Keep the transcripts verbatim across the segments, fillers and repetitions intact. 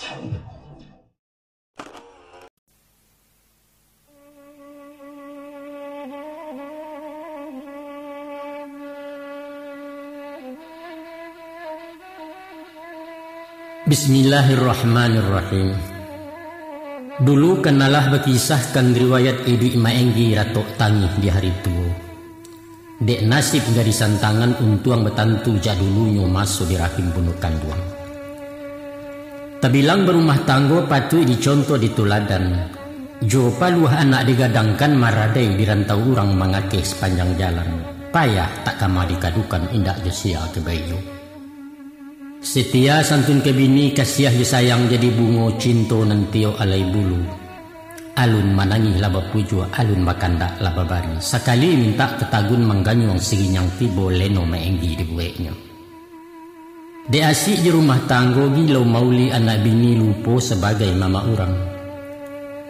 Bismillahirrahmanirrahim. Dulu kan alah bakisahkan riwayat iduik Maenggi ratok tangih di hari tuo. Dek nasib gadih santangan untuang batantu jak dulunyo maso di rahim bunduak kanduang. Tabilang barumah tanggo patuik dicontoh dituladan. Jo paluah anak digadangkan maradai di rantau urang mangakeh sapanjang jalan. Payah tak kama dikadukan indak jo sia ka baiyo. Setia santun ka bini, kasiah jo sayang jadi bungo cinto nan tiok alai bulu. Alun manangih lah bapujuak, alun bakandak lah babari. Sakali mintak tatagun mangganyuang sirinyang tibo leno Maenggi dibueknyo. Dek asik jo rumah tanggo gilo mauli anak bini lupo sabagai mamak urang.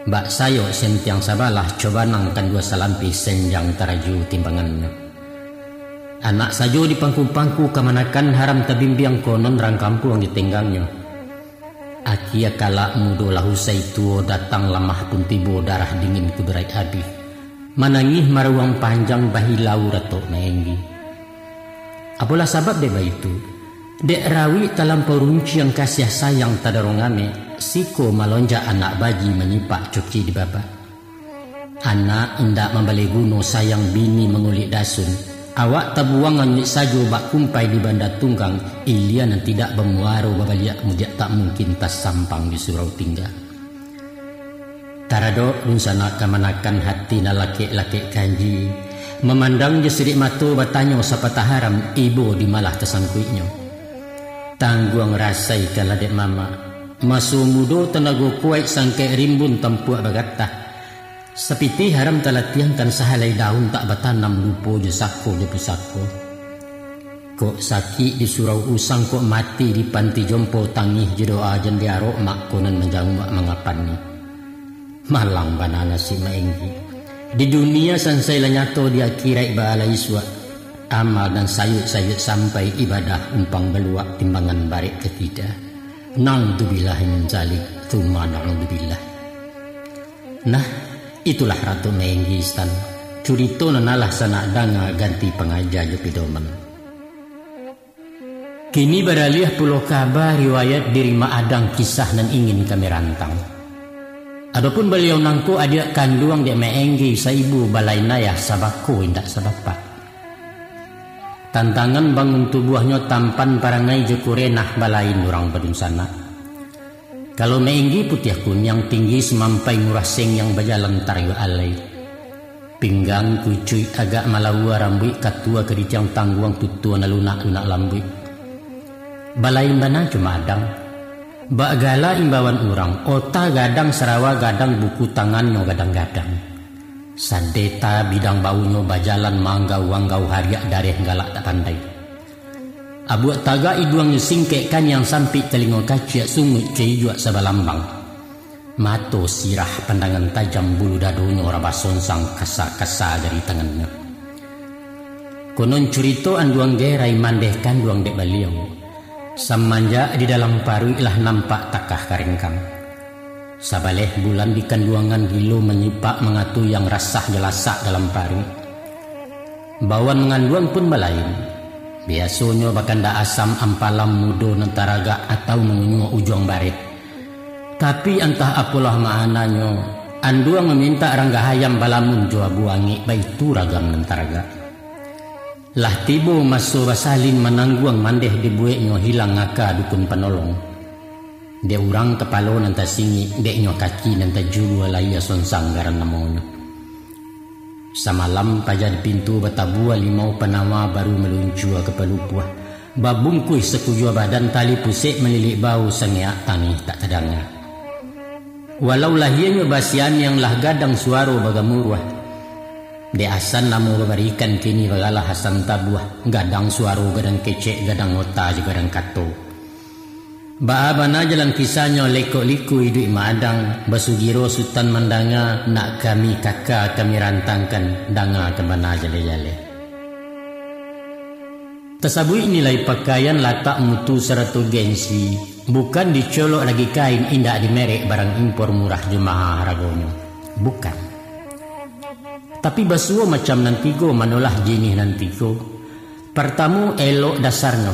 Bak sayok sentiang sabalah cobanang kan duo salampih senjang taraju timbangannyo. Anak sajo dipangku-pangku kamanakan haram tabimbiang konon rang kampuang ditenggangnyo. Akia kalak mudo lah usai tuo datang lamah pun tibo darah dingin kuduraik abih. Manangih marawang panjang bahilau ratok Maenggi. Apolah sabab dek baitu? Dek rawik talampau runciang kasiah sayang tadarong amek, siko malonjak anak baji manyipak cuki di babak. Anak indak mambali guno sayang bini mangulik dasun, awak tabuang anyuik sajo bak kumpai di banda tunggang, ilia nan tidak bamuaro babaliak mudiak tak mungkin tasampang di surau tingga. Taradok dunsanak kamanakan hati nan lakek-lakek kanji, mamandang jo sirik mato batanyo sapatah haram ibo di malah tasangkuiknyo. Tangguang rasai kalah dek mamak, maso mudo tanago kuaik sangkek rimbun tampuak bagatah. Sapitih haram talatiangkan sahalai daun tak batanam lupo jo sako jo pusako. Kok sakik di surau usang, kok mati di panti jompo, tangih jo doa jan diarok mak konon manjanguak mangapani. Malang bana nasib Maenggi. Di dunia sansai lah nyato, di akiraik baa lai suak. Amal nan sayuik-sayuik sampai ibadah umpang baluak timbangan barek ka kida. Naudzubillahi min zalik, tsumma naudzubillah. Nah, itulah Ratu Maenggi Stan. Curito nan alah sanak danga ganti pangaja jo pidoman. Kini baraliah pulo kaba riwayat diri Mak Adang kisah nan ingin kami rantang. Adopun baliau nangko adiak kanduang dek Maenggi saibu balain ayah sabako indak sabapak. Tantangan bangun tubuahnyo tampan parangai jo kurenah balain urang badunsanak. Kalau Maenggi putiah kuniang tinggi sumampai murah sengiang bajalan tariuak alai. Pinggang kucuik agak malaua rambuik katua kaditiang tangguang tutua nan lunak-lunak lambuik. Balain bana jo Mak Adang. Bak gala imbauan urang, ota gadang sarawa gadang buku tangannyo gadang-gadang. Sadeta bidang bawunyo bajalan manggau-anggau hariak dareh galak tak pandai. Abuak tagak iduangnyo singkek kaniang sampik talingo kaciak sunguik caijuak sabalambang. Mato sirah pandangan tajam bulu dadonyo rabah sonsang kasa-kasa jari tangannyo. Konon curito anduang gerai mandeh kanduang dek baliau. Samanjak di dalam paruik lah nampak takah karengkang. Sabaleh bulan di kanduangan gilo manyipak mangatuyang rasah jo lasak dalam paruik. Bawan manganduang pun balain. Biasonyo bakandak asam ampalam mudo nan taragak atau mangunyuak ujuang baret. Tapi antah apolah maananyo, anduang mamintak ranggah ayam balamun jo abu angek baitu ragam nan taragak. Lah tibo maso basalin manangguang mandeh dibueknyo hilang aka dukun panolong. Dek urang kapalo nan tasingik, deknyo kaki nan tajulua layia sonsang garan namonyo. Samalam paja di pintu batabua limau panawa baru maluncua ka palupuah, babungkuih sakujua badan tali pusek malilik bau sangeak tangih tak tadanga. Walau lahianyo basianiang lah gadang suaro bagamuruah. Dek asan namo babarikan kini bagalah asan tabuah, gadang suaro gadang kecek gadang ota jo gadang kato. Baa bana jalan kisahnyo lekok-liku iduik Mak Adang, basugiro Sutan mandanga, nak kami kaka kami rantangkan, dangakan bana jaleh-jaleh. Tasabuik nilai pakaian latak mutu sarato gengsi, Bukan dicolok lagi kain, indak dimerek barang impor murah jo maha haragonyo. Bukan. Tapi basuo macam nan tigo manolah jinih nan tigo. Partamo, elok dasarnyo.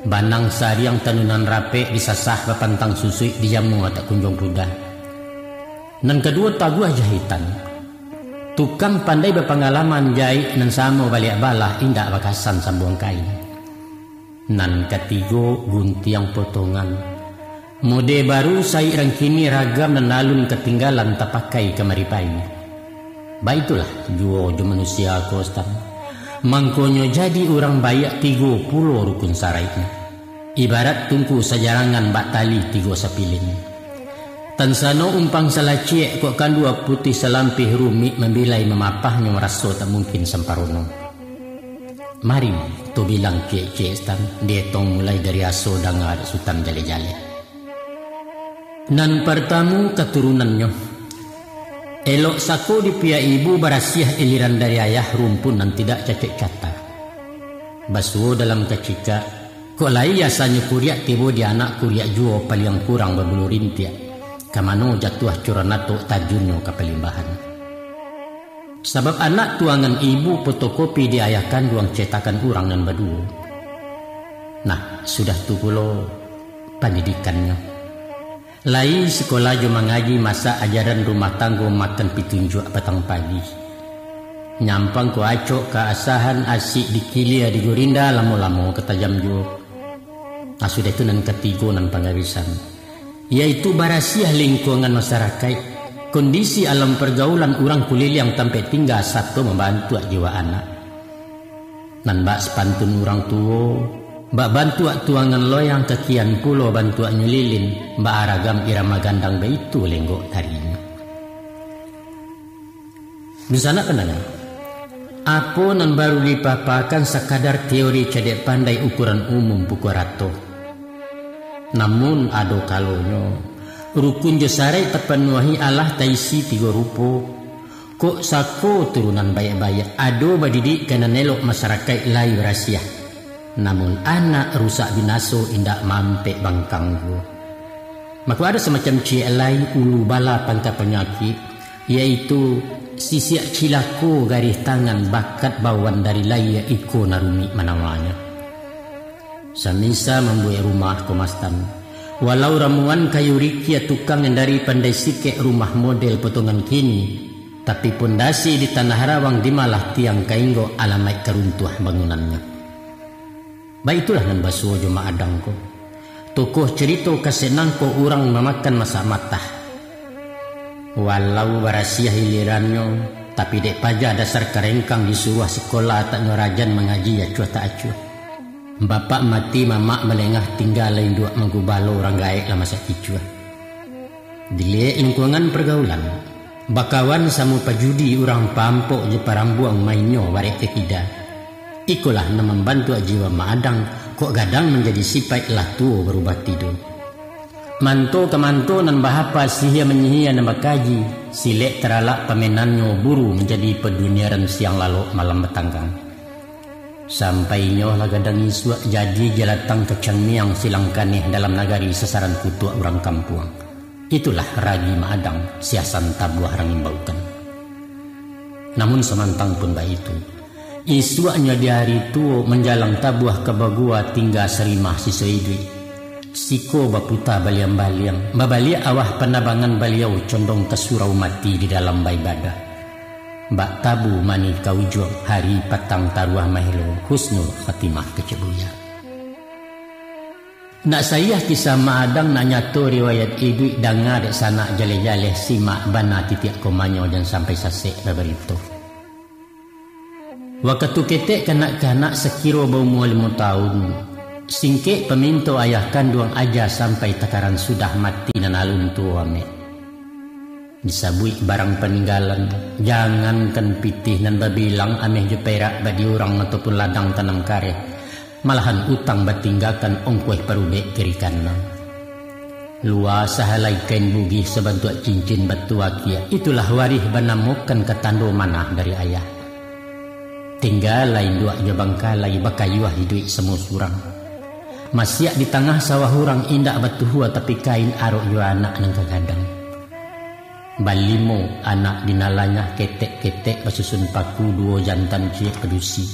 Banang sariang tanunan rapek disasah bapantang susuik dijamua tak kunjuang pudah. Nan kaduo, taguah jahitan. Tukang pandai bapangalaman jaik nan samo baliak balah indak bakasan sambuang kain. Nan katigo, guntiang potongan. Mode baru saik rang kini ragam nan alun katinggalan tapakai kamari pai. Baitulah juo jo manusia ko, Stan. Mangkonyo jadi urang baiak tigo pulo rukun saraiknyo. Ibarat tungku sajarangan bak tali tigo sapilin. Tansano umpang salaciek kok kandua putih salampih rumik mambilai mamapahnyo raso tak mungkin samparono. Mari, to bilang ciek-ciek Stan, dietong mulai dari aso danga dek Sutan jaleh-jaleh. Nan partamo, katurunannyo. Elok sako dipiak ibu, barasiah iliran dari ayah, rumpun nan tidak cacek cata. Basuo dalam kacikak, kok lai asanyo kuriak tibo di anak kuriak juo paliang kurang babulu rintiak, ka mano jatuah curan atok tajunnyo ka palimbahan. Sabab anak tuangan ibu fotokopi di ayah kanduang cetakan urang nan baduo. Nah, sudah tu pulo pandidikannyo. Lai sikola jo mangaji masak ajaran rumah tanggo makan pitunjuak patang pagi. Nyampang ko acok ka asahan asik dikilia di gurinda lamo-lamo ka tajam juo. Nah, sudah tu nan katigo nan pangabisan, yaitu barasiah lingkuangan masarakaik, kondisi alam pargaulan urang kuliliang tampek tingga, sato mambantuak jiwa anak. Nan bak sapantun urang tuo, bak bantuak tuangan loyang kakian pulo bantuaknyo lilin, bak aragam irama gandang baitu lenggok tarinyo. Dunsanak pandanga, apo nan baru dipapakan sakadar teori cadiak pandai ukuran umum pukua rato. Namun ado kalonyo, rukun jo saraik tapanuahi alah taisi tigo rupo. Kok sako turunan baiak-baiak, ado badidik ka nan elok masarakaik lai barasiah. Namun anak rusak binaso indak mampek bangkang juo. Mako ado samacam ciek lai ulu bala pangka panyakik, yaitu sisiak cilako garih tangan bakat bawan dari layie iko nan rumik manawanyo. Samisa mambuek rumah ko mastan, walau ramuan kayu rikia tukang nan dari pandai sikek rumah model potongan kini, tapi pondasi di tanah rawang dimalah tiang ka inggok alamaik ka runtuah bangunannyo. Baitulah nan basuo jo Mak Adang ko. Tokoh carito kasek nangko urang mamakan masak matah. Walau barasiah ilirannyo, tapi dek paja dasar karengkang disuruah sikola tak nyo rajan mangaji acuah tak acuah. Bapak mati mamak malengah tingga lai induak manggubalo urang gaek lah masak kicuah. Diliek lingkuangan pargaulan, bakawan samo pajudi urang pampok jo parambuang mainnyo barek ka kida. Ikolah nan mambantuak jiwa Mak Adang, kok gadang manjadi sipaik lah tuo barubah tido. Manto ka manto nan bahapa sihia manyihia nan bakaji, silek taralak pamenannyo buru manjadi paduniaran siang lalok malam batanggang. Sampai inyo lah gadang isuak jadi jalatang kacang miang silang kaneh dalam nagari sasaran kutuak urang kampuang. Itulah ragi Mak Adang siasan tabuah rang imbaukan. Namun samantang pun baitu, isuaknyo di ari tuo manjalang tabuah ka bagua tingga sarimah siso iduik. Siko baputa baliang-baliang, babaliak awah panabangan baliau condong ka surau mati di dalam baibadah. Bak tabu manih ka ujuang, hari patang taruah mahelo, husnul khatimah kecek buya. Nak saiah kisah Mak Adang, nak nyato riwayat iduik, danga dek sanak jaleh-jaleh, simak bana titiak komanyo, jan sampai sasek babarito. Wakatu ketek kanak-kanak sakiro baumua limo taun, singkek paminto ayah kanduang aja sampai takaran sudah mati nan alun tuo amek. Disabuik barang paninggalan, jangankan pitih nan babilang ameh jo perak bak di urang ataupun ladang tanam kareh, malahan utang batinggakan ongkoh parubek kiri kanan. Lua sahalai kain bugih sabantuak cincin batu akiak, itulah warih banamokan ka tando manah dari ayah. Tingga lai induak jo bangkalai bakayuah iduik samo surang. Masiak di tangah sawah urang indak batuhua tapi kain arok jo anak nan ka gadang. Balimo anak di nalanya ketek-ketek basusun paku duo jantan ciek padusi.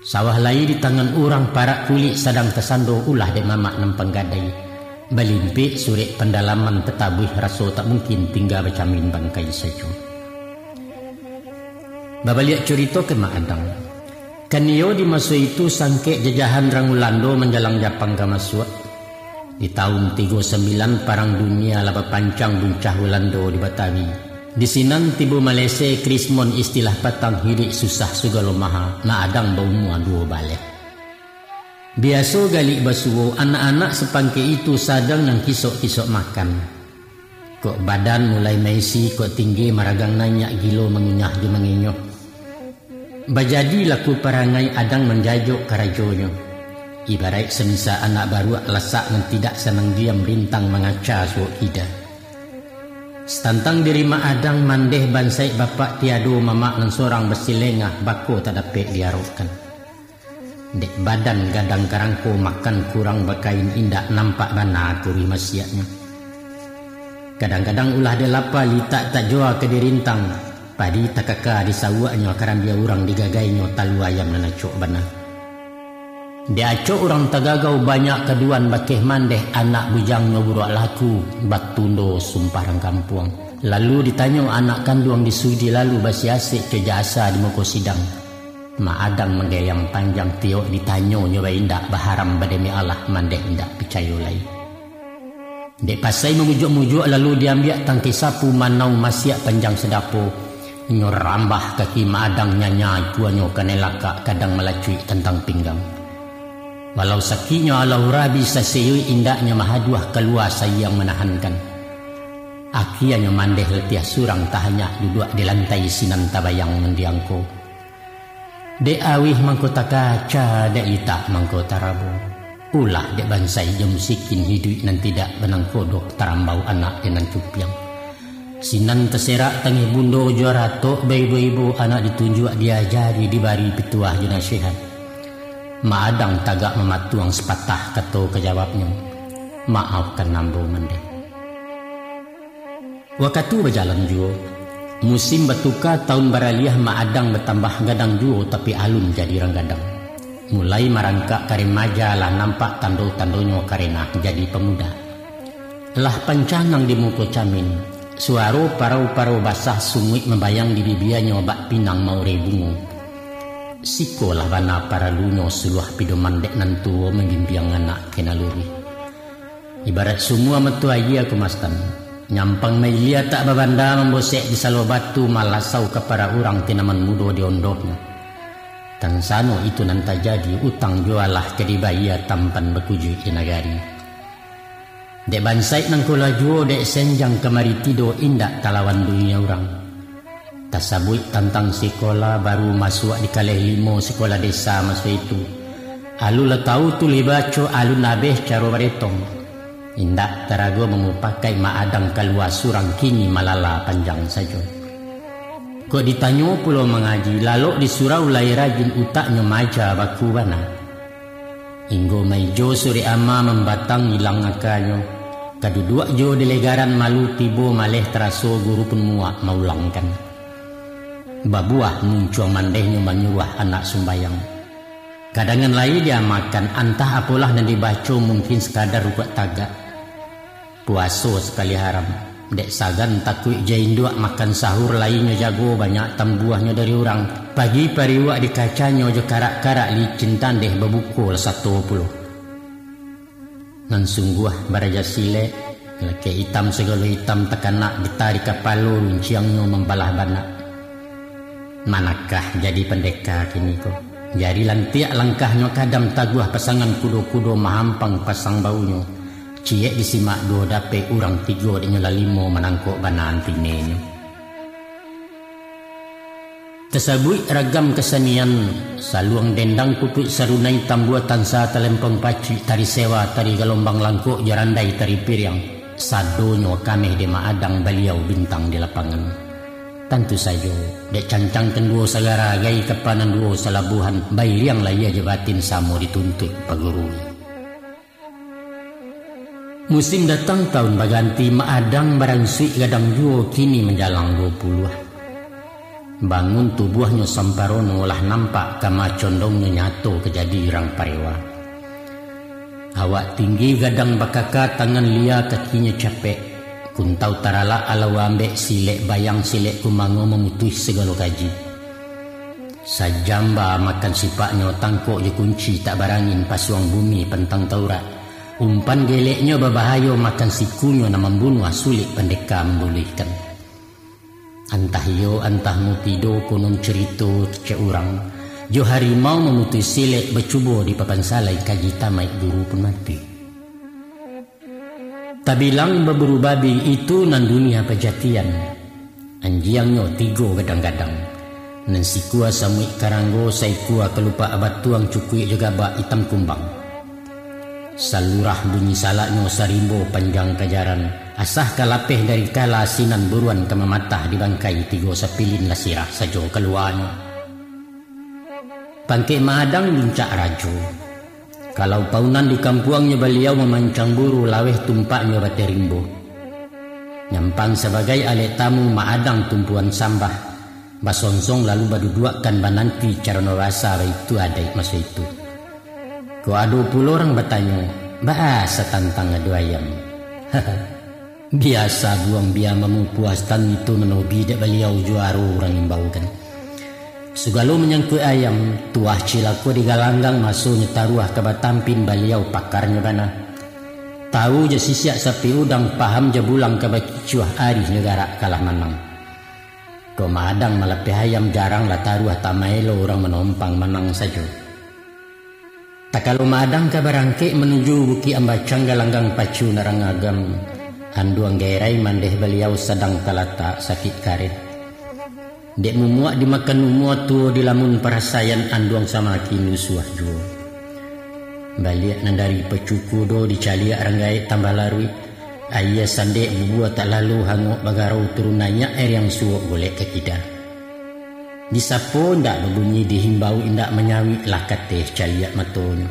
Sawah lai di tangan urang parak kulik sadang tasando ulah dek mamak nan panggadai. Balimpik surek pandalaman tatabuih raso tak mungkin tingga bacamin bangkai sajo. Babaliak curito ka Mak Adang. Kan iyo di maso itu sangkek jajahan rang Ulando manjalang Japang ka masuak. Di taun tigo sambilan Parang Dunia lah bapancang buncah Ulando di Batawi. Di sinan tibo malese krismon istilah patang hilik susah sugalo maha, Mak Adang baumua duo baleh. Biaso galik basuo anak-anak sapangkek itu sadang nan kisok-kisok makan. Kok badan mulai maisi, kok tinggi maragang naiak gilo mangunyah jo manginyoh. Bajadi laku parangai Adang manjajok karajonyo. Ibaraik samisa anak baruak lasak nan tidak sanang diam rintang mangaca suok kida. Satantang diri Mak Adang mandeh bansaik bapak tiado mamak nan sorang basilengah bako tak dapek diarokkan. Dek badan gadang karangko makan kurang bakain indak nampak bana kuruih masiaknyo. Kadang-kadang ulah dek lapa litak tak jua ka dirintang, padi takaka di sawuaknyo karambia urang digagainyo talua ayam nan acok bana. Dek acok urang tagagau banyak kaduan bakeh mandeh anak bujangnyo buruak laku, batundo sumpah rang kampuang. Lalu ditanyo anak kanduang di sudi lalu basiasek jo jasa di muko sidang. Mak Adang manggayang panjang tiok ditanyo nyo baindak baharam bademi Allah mandeh indak picayo lai. Dek pasai mamujuak-mujuak lalu diambiak tangkai sapu manau masiak panjang sadapo, nyo rambah kaki Mak Adang nyanya ikuanyo kanai lakak kadang malacuik tantang pinggang. Walau sakiknyo alau rabi saseyuik indaknyo mahaduah kalua sayang manahankan. Akianyo mandeh latiah surang tahanyak duduak di lantai sinan tabayang nan diangko. Dek awih mangko takaca, dek litak mangko tarabo. Ulah dek bansaik jo musikin hiduik nan tidak banangkodoh tarambau anak dek nan cupiang. Sinan taserak tangih bundo jo ratok baibo-ibo anak ditunjuak diajari dibari pituah jo nasihat. Mak Adang tagak mamatuang sapatah kato ka jawabnyo, maafkan ambo mandeh. Wakatu bajalan juo, musim batuka taun baraliah Mak Adang batambah gadang juo tapi alun jadi rang gadang. Mulai marangkak ka remaja lah nampak tando-tandonyo karenah jadi pamuda. Lah pancangang di muko camin, suaro parau-parau basah sunguik mambayang di bibianyo bak pinang maureh bungo. Siko lah bana paralunyo suluah pidoman dek nan tuo mambimbiang anak ka nan luruih. Ibarat sumua mato aia kumastan, nyampang mailia tak babanda mambosek di salo batu malasau ka parak urang tinaman mudo di ondohnyo. Tansano itu nan tajadi utang juo lah ka dibayia tampan bakujuik di nagari. Dek bansaik nangko lah juo dek senjang kamari tido indak talawan dunia urang. Tasabuik tantang sikola baru masuak di kaleh limo sikola desa maso itu. Alun lah tau tulih baco, alun abeh caro baretong. Indak tarago mamupakaik Mak Adang kalua surang kini malala panjang sajo. Kok ditanyo pulo mangaji, lalok di surau lai rajin utaknyo maja baku bana. Inggo maijo surek ama mambatang ilang akanyo, ka duduak jo di legaran malu tibo maleh taraso guru pun muak maulangkan. Babuah muncuang mandehnyo manyuruah anak sumbayang. Kadangan lai diamakan antah apolah nan dibaco mungkin sakadar rukuak tagak. Puaso sakali haram. Dek sagan takuik jo induak makan sahur lai nyo jago banyak tambuahnyo dari urang. Pagi pariuak di kacanyo jo karak-karak licin tandeh babuko lah sato pulo. Nan sungguah baraja silek, lakek itam sagalo itam takanak ditarik kapalo runciangnyo mambalah banak. Manakah jadi pandeka kini ko? Jari lantiak langkahnyo kadam taguah pasangan kudo-kudo mahampang pasang baunyo. Ciek disimak duo dapek urang tigo dek nyo lah limo manangkok bana antinenyo. Tasabuik ragam kasanian, saluang dendang kutuik sarunai tambua tansa talempong pacik tari sewa tari galombang langkok jarandai tari piriang, sadonyo kameh dek Mak Adang baliau bintang di lapangan. Tantu sajo, dek cancang kanduo sagara agai kapa nan duo salabuhan, bairiang lahia jo batin samo dituntuik pagurui. Musim datang taun baganti, Mak Adang baransuik gadang juo, kini manjalang duo puluah. Bangun tubuahnyo samparono, lah nampak kama condongnyo nyato ka jadi urang parewa. Awak tinggi gadang bakaka, tangan lia kakinyo capek, kuntau taralak alau ambek, silek bayang silek kumango mamutuih sagalo kaji. Sajamba makan sipaknyo, tangkok jo kunci tak barangin, pasuang bumi pantang taurak. Umpan geleknyo babahayo, makan sikunyo nan mambunuah, sulik pandeka mambuluihkan. Antah iyo, antah mutido, konon carito kecek urang, jo harimau mamutuih silek, bacubo di papan salai, kaji tamaik guru pun mati. Tabilang baburu babi, itu nan dunia pajatian. Anjiangnyo tigo gadang-gadang, nan sikua samuik karanggo, saikua kalupak batuang, cukuik jo gabak itam kumbang. Salurah bunyi salaknyo, sarimbo panjang kajaran, asah ka lapeh dari kala, sinan buruan ka mamatah, di bangkai tigo sapilin, lah sirah sajo kaluanyo. Pangkek Mak Adang buncak rajo. Kalau paunan di kampuangnyo, baliau mamancang buru, laweh tumpaknyo bateh rimbo. Nyampang sabagai alek tamu, Mak Adang tumpuan sambah, basonsong lalu baduduakkan, bananti carano basa, baitu adaik maso itu. Kok ado pulo urang batanyo, baa satantang ado ayam? Biasa buang bia mamupuas, tang itu manobi dek baliau, juaro urang imbaukan. Sagalo manyangkuik ayam, tuah cilako digalanggang, masonyo taruah ka batampin, baliau pakarnyo bana. Tahu jo sisiak sapi udang, paham jo bulang ka bakicuah, arihnyo garak kalah manang. Kok Mak Adang malapeh ayam, jarang lah taruah, tak maelo urang manompang, manang sajo. Takalo Mak Adang ka barangkek manuju Bukik Ambacang, galanggang pacu nak rangagam, anduang gerai mandeh baliau sadang talatak sakik kareh. Dek mumuak dimakan umua, tuo dilamun parasaian, anduang samakin lusuah juo. Baliak nan dari pacu kudo, dicaliak rang gaek tambah laruik. Aia sandek bubua tak lalo hangok, bagarau turun naiak, air yang suok golek ka kida. Disapo indak babunyi, dihimbau indak manyawik, lah kateh caliak matonyo.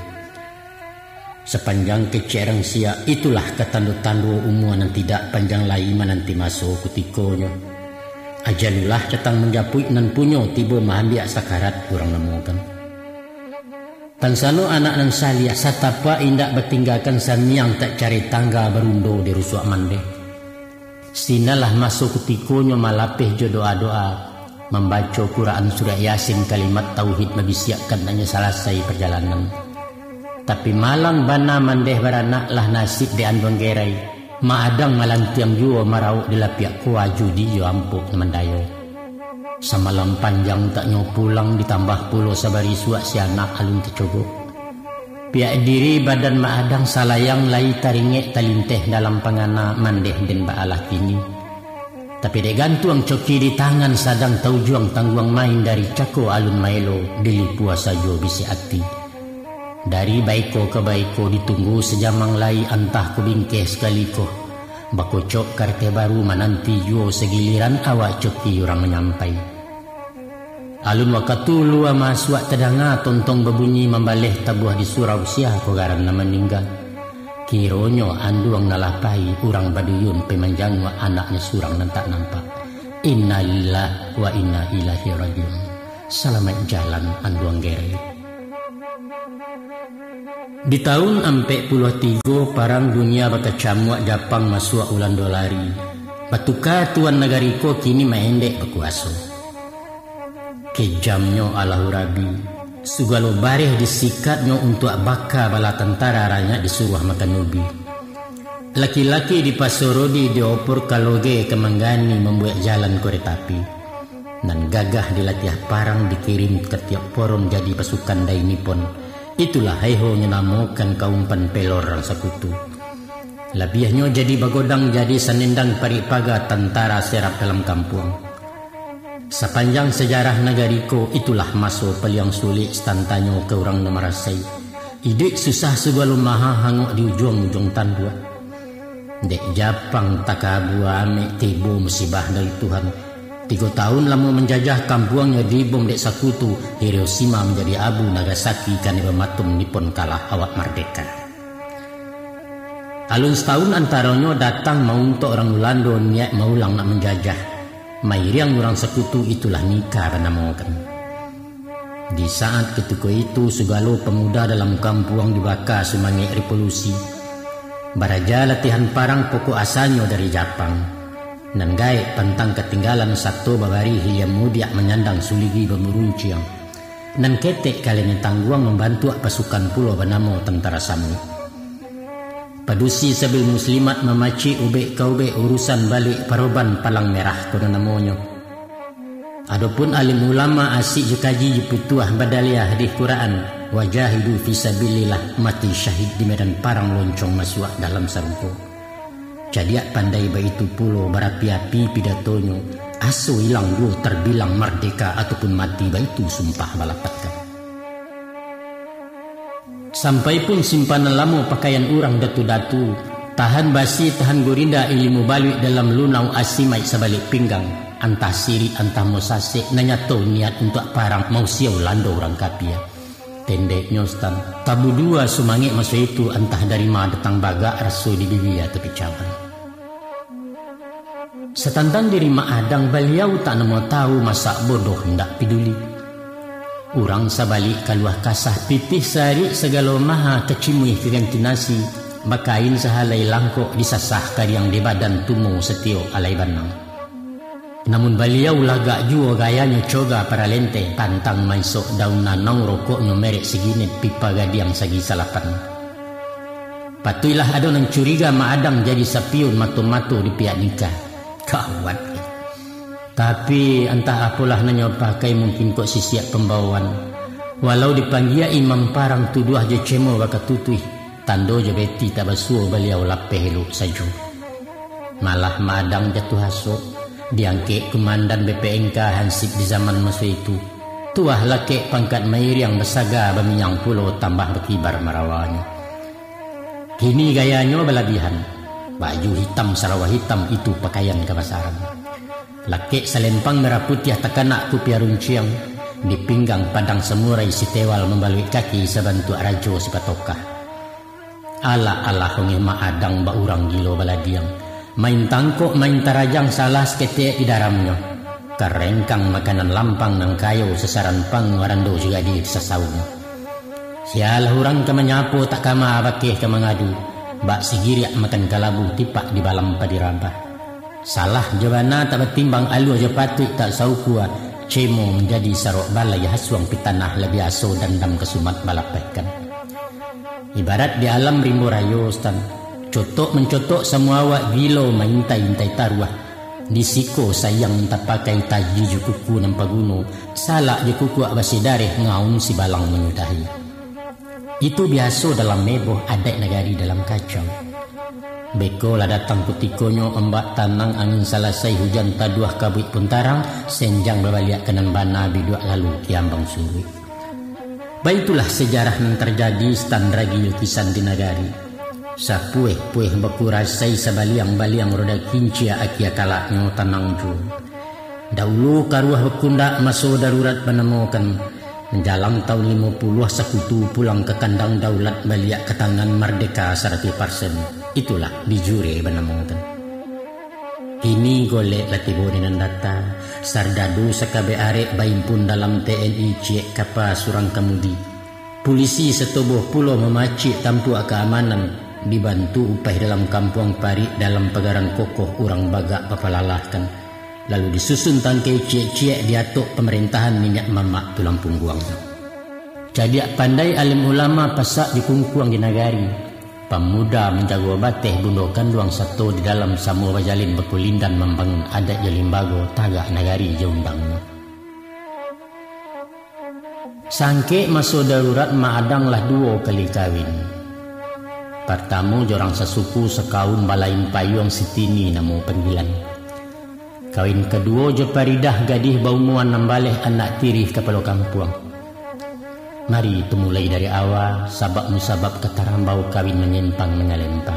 Sapanjang kecek rang siak, itulah ka tando-tando umua nan tidak panjang lai, mananti maso kutikonyo. Ajalulah datang manjapuik, nan punyo tibo maambiak, sakarat urang namokan. Pansano anak nan saliah, satapak indak batinggakan, samiang tak cari tangga, barundo di rusuak mandeh. Sinanlah maso kutikonyo, malapeh jo doa-doa, mambaco Quran surah Yasin, kalimat tauhid, mabisiakkan, hanyo salasai parjalanan. Tapi malang bana mandeh baranak, lah nasib dek anduang gerai. Mak Adang malantiang juo, marauk di lapiak kua, judi jo ampok nan mandayo. Samalam panjang tak nyo pulang, ditambah pulo sabarisuak si anak alun tacogok. Piak diri badan Mak Adang salayang, lai taringek talinteh dalam pangana, mandeh den baalah kini. Tapi dek gantuang coki di tangan, sadang taujuang tangguang main, dari cako alun maelo, dilipua sajo bisi ati. Dari baiko ka baiko ditunggu sajamang lai, antah ka bingkeh sakali ko. Bakocok karateh baru mananti juo, sagiliran awak coki urang manyampai. Alun wakatu lua masuak tadanga, tontong babunyi mambaleh tabuah di surau, sia ko garan nan maningga. Kironyo anduang nan lah pai, urang baduyun pai manjanguak anaknyo surang nan tak nampak. Innalillahi wa inna ilaihi rajiun. Salamaik jalan anduang gerai. Di taun ampek puluah tigo, parang dunia bakacamuak, Japang masuak Ulando lari. Batuka tuan nagari ko, kini maendek bakuaso. Kejamnyo Allahu Rabi, sagalo bareh disikatnyo, untuak baka bala tantara, ranyak disuruah makan ubi. Laki-laki dipasorodi, diopor kaloge ka manggani, mambuek jalan koreta api. Nan gagah dilatiah parang, dikirim ka tiok poron, jadi pasukan dai Nipon. Itulah haihonyo namokan, kaumpan pelor rang sakutu. Labiahnyo jadi bagodang, jadi sanendang parik paga, tantara serap dalam kampuang. Sapanjang sajarah nagari ko, itulah maso paliang sulik, satantanyo ka urang nan marasai. Iduik susah sagalo maha, hangok di ujuang-ujuang tanduak. Dek Japang takabua, amek tibo musibah dari Tuhan. Tigo taun lamo manjajah, kampuangnyo dibom dek sakutu, Hiroshima manjadi abu, Nagasaki kanai bamatom, Nipon kalah awak mardeka. Alun satahun antaronyo datang mauntok urang Ulando niaik maulang nak manjajah. Mairiang urang sakutu itulah nikah banamokan. Di saat katiko itu, sagalo pamuda dalam kampuang dibaka sumangek revolusi. Baraja latihan parang pokok asanyo dari Japang. Nan gaek pantang katinggalan sato babari hilia mudiak manyandang suligi bamurunciang. Nan ketek kalengeh tangguang mambantuak pasukan pulo banamo Tantara Samuik. Padusi sabil muslimat mamacik ubek ka ubek urusan baluik paroban palang merah kono namonyo. Adopun alim ulama asik jo kaji jo pituah badaliah di Quran, wajahidu fisabilillah mati syahid di medan parang loncong masuak dalam sarugo. Cadiak pandai baitu pulo barapi-api pidatonyo, aso ilang duo tarbilang mardeka ataupun mati baitu sumpah balapatkan. Sampai pun simpanan lamo pakaian urang datu-datu, tahan basi, tahan gurinda ilimu baluik dalam lunau asimaik sabalik pinggang, antah sirik, antah musasek, nan nyato niat untuak parang mausia Ulando urang kapia. Tendeknyo stan, tabudua sumangek maso itu antah dari ma datang bagak raso di bilia tapi cawan. Satantang diri Mak Adang, baliau tak namuah tahu, masak bodoh indak piduli. Urang sabalik kaluah kasah, pitih sarik sagalo maha, kacimuih kaganti nasi, bakain sahalai langkok, disasah kariang di badan, tumo satiok alai banang. Namun baliau lagak juo gayanyo, coga paralente, pantang maisok daun nanau, rokoknyo merek siginet, pipa gadiang sagi salapan. Patuiklah ado nan curiga, Mak Adang jadi sapiun mato-mato di piak nikah. Gawat. Tapi, antah apolah nan nyo pakai, mungkin kok sisiak pambawaan. Walau dipanggia imam parang, tuduah jo cemo bakatutuih, tando jo beti tak basuo, baliau lapeh elok sajo. Malah Mak Adang jatuah aso, diangkek kumandan B P N K hansip di zaman maso itu. Tuah lakek pangkat mairiang, basaga baminyang pulo, tambah bakibar marawanyo. Kini gayanyo balabihan. Baju hitam, sarawa hitam, itu pakaian kabasaran. Lakek salempang merah putiah, takanak kupiah runciang, di pinggang padang samurai, sitewal mambaluik kaki, sabantuak rajo sipatokah. Alah-alah, ongeh Mak Adang bak urang gilo baladiang. Main tangkok, main tarajang, salah saketek di daramnyo. Karengkang makanan lampang nan kayo, sasaran panguaran do juga di sasaunyo. Sialah urang ka manyapo, tak kama bakeh ka mangadu, bak sigiriak makan kalabu, tipak di balam padi rabah. Salah jo bana tak batimbang, aluah jo patuik tak saukua, cemo manjadi sarok balai, hasuang pitanah lah biaso, dandam kasumat balapehkan. Ibarat di alam rimbo rayo stan, cotok mancotok samua awak, gilo maintai-intai taruah. Di siko sayang nan tapakai, taji jo kuku nan paguno, salak jo kukuak basidareh, ngaun sibalang manyudahi. Itu biaso dalam heboh, adaik nagari dalam kacau. Beko lah datang kutikonyo, ombak tanang, angin salasai, hujan taduah, kabuik pun tarang, senjang babaliak ka nan bana, biduak lalu kiambang suruik. Baitulah sejarah nan tarjadi, stan ragi lukisan di nagari. Sapueh-pueh bakurasai, sabaliang-baliang roda kincia, akia kalaknyo tanang juo. Daulu karuah bakundak, maso darurat banamokan. Manjalang taun limo puluah, sakutu pulang ka kandang daulat, baliak ka tangan mardeka saratuih parsen. Itulah di jure banamokan. Kini golek lah tibo di nan data, sardadu sakabek arek baimpun dalam T N I, ciek kapa surang kamudi. Pulisi satoboh pulo mamacik tampuak kaamanan, dibantu upaih dalam kampuang parik, dalam pagaran kokoh urang bagak bapalalahkan, lalu disusun tangkai ciek-ciek di atok pamarentahan niniak mamak tulang pungguangnyo. Cadiak pandai alim ulama, pasak jo kungkuang di nagari, pamuda manjago bateh bundo kanduang, sato di dalam samo bajalin, bakulindan mambangun adaik jo limbago, tagak nagari jo undangnyo. Sangkek maso darurat, Mak Adang lah duo kali kawin. Partamo jo urang sasuku, sakaum, balain payuang, Sitini namo panggilan. Kawin kaduo jo Paridah, gadih baumua anam baleh, anak tirih kapalo kampuang. Mari tumulai dari awa, sabab musabab katarambau, kawin manyempang manyalempa.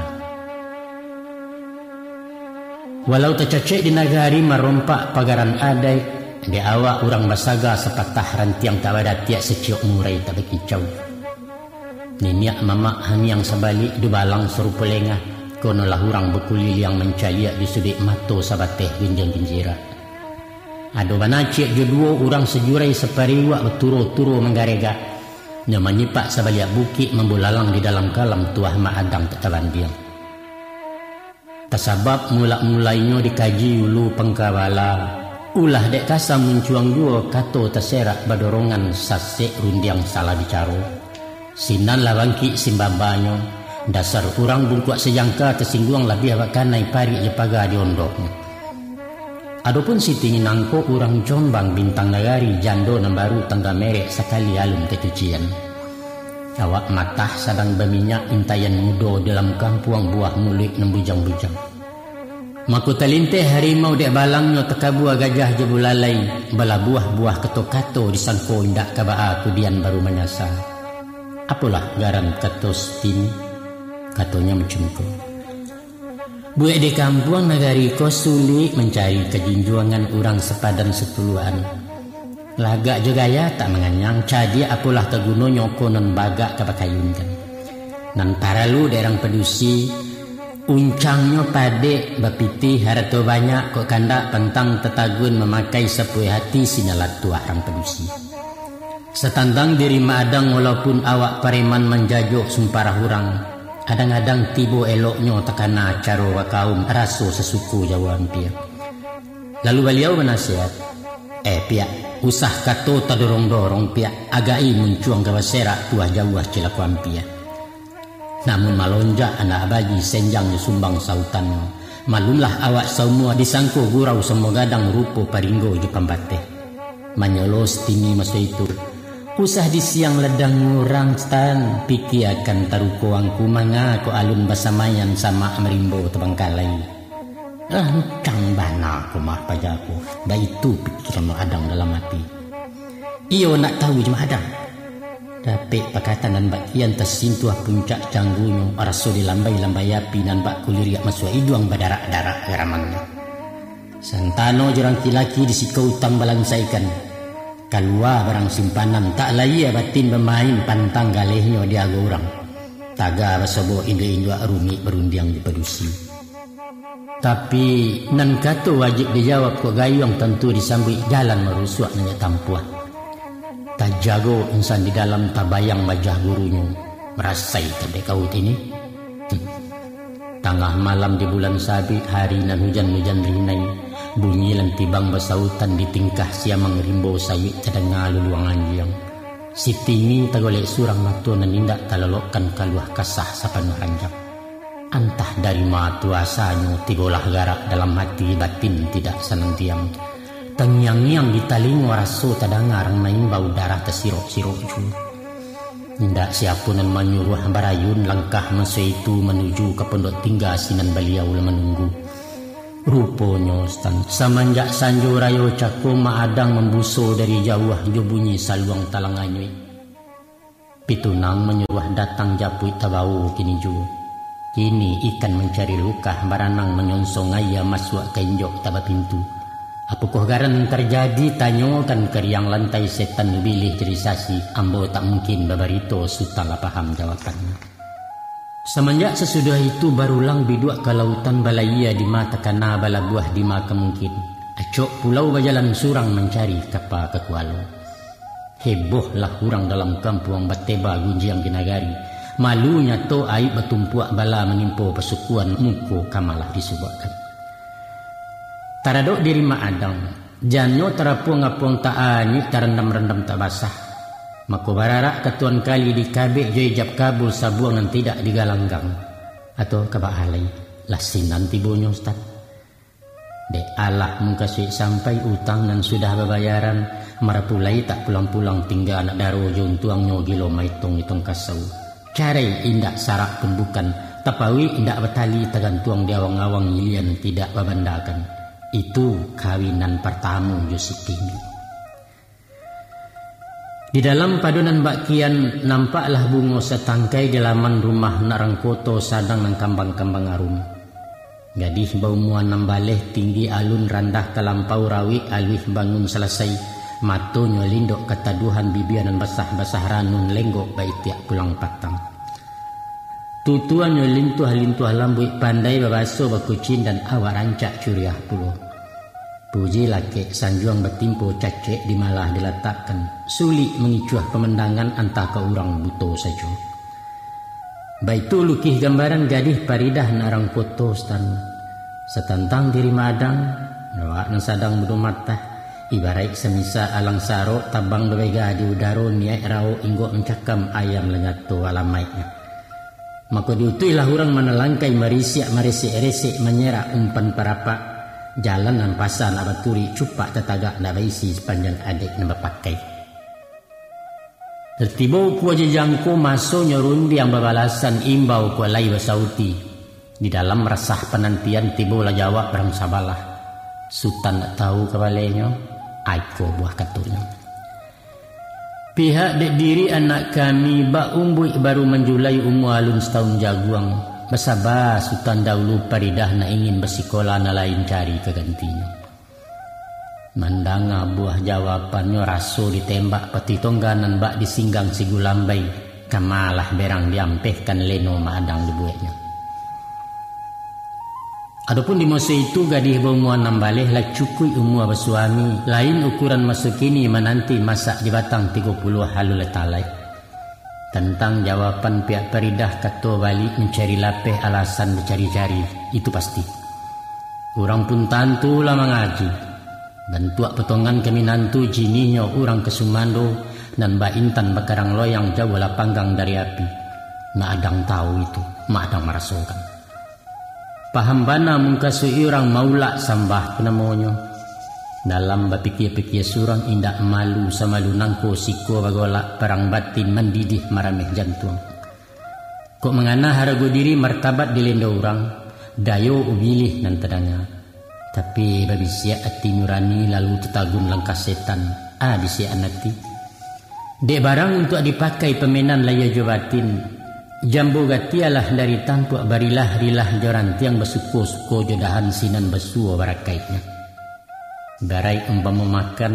Walau tacacek di nagari, marompak pagaran adaik, di awak urang basaga, sapatah rantiang tak badatiak, saciok murai tak bakicau. Niniak mamak hangiang sabalik, dubalang sarupo lengah, Konolah urang bakuliliang mancaliak di suduik mato sabateh gunjiang ginjirak. Ado bana ciek jo duo urang sajurai sapariuak baturo-turo manggaregak, nyo manyipak sabaliak bukik mambulalang di dalam kalam tuah Mak Adang tak tabandiang. Tasabab mulak-mulainyo dikaji ulu pangka bala, ulah dek kasa muncuang juo kato taserak badorongan sasek rundiang salah bicaro. Sinan lah bangkik simbambanyo, dasar urang bungkuak sajangka tasingguang labiah bakanai parik jo paga di ondoknyo. Adopun Siti nangko urang Jombang Bintang Nagari, jando nan baru tangga merek sakali alun kacucian. Awak matah sadang baminyak, intaian mudo dalam kampuang buah muluik nan bujang-bujang. Mako talinteh harimau dek balangnyo, takabua gajah jo bulalai, balabuah-buah kato-kato disangko indak ka baa, kudian baru manyasa. Apolah garan kato Siti ni? Katonyo macam ko. Buek di kampuang nagari ko sulik mancari kajunjuangan urang sapadan satuluakan. Lagak jo gaya tak manganyang, cadiak apolah ka gunonyo ko nan bagak ka bakayunkan. Nan paralu dek urang padusi, uncangnyo padek bapitih, harato banyak kok kandak pantang tatagun mamakai sapuai hati, sinalatuah urang padusi. Satantang diri Mak Adang, walaupun awak pareman manjajok sumparah urang, adang-adang tibo eloknyo takana caro bakaum, raso sasuko jauah ampia. Lalu baliau banasihat, "Eh, Piak, usah kato tadorong-dorong, Piak, agak-i muncuang ka baserak tuah jauah cilako ampia." Namun malonjak anak baji senjang jo sumbang sautannyo. Malumlah awak saumua disangko gurau samo gadang rupo paringgo jo pambateh. Manyolo Siti ni maso itu, "Usah disiang ladang urang, Stan, pikiakan taruko angku manga kok alun basamaian samak marimbo tabangkalai." Lancang bana ko mah paja ko, baitu pikiran Mak Adang dalam ati. Iyo nak tahu jo Mak Adang. Dapek pakatan nan bak kian tasintuah puncak canggunyo, raso dilambai-lambai api nan bak kuliriak masuak iduang badarak-darak garamannyo. Santano jo rangki laki di siko utang balansaikan. Kalua barang simpanan, tak layie batin bamain pantang galehnyo di ago urang. Taga basobok induak-induak rumik barundiang di padusi. Tapi, nan kato wajib dijawab kok gayuang tantu disambuik jalan marusuak nan nyo tampuah. Tajago insan di dalam tabayang bajah gurunyo, marasai kan dek kau tini. Hmm. Tangah malam di bulan sabik, hari nan hujan-hujan rinai, bunyi lantibang basautan di tingkah siamang rimbo sayuik tadanga luluang anjiang. Siti ni tagolek surang mato nan indak talolokkan kaluah kasah sapanuah ranjang. Antah dari ma tu asanyo, tibolah garak dalam hati, batin tidak sanang diam. Tangiang-ngiang di talingo, raso tadanga rang maimbau, darah tasirok-sirok juo. Indak siapo nan manyuruah barayun langkah maso itu manuju ka pondok tingga sinan baliau lah manunggu. Ruponyo, Stan, samanjak sanjo rayo cako Mak Adang mambuso dari jauah jo bunyi saluang talang anyuik. Pitunang manyuruah datang japuik tabao kini juo. Kini ikan mancari lukah, baranang manyonsong aia masuak ka injok taba pintu. Apokoh garan nan tarjadi, tanyokan ka riang lantai setan bilih jadi sasi, ambo tak mungkin babarito, Sutan lah paham jawabannyo. Samanjak sasudah itu barulang biduak ka lautan, balayie di ma takana, balabuah di ma ka mungkin. Acok pulau bajalan surang mancari kapa ka kualo. Hebohlah urang dalam kampuang, bateba gunjiang di nagari. Malu nyato, aib batumpuak, bala manimpo pasukuan, muko ka malah disubuakkan. Taradok diri Mak Adang, jannyo tarapuang-apuang tak anyuik, tarandam-randam tak basah. Mako bararak ka tuan kali, dikabek jo ijab kabul, sabuang nan tidak digalanggang. Atau ka baa lai, lah sinan tibonyo, Ustaz. Dek alah mukasuik sampai, utang nan sudah babayaran, marapu lai tak pulang-pulang, tingga anak daro jo untuangnyo, gilo maitong-itong kasau. Carai indak sarak pun bukan, tapauik indak batali, tagantuang di awang-awang, ilian tidak babandakan. Itu kawinan partamo jo Siti ni. Di dalam pado nan bak kian, nampaklah bungo satangkai di laman rumah nak rang koto, sadang nan kambang-kambang arum. Gadih baumua anam baleh, tinggi alun randah, talampau rawik, aluih bangun salasai, matonyo lindok kataduahan, bibia nan basah-basah ranun, lenggok baitiak pulang patang. Tutuannyo lintuah-lintuah lambuik, pandai babaso bakucing, dan awak rancak curiah pulo. Puji lakek, sanjuang batimpo, cacek di malah dilatakkan, sulik mangicuah pamandangan, antah ka urang buto sajo. Baitu lukih gambaran gadih Paridah nan arang koto Sutan. Satantang diri Mak Adang, awak nan sadang budo matah, ibaraik samisa alang sarok tabang babega di udaro, niaik rawok inggok mancakam, ayam lah nyato alamaiknyo. Mako diutuihlah urang manalangkai, marisiak maresek-resek, manyerak umpan parapak, jalan nan pasa nak baturik, cupak tatagak nak baisi, sapanjang adaik nan bapakai. Lah tibo ukua jajangko, masonyo rundiang babalasan, imbau kok lai basauti. Di dalam rasah panantian, tibolah jawab urang sabalah. Sutan ndak tahu kabalenyo, aiko buah katonyo. Pihak dek diri anak kami, bak umbuik baru manjulai, umua alun satahun jaguang. Basaba Sutan dahulu, Paridah nak ingin basikola, nan lain cari ka gantinyo. Mandanga buah jawabannyo, raso ditembak patih tongga, nan bak disinggang si Gulambai, kamalah berang diampehkan, leno Mak Adang dibueknyo. Adopun di maso itu, gadih baumua anam baleh, lah cukuik umua basuami, lain ukuran maso kini, mananti masak di batang tigo puluah alun lai talai. Tantang jawaban pihak Paridah, kato baliak mancari lapeh, alasan bacari-cari, itu pasti. Urang pun tantu lah mangaji. Bantuak potongan ka minantu, jinihnyo urang ka sumando, nan baintan bakarang loyang, jauahlah panggang dari api. Mak Adang tahu itu, Mak Adang marasokan. Paham bana mungkasuik urang, maulak sambah tu namonyo. Dalam bapikia-pikia surang, indak malu samalu nangko, siko bagolak parang batin, mandidih marameh jantuang. Kok mangana harago diri, martabat dilendo urang, dayo ubilih nan tadanga. Tapi babisiak ati nurani, lalu tatagun langkah setan, a bisiakan ati. Dek barang untuak dipakai, pamenan layia jo batin. Jambo gatialah dari tampuak, barilah-rilah jo rantiang, basuko-suko jo dahan, sinan basuo barakaiknyo. Ibaraik umpamo makan,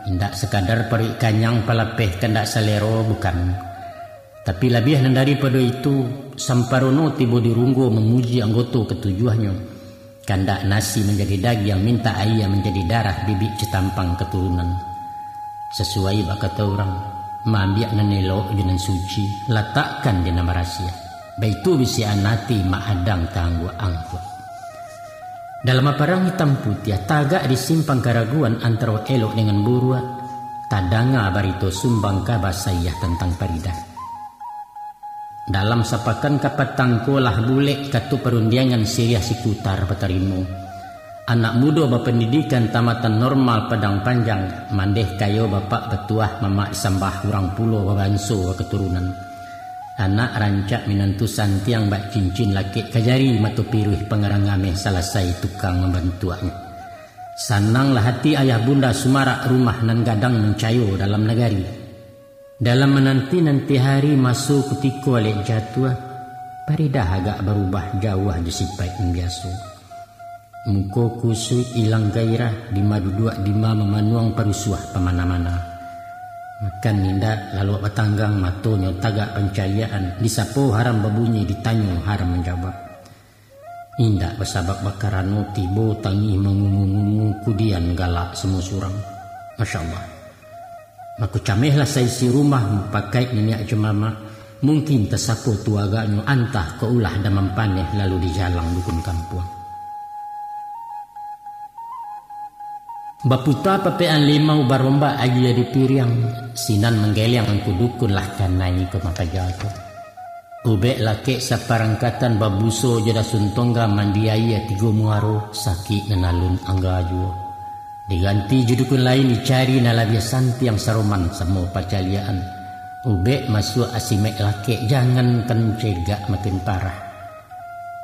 indak sakadar paruik kanyang, palapeh kandak salero, bukan. Tapi labiah nan daripado itu, samparono tibo di runggo, mamuji anggoto katujuahnyo. Kandak nasi manjadi dagiang, mintak aia manjadi darah, bibik citampang katurunan. Sasuai bak kato urang, maambiak nan elok jo nan suci, latakkan di nan barasiah. Baitu bisiakan ati Mak Adang taangguak-angguak. Dalam aparang itam putiah, tagak di simpang karaguan antaro elok dengan buruak, tadanga barito sumbang kaba saiah tantang Paridah. Dalam sapakan ka patang ko lah bulek kato parundiangan, siriah sikutar batarimo. Anak mudo bapandidikan tamatan normal Padang Panjang, mandeh kayo bapak batuah, mamak disambah urang pulo, babanso bakaturunan. Anak rancak minantu santiang, bak cincin lakek ka jari, mato piruih pangarang ameh, salasai tukang mambantuaknyo. Sananglah hati ayah bunda, sumarak rumah nan gadang, mancayo dalam nagari. Dalam mananti-nanti hari, maso kutiko alek jatuah, Paridah agak barubah, jauah jo sipaik nan biaso. Muko kusuik ilang gairah, dima duduak dima mamanuang, parusuah pamana-mana. Makan indak, laluak batanggang, matonyo tagak pancaliakan, disapo haram babunyi, ditanyo haram manjawab. Indak basabab bakarano, tibo tangih mangumu-ngumu, kudian galak samo surang. Masya Allah. Mako camehlah saisi rumah, mupakaik niniak jo mamak, mungkin tasapo tu agaknyo, antah ka ulah damam paneh, lalu dijalang dukun kampuang. Baputa papekan limau, barombak aia di piriang, sinan manggeleng angku dukun, lah kanai ko makaja ko. Ubek lakek saparangkatan, babuso jo dasun tongga, mandi aia tigo muaro, sakik nan alun angga juo. Diganti jo dukun lain, dicari nan labiah santiang, saroman samo pacaliakan. Ubek masuak asimek lakek, jangankan cegak, makin parah.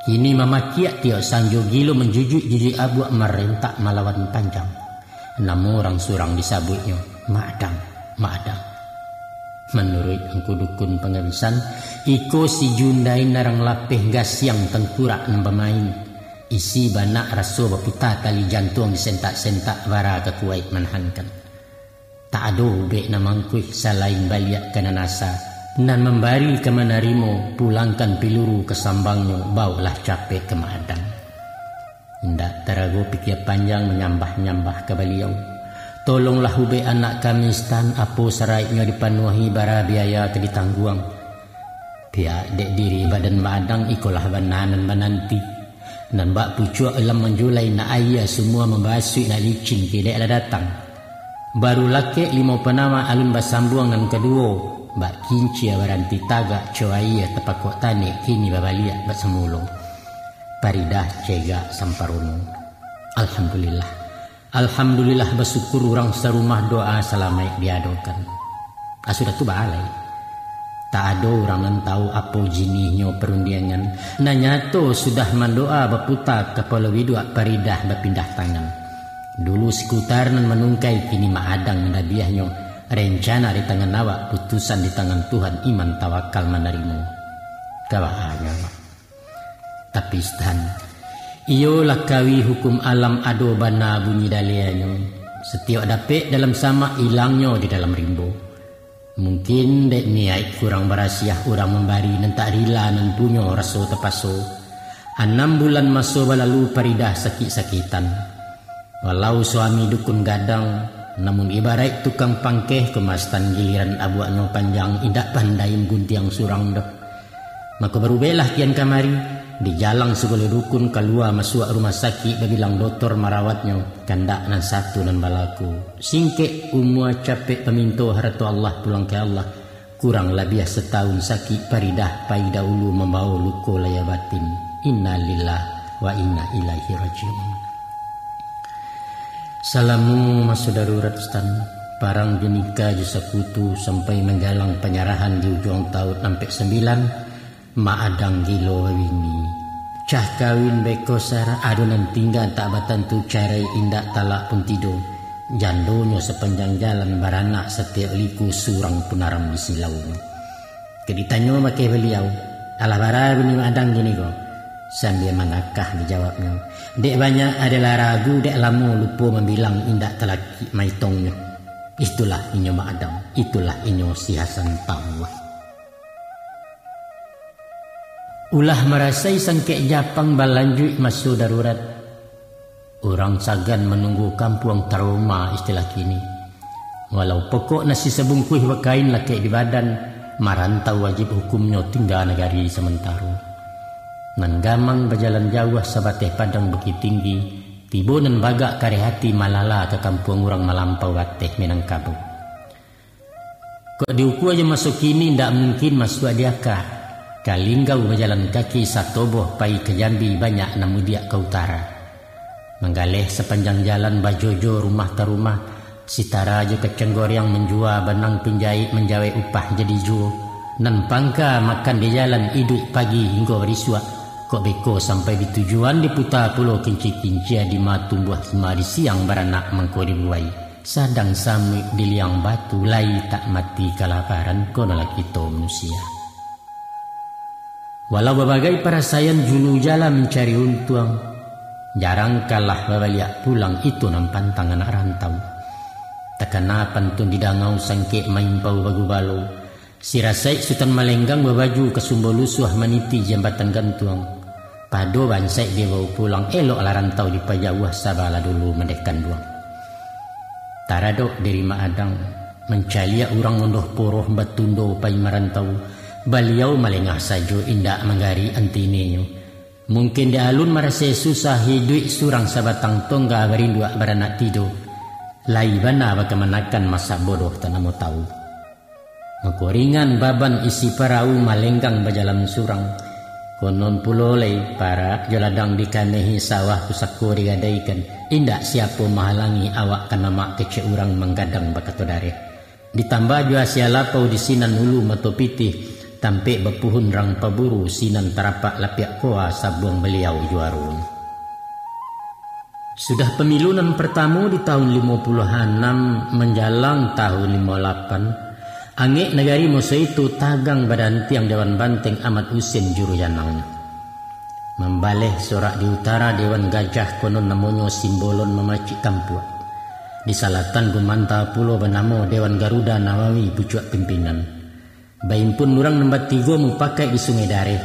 Kini mamakiak tiok sanjo, gilo manjujuik-jujuik abuak, marentak malawan panjang. Namo urang surang disabuiknyo, Madang, Madang. Manuruik angku dukun pangabisan, iko si Jundain arang lapeh, gasiang tangkurak nan bamain. Isi banak raso baputa, tali jantuang disentak-sentak, bara ka kuaik manahankan. Tak ado ubek nan mangkuih, salain baliak ka nan asa, Nan mambari ka manarimo, pulangkan piluru ka sambangnyo, baoklah capek ka Mak Adang. Indak tarago pikia panjang manyambah-nyambah ka Baliau. Tolonglah ubek anak kami, Sutan, apo saraiknyo dipanuahi, bara biaya ka ditangguang. Pihak dek diri badan Mak Adang ikolah bana nan mananti. Nan bak pucuak ilam manjulai nak aia, sumua mambasuik nak licin kidek lah datang. Baru lakek limo panama alun basambuang nan kaduo, bak kincia baranti tagak, co aia tapakok tanek, kini babaliak bak samulo. Paridah cegak samparono. Alhamdulillah. Alhamdulillah, basyukur urang sarumah, doa salamaik diadokan. Ah, sudah tu baalai. Tak ado urang nan tahu apo jinihnyo parundiangan. Nan nyato sudah mandoa baputa kapalo biduak, Paridah bapindah tangan. Dulu Sikutar nan manungkai, kini Mak Adang nan dabiahnyo. Rencana di tangan awak, putusan di tangan Tuhan, iman tawakal manarimo. Kabahanyo awak. Tapi Sutan, iyo lakawi hukum alam, ado bana bunyi dalianyo. Satiok dapek dalam samak, ilangnyo di dalam rimbo. Mungkin dek niaik kurang barasiah urang mambari, nan tak rila nan punyo raso tapaso. Anam bulan maso balalu, Paridah sakik-sakitan. Walau suami dukun gadang, namun ibaraik tukang pangkeh, kemasan giliran abuaknyo panjang, indak pandai mangguntiang surang doh. Mako, barubeklah kian kamari, dijalang sagalo dukun, kalua masuak rumah sakik, babilang dotor marawatnyo, kandak nan satu nan balaku. Singkek umua, capek paminto, harato Allah pulangkan Allah. Kurang labiah satahun sakik, Paridah pai dahulu, mambawo luko lahia batin. Innalillahi wa inna ilaihi raji'un. Salamo maso darurat, Sutan, parang jo nika jo sakutu, sampai manjalang panyarahan di ujuang taun ampek sambilan, Mak Adang gilo babini. Cah kawin beko sara, ado nan tingga tak batantu, carai indak, talak pun tido. Jandonyo sapanjang jalan, baranak satiok liku, surang pun aram di silaunyo. Kok ditanyo bakeh Baliau, "Alah bara bunyi Mak Adang kini ko?" Sambia mangakah dijawabnyo, "Dek banyak adolah ragu, dek lamo lupo mambilang, indak talakik maitongnyo. Itulah inyo Mak Adang, itulah inyo si Hasan Tawah." Ulah marasai sangkek japang, balanjuik maso darurat. Urang sagan manunggu kampuang trauma istilah kini. Walau pokok nasi sabungkuih bakain lakek di badan, marantau wajib hukumnyo tingga nagari samantaro. Nan gamang bajalan jauah sabateh padang Bukittinggi, tibo nan bagak kareh ati malala ka kampuang urang malampau bateh Minangkabau. Kok diukua jo maso kini, indak mungkin masuak di aka. Kalinggau bajalan kaki, satoboh pai ka Jambi, banyak nan mudiak ka utara. Manggaleh sapanjang jalan, bajojo rumah tarumah, sitara jo kacang goreang, manjua banang pinjaik, manjawek upah jadi juo. Nan pangka makan di jalan, iduik pagi hinggo barisuak. Kok beko sampai di tujuan, diputa pulo kinci-kincia, dima tumbuah hima, di siang baranak mangko dibuai. Sadang samuik di liang batu, lai tak mati kalaparan, kono lah kito manusia. Walau babagai parasaian, julu jalan mancari untuang, jarang kalah babaliak pulang, itu nan pantang anak rantau. Takana pantun di dangau, sangkek maimpau bagubalo, Sirasaik Sutan Malenggang babaju ka Sumbo Lusuah, maniti jambatan gantuang. Pado bansaik dibawo pulang, eloklah rantau dipajauah, sabalah dulu mandeh kanduang. Taradok diri Mak Adang, mancaliak urang ondoh poroh, batundo pai marantau. Baliau malengah sajo, indak manggarik antininyo. Mungkin di alun marasai susah, hiduik surang sabatang tongga, barinduak baranak tido. Lai bana bakamanakan, masa bodoh tanamo tawu. Mako ringan baban isi parau, Malenggang bajalan surang. Konon pulo lai parak jo ladang dikamehi, sawah pusako digadaikan. Indak siapo mahalangi awak ka namak kecek urang, manggadang bakato dareh. Ditambah jo asia lapau, di sinan ulu mato pitih, tampek bapuhun rang paburu, sinan tarapak lapiak koa, sabuang baliau juaronyo. Sudah pamilu nan partamo di taun limo puluah anam manjalang taun limo lapan, angek nagari maso itu tagang badantiang Dewan Banteng Amat Husin Juru Janangnyo. Mambaleh sorak di utara Dewan Gajah, konon namonyo Simbolon Mamacik Kampuak. Di salatan Gumanta pulo banamo Dewan Garuda Nawawi pucuak pimpinan. Baimpun urang nan batigo mupakaik di Sungai Dareh,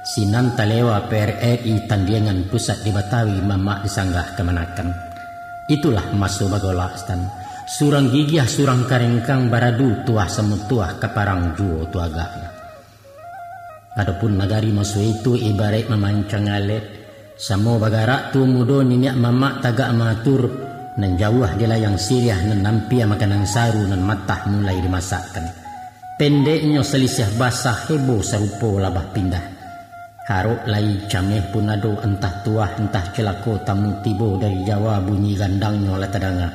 sinan talewa P R R I Tandiangan Pusat di Batawi, mamak di Sanggah Kamanakan. Itulah maso bagolak, Stan. Surang gigiah, surang karengkang, baradu tuah samo tuah, ka parang juo tu agaknyo. Adopun nagari maso itu ibaraik mamancang alet, samo bagarak tuo mudo niniak mamak tagak maatur, nan jauah di layang siriah, nan ampia makanan saru nan matah mulai dimasakkan. Pendeknyo, salisiah basah hebo sarupo labah pindah. Harok lai cameh pun ado, antah tuah, antah cilako, tamu tibo dari Jawa, bunyi gandangnyo lah tadanga.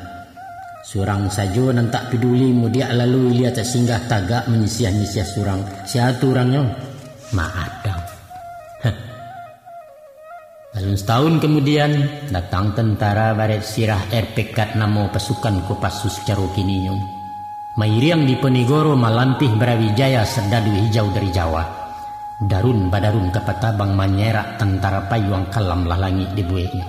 Surang sajo nan tak piduli, mudiak lalu ilia tak singgah, tagak manyisiah-nyisiah surang. Sia tu urangnyo? Mak Adang. Heh. Alun satahun kamudian, datang tentara barek sirah R P K namo pasukan Kopassus caro kininyo. Mairiang di Ponegoro malampih barawijaya sardadu hijau dari Jawa. Darun badarun ka patabang manyerak tantara payuang kalam lah langik dibueknyo.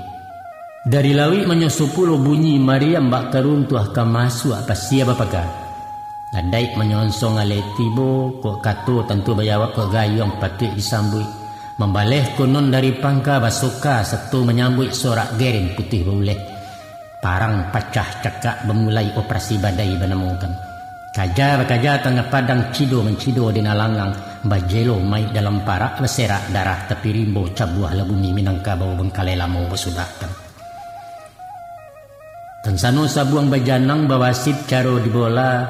Dari lauik manyoso pulo bunyi mariam bak karuntuah ka masuak pasia bapaga. Ladaik manyonsong alai tibo, kok kato tantu bajawab, kok gayuang patuik disambuik. Mambaleh konon dari pangka basoka, sato manyambuik sorak gereng putuih bauleh. Parang pacah cakak bamulai, operasi badai banamokan. Kaja bakaja tangah padang, cido mancido di nalangang, bajelo mayik dalam parak, baserak darah tapi rimbo, cabuahlah bumi Minangkabau bangkalai lamo basudahkan. Tan sano sabuang bajanang bawasit caro dibola,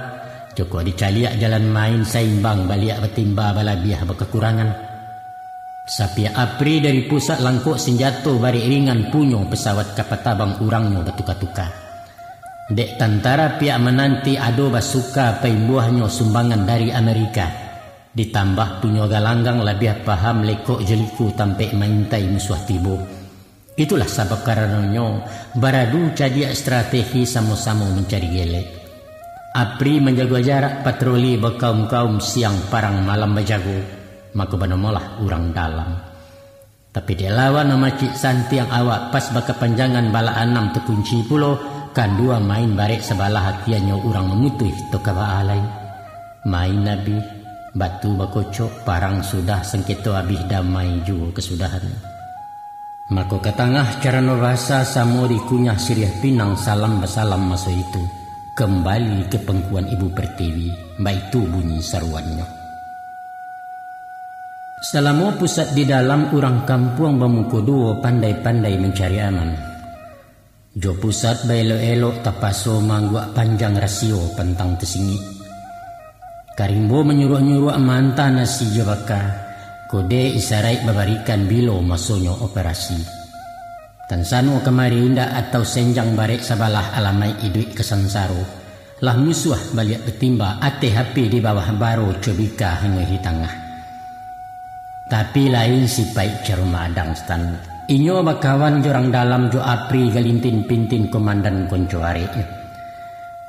jokok dicaliak jalan main saimbang, baliak batimba balabiah bakakurangan. Sapiak Apri dari pusat langkok sinjato barek ringan, punyo pesawat ka patabang urangnyo batuka-tuka. Dek tantara piak mananti ado basuka paimbuahnyo sumbangan dari Amerika. Ditambah punyo galanggang labiah paham lekok jo liku tampek maintai musuah tibo. Itulah sabab karanonyo, baradu cadiak strategi samo-samo mancari gelek. Apri manjago jarak patroli bakaum-kaum siang parang malam bajago, mako banamolah urang dalam. Tapi dek lawan nan macik santiang awak pas bakapanjangan balak anam takunci pulo, kandua main barek sabalah akianyo urang mamutuih toka baalai. Main abih, batu bakocok, parang sudah sangketo abih damai juo kasudahannyo. Mako ka tangah carano basa samo dikunyah siriah pinang salam basalam maso itu, kambali ka pangkuan Ibu Pertiwi, baitu bunyi saruannyo. Salamo pusat di dalam urang kampuang bamuko duo pandai-pandai mancari aman. Jo pusat baelok-elok tapaso maangguak panjang rasio pantang tasingik. Karimbo manyuruak-nyuruak maanta nasi jo baka, kode isaraik babarikan bilo masonyo operasi. Tansano kamari indak atau senjang barek sabalah alamaik iduik ka sansaro. Lah musuah baliak batimba, ateh api di bawah baro, cobika hanyo di tangah. Tapi lain sipaik caro Madang Stan. Inyo bakawan jo urang dalam jo Apri galintin-pintin komandan konco areknyo.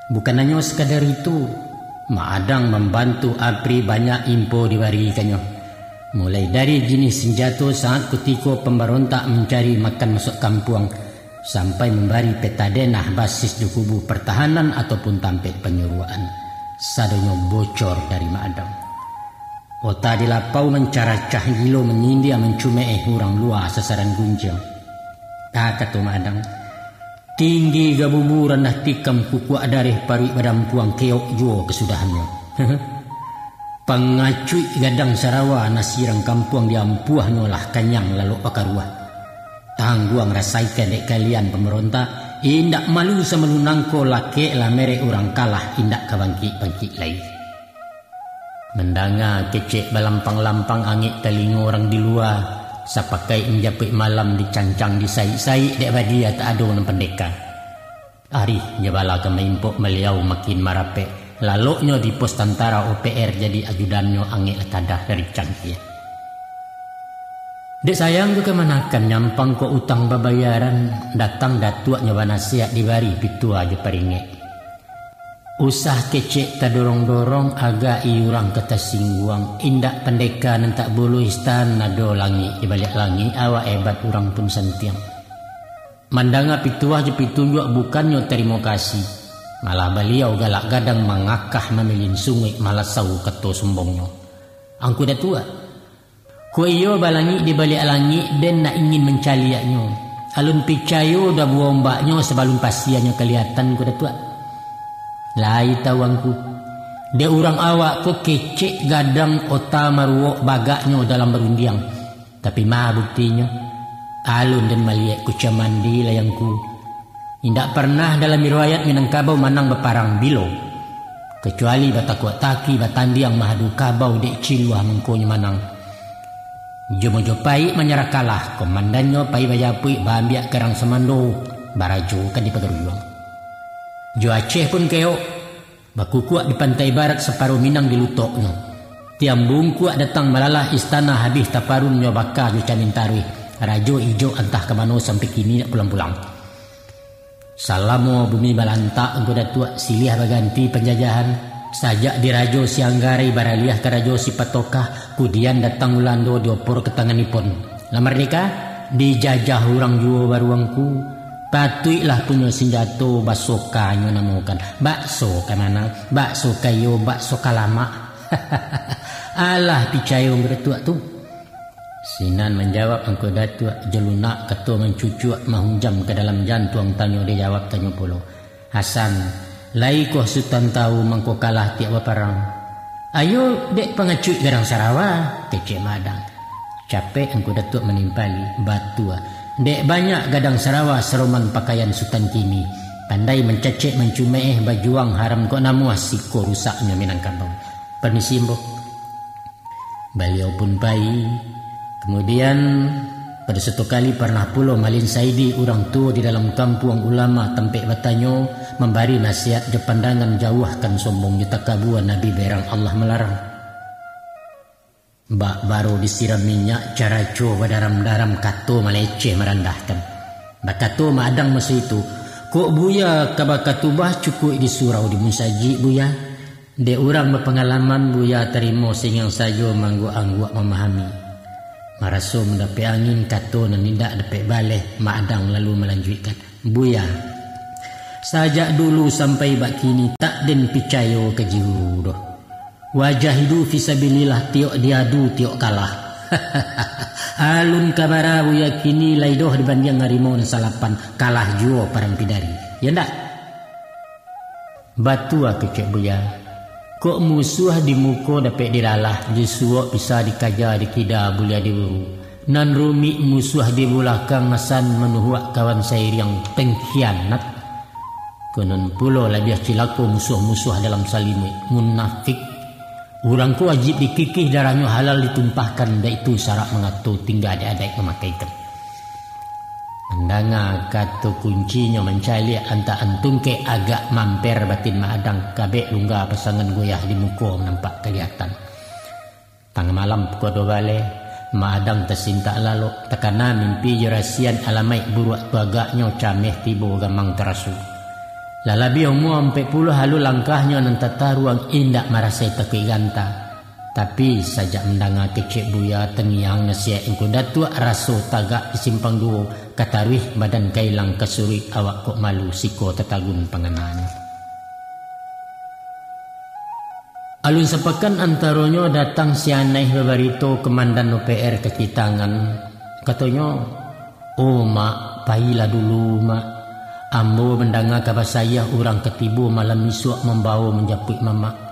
Bukan hanyo sakadar itu, Madang mambantu Apri banyak info dibarikannyo. Mulai dari jinih sanjato saat kutiko pambarontak mancari makan masuak kampuang, sampai mambari peta denah basis jo kubu partahanan ataupun tampek panyuruakan. Sadonyo bocor dari Madang. Ota di lapau mancaracah, gilo manyindia mancumek-eh urang lua sasaran gunjiang. Ka kato Madang, tinggi gabubu randah tikam, kukuak dareh paruik badampuang, keok juo kasudahannyo. Pangacuik gadang sarawa, nasi urang kampuang diampuahnyo lah kanyang lalok bakaruah. Tangguang rasaikan dek kalian pambarontak, indak malu samalu nangko, lakek lah merek urang kalah, indak ka bangkik-bangkik lai. Mandanga kecek balampang-lampang angek talingo urang di lua, sapakaik manjapuik malam dicancang disaik-saik dek badia tak ado nan pandeka. Arih jo bala ka maimpok baliau makin marapek, laloknyo di pos tantara O P R jadi ajudannyo angek lah tadah dari cangkia. Dek sayang jo kamanakan nyampang kok utang babayaran, datang datuaknyo banasihat dibari pitua jo paringek. Usah kecek tadorong-dorong, agak i urang ka tasingguang, indak pandeka nan tak buluih Stan, ado langik di baliak langik, awak hebat urang pun santiang. Mandanga pituah jo pitunjuak bukannyo tarimo kasih, malah baliau galak gadang mangakah mamilin sunguik malasau kato sombongnyo. Angku Datuak. Kok iyo balangik di baliak langik, den nak ingin mancaliaknyo. Alun picayo dabuah ombaknyo sabalun pasianyo kaliatan, Angku Datuak. Lai tahu angku, dek urang awak ko kecek gadang ota maruok bagaknyo dalam barundiang. Tapi ma buktinyo? Alun den maliek kuciang mandi lai angku. Indak parnah dalam riwayat Minangkabau manang baparang bilo, kacuali batakuak taki batandiang mahadu kabau dek ciluah mangkonyo manang. Jo Mojopaik manyarah kalah, komandannyo pai bajapuik baambiak karang samando, barajo ka di Pagaruyuang. Jo Aceh pun keok, bakukuak di pantai barat saparo Minang dilutoknyo. Tiang bungkuak datang malalah istana habih taparunnyo baka jo camin taruih, rajo ijok antah ka mano sampai kini dak pulang-pulang. Salamo bumi balantak Angku Datuak, silih baganti panjajahan, sajak di Rajo Sianggarai baraliah ka Rajo Sipatokah, kudian datang Ulando diopor ka tangan Nipon. Lah mardeka, dijajah urang juo baru angku, patuiklah punyo sinjato basoka nyo namokan. Bakso ka mana? Bakso kayo, bakso ka lamak. Alah picayo Angku Datuak tu. Sinan manjawab Angku Datuak, jo lunak kato mancucuak mahunjam ka dalam jantuang, tanyo dijawab tanyo pulo. Hasan, lai koh Sutan tahu mangko kalah tiok baparang? Ayo dek pangacuik gadang sarawa, kecek Madang. Capek Angku Datuak manimpali, batua. Dek banyak gadang sarawa saroman pakaian Sutan kini. Pandai mancacek mancumeeh bajuang haram kok namuah siko rusaknyo Minangkabau. Permisi, Ambo. Baliau pun pai. Kamudian, pado satu kali parnah pulo Malin Saidi, urang tuo di dalam kampuang ulama, tampek batanyo, mambari nasihat jo pandangan jauahkan sombong jo takabua Nabi berang Allah malarang. Bak baro disiram minyak, caraco badaram-daram, kato maleceh marandahkan. Bakato Mak Adang maso itu, "Kok Buya ka bakatubah, cukuik di surau di musajik, Buya. Dek urang bapangalaman, Buya tarimo sangiang sajo, maangguak-angguak mamahami." Maraso mandapek angin, kato nan indak dapek baleh, Mak Adang lalu malanjuikkan, "Buya, sajak dulu sampai bak kini, tak den picayo ka jiru doh. Wajahidu fisabilillah, tiok diadu, tiok kalah." Alun ka bara Buya kini, lai doh dibandiang harimau nan salapan, kalah juo parang pidari. Iyo ndak? Batua kecek Buya. Kok musuah di muko dapek dilalah, jo suok bisa dikaja, dikida buliah diburu. Nan rumik musuah di bulakang, asan manuhuak kawan sairiang, pengkhianat. Konon pulo labiah cilako musuah-musuah dalam salimuik, munafik. Urang ko wajib dikikih, darahnyo halal ditumpahkan, dek itu sarak mangato, tingga di adaik mamakaikan. Mandanga kato kuncinyo mancaliak antaan tungkek, agak mamper batin Mak Adang, kabek lungga pasangan goyah di muko nampak kaliatan. Tangah malam pukua duo baleh, Mak Adang tasintak lalok, takana mimpi jo rasian alamaik buruak tu, agaknyo cameh tibo gamang taraso. Lah labiah umua ampek puluah, alun langkahnyo nan tataruang, indak marasai takuik ganta. Tapi, sajak mandanga kecek Buya, tangiang nasihat Angku Datuak, raso tagak di simpang duo, ka taruih badan ka ilang, ka suruik awak kok malu, siko tatagun pangananyo. Alun sapakan antaronyo, datang si Anaih babarito, Komandan O P R Kacitangan. Katonyo, "Oh, Mak, pailah dulu, Mak. Ambo mandanga kaba sayah, urang ka tibo malam isuak mambawo manjapuik Mamak."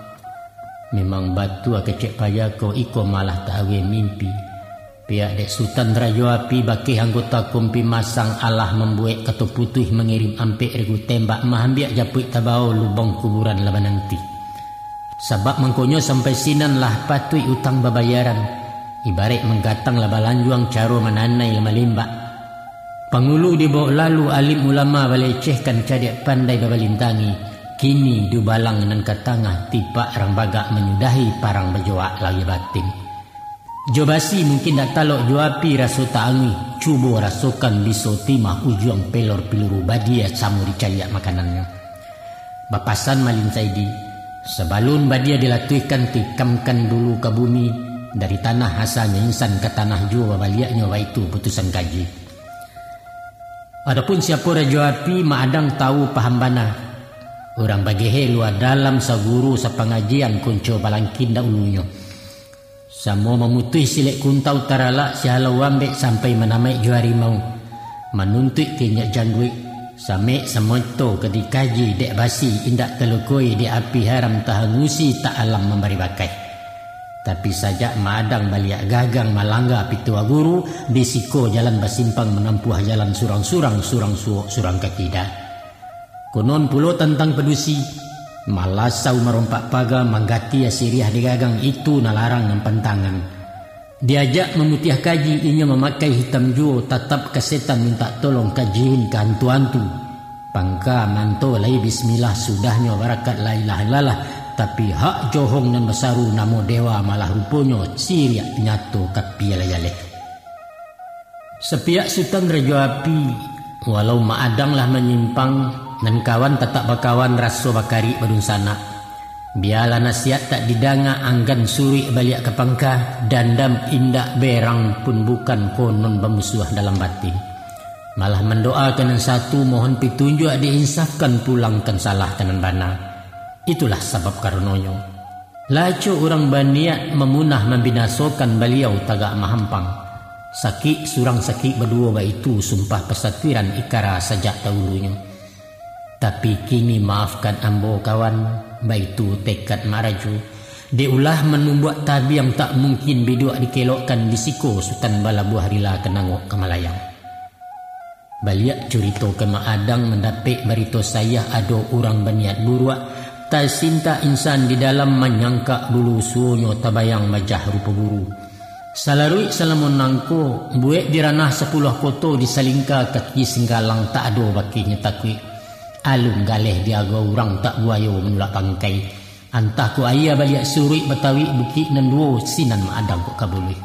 Memang batua kecek payah ko, iko malah tak aweh mimpi. Pihak dek Sutan Rajo Api, bakeh anggota Kompi Masang, alah mambuek kato putuih, mangirim ampek regu tembak, maambiak japuik tabao, lubang kuburan lah bananti. Sabab mangkonyo sampai sinan lah patuik utang babayaran, ibaraik manggatang lah balanjuang, caro mananai lah malimbak. Pangulu dibao lalu, alim ulama balecehkan, cadiak pandai babalintangi, kini dubalang nan ka tangah, tipak rang bagak manyudahi, parang bajoak lahia batin. Jo basi mungkin dak talok, jo api raso tak anguih, cubo rasokan biso timah, ujuang pelor piluru, badia samo dicaliak makanannyo. Bapasan Malin Saidi, sabalun badia dilatuihkan, tikamkan dulu ka bumi, dari tanah asalnyo insan, ka tanah juo babaliaknyo, baitu putusan kaji. Adopun siapo Rajo Api, Mak Adang tahu paham bana. Urang bagehe lua dalam, saguru sapangajian, konco balangkin dahulunyo. Samo mamutuih silek kuntau taralak si halau ambek sampai manamaik jo harimau. Manuntuik ka inyak jangguik, samek samoto ka dikaji dek basi indak talukoi dek api haram tahangusi tak alam mambari bakai. Tapi sajak Maadang baliak gagang malangga pituah guru, di siko jalan basimpang manampuah jalan surang-surang, surang suok, surang kakidak. Konon pulo tantang padusi, malasau marompak paga manggati asiriah di gagang itu nan larang nan pantangan. Diajak mamutiah kaji inyo mamakai hitam juo tatap ka setan mintak tolong ka jin ka hantu-hantu. Pangka manto lai bismillah sudahnyo barakat la ilaha illallah, tapi hak johong nan basaru namo dewa malah ruponyo siriak nyato ka pialah jaleh. Sapiak Sutan Rajo Api, walau Maadang lah manyimpang, nan kawan tatap bakawan raso bakarik badunsanak. Bialah nasihat tak didanga anggan suruik baliak ka pangka, dandam indak berang pun bukan konon bamusuah dalam batin. Malah mandoa ka nan satu mohon pitunjuak diinsafkan pulangkan salah ka nan bana. Itulah sabab karanonyo. Lah acok urang baniat mamunah mambinasokan baliau tagak mahampang. Sakik surang sakik baduo baitu sumpah pasatiran ikara sajak dahulunyo. Tapi kini maafkan ambo kawan, baitu tekad Mak Rajo. Dek ulah manumbuak tabiang tak mungkin biduak dikelokkan di siko Sutan Balabuah rila ka nangok ka malayang. Baliak curito ka Mak Adang mandapek barito sayah ado urang baniat buruak, tasintak insan di dalam manyangkak bulu suonyo tabayang majah rupo guru. Salaruik salamo nangko, buek di ranah sapuluah koto di salingka kaki singgalang tak ado bakihnyo takuik. Alun galeh diago urang tak buayo manulak bangkai. Antah ko aia baliak suruik batawik bukik nan duo sinan Mak Adang kok ka buluih.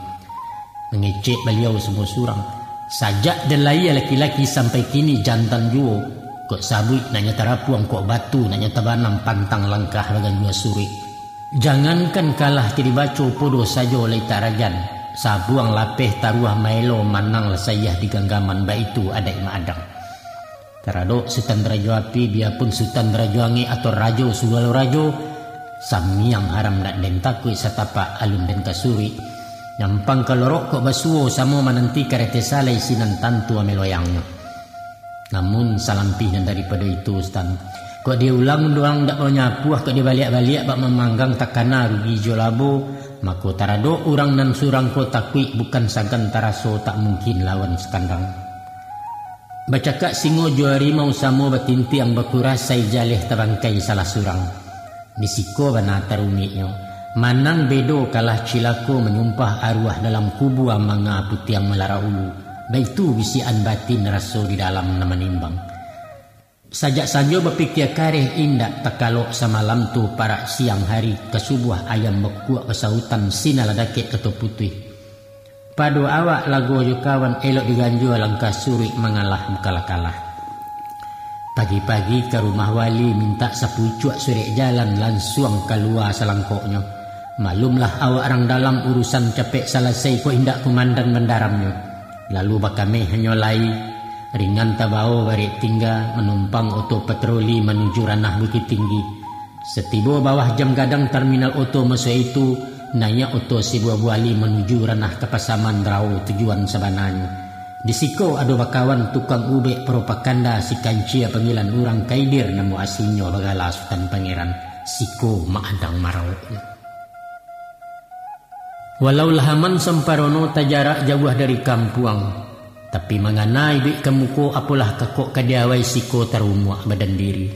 Mangecek baliau samo surang. Sajak den lahia laki-laki sampai kini jantan juo. Kok sabuik nak nyo tarapuang, kok batu nak nyo tabanam pantang langkah baganjua suruik. Jangankan kalah ka dibaco, podo sajo lai tak rajan. Sabuang lapeh taruah maelo manang lah sayah di ganggaman, baitu adaik Mak Adang. Taradok Sutan Rajo Api, biapun Sutan Rajo Angek atau Rajo Sugalo Rajo, samiang haram dak den takuik satapak alun den kasuruik. Nyampang ka lorok kok basuo samo mananti karete salai sinan tantu ameh loyangnyo. Namun salampih nan daripado itu, Sutan, kok diulang-ulang dak manyapuah, kok dibaliak-baliak bak mamanggang takana rugi jo labo, mako taradok urang nan surang ko takuik bukan sagan taraso tak mungkin lawan sakandang. Bacakak singo jo harimau samo batintiang bakurasai jaleh tabangkai salah surang. Di siko bana tarumiknyo, manang bedo kalah cilako manyumpah aruah dalam kubua manga putiang malarak ulu, baitu bisiakan batin raso di dalam nan manimbang. Sajak sanjo bapikia kareh indak takalok samalam tu parak siang hari ka subuah ayam bakuak basautan sinalah dakek kato putuih. Pado awak lago jo kawan elok diganjua langkah suruik mangalah bukalah kalah. Pagi-pagi ka rumah wali mintak sapucuak surek jalan lansuang kalua salangkoknyo. Malumlah awak rang dalam urusan capek salasai kok indak kumandan mandaramnyo. Lalu bakameh hanyo lai, ringan tabao barek tingga manumpang oto patroli manuju ranah Bukittinggi. Satibo bawah jam gadang tarminal oto maso itu, naiak oto sibuah buali manuju ranah ka Pasaman Rao tujuan sabananyo. Di siko ado bakawan tukang ubek propaganda si Kancia panggilan urang Kaidir namo aslinyo bagala Sutan Pangeran, siko Mak Adang maraoknyo. Walau lah aman samparono tajarak jauah dari kampuang, tapi mangana iduik ka muko apolah kakok ka diawai siko tarumuak badan diri.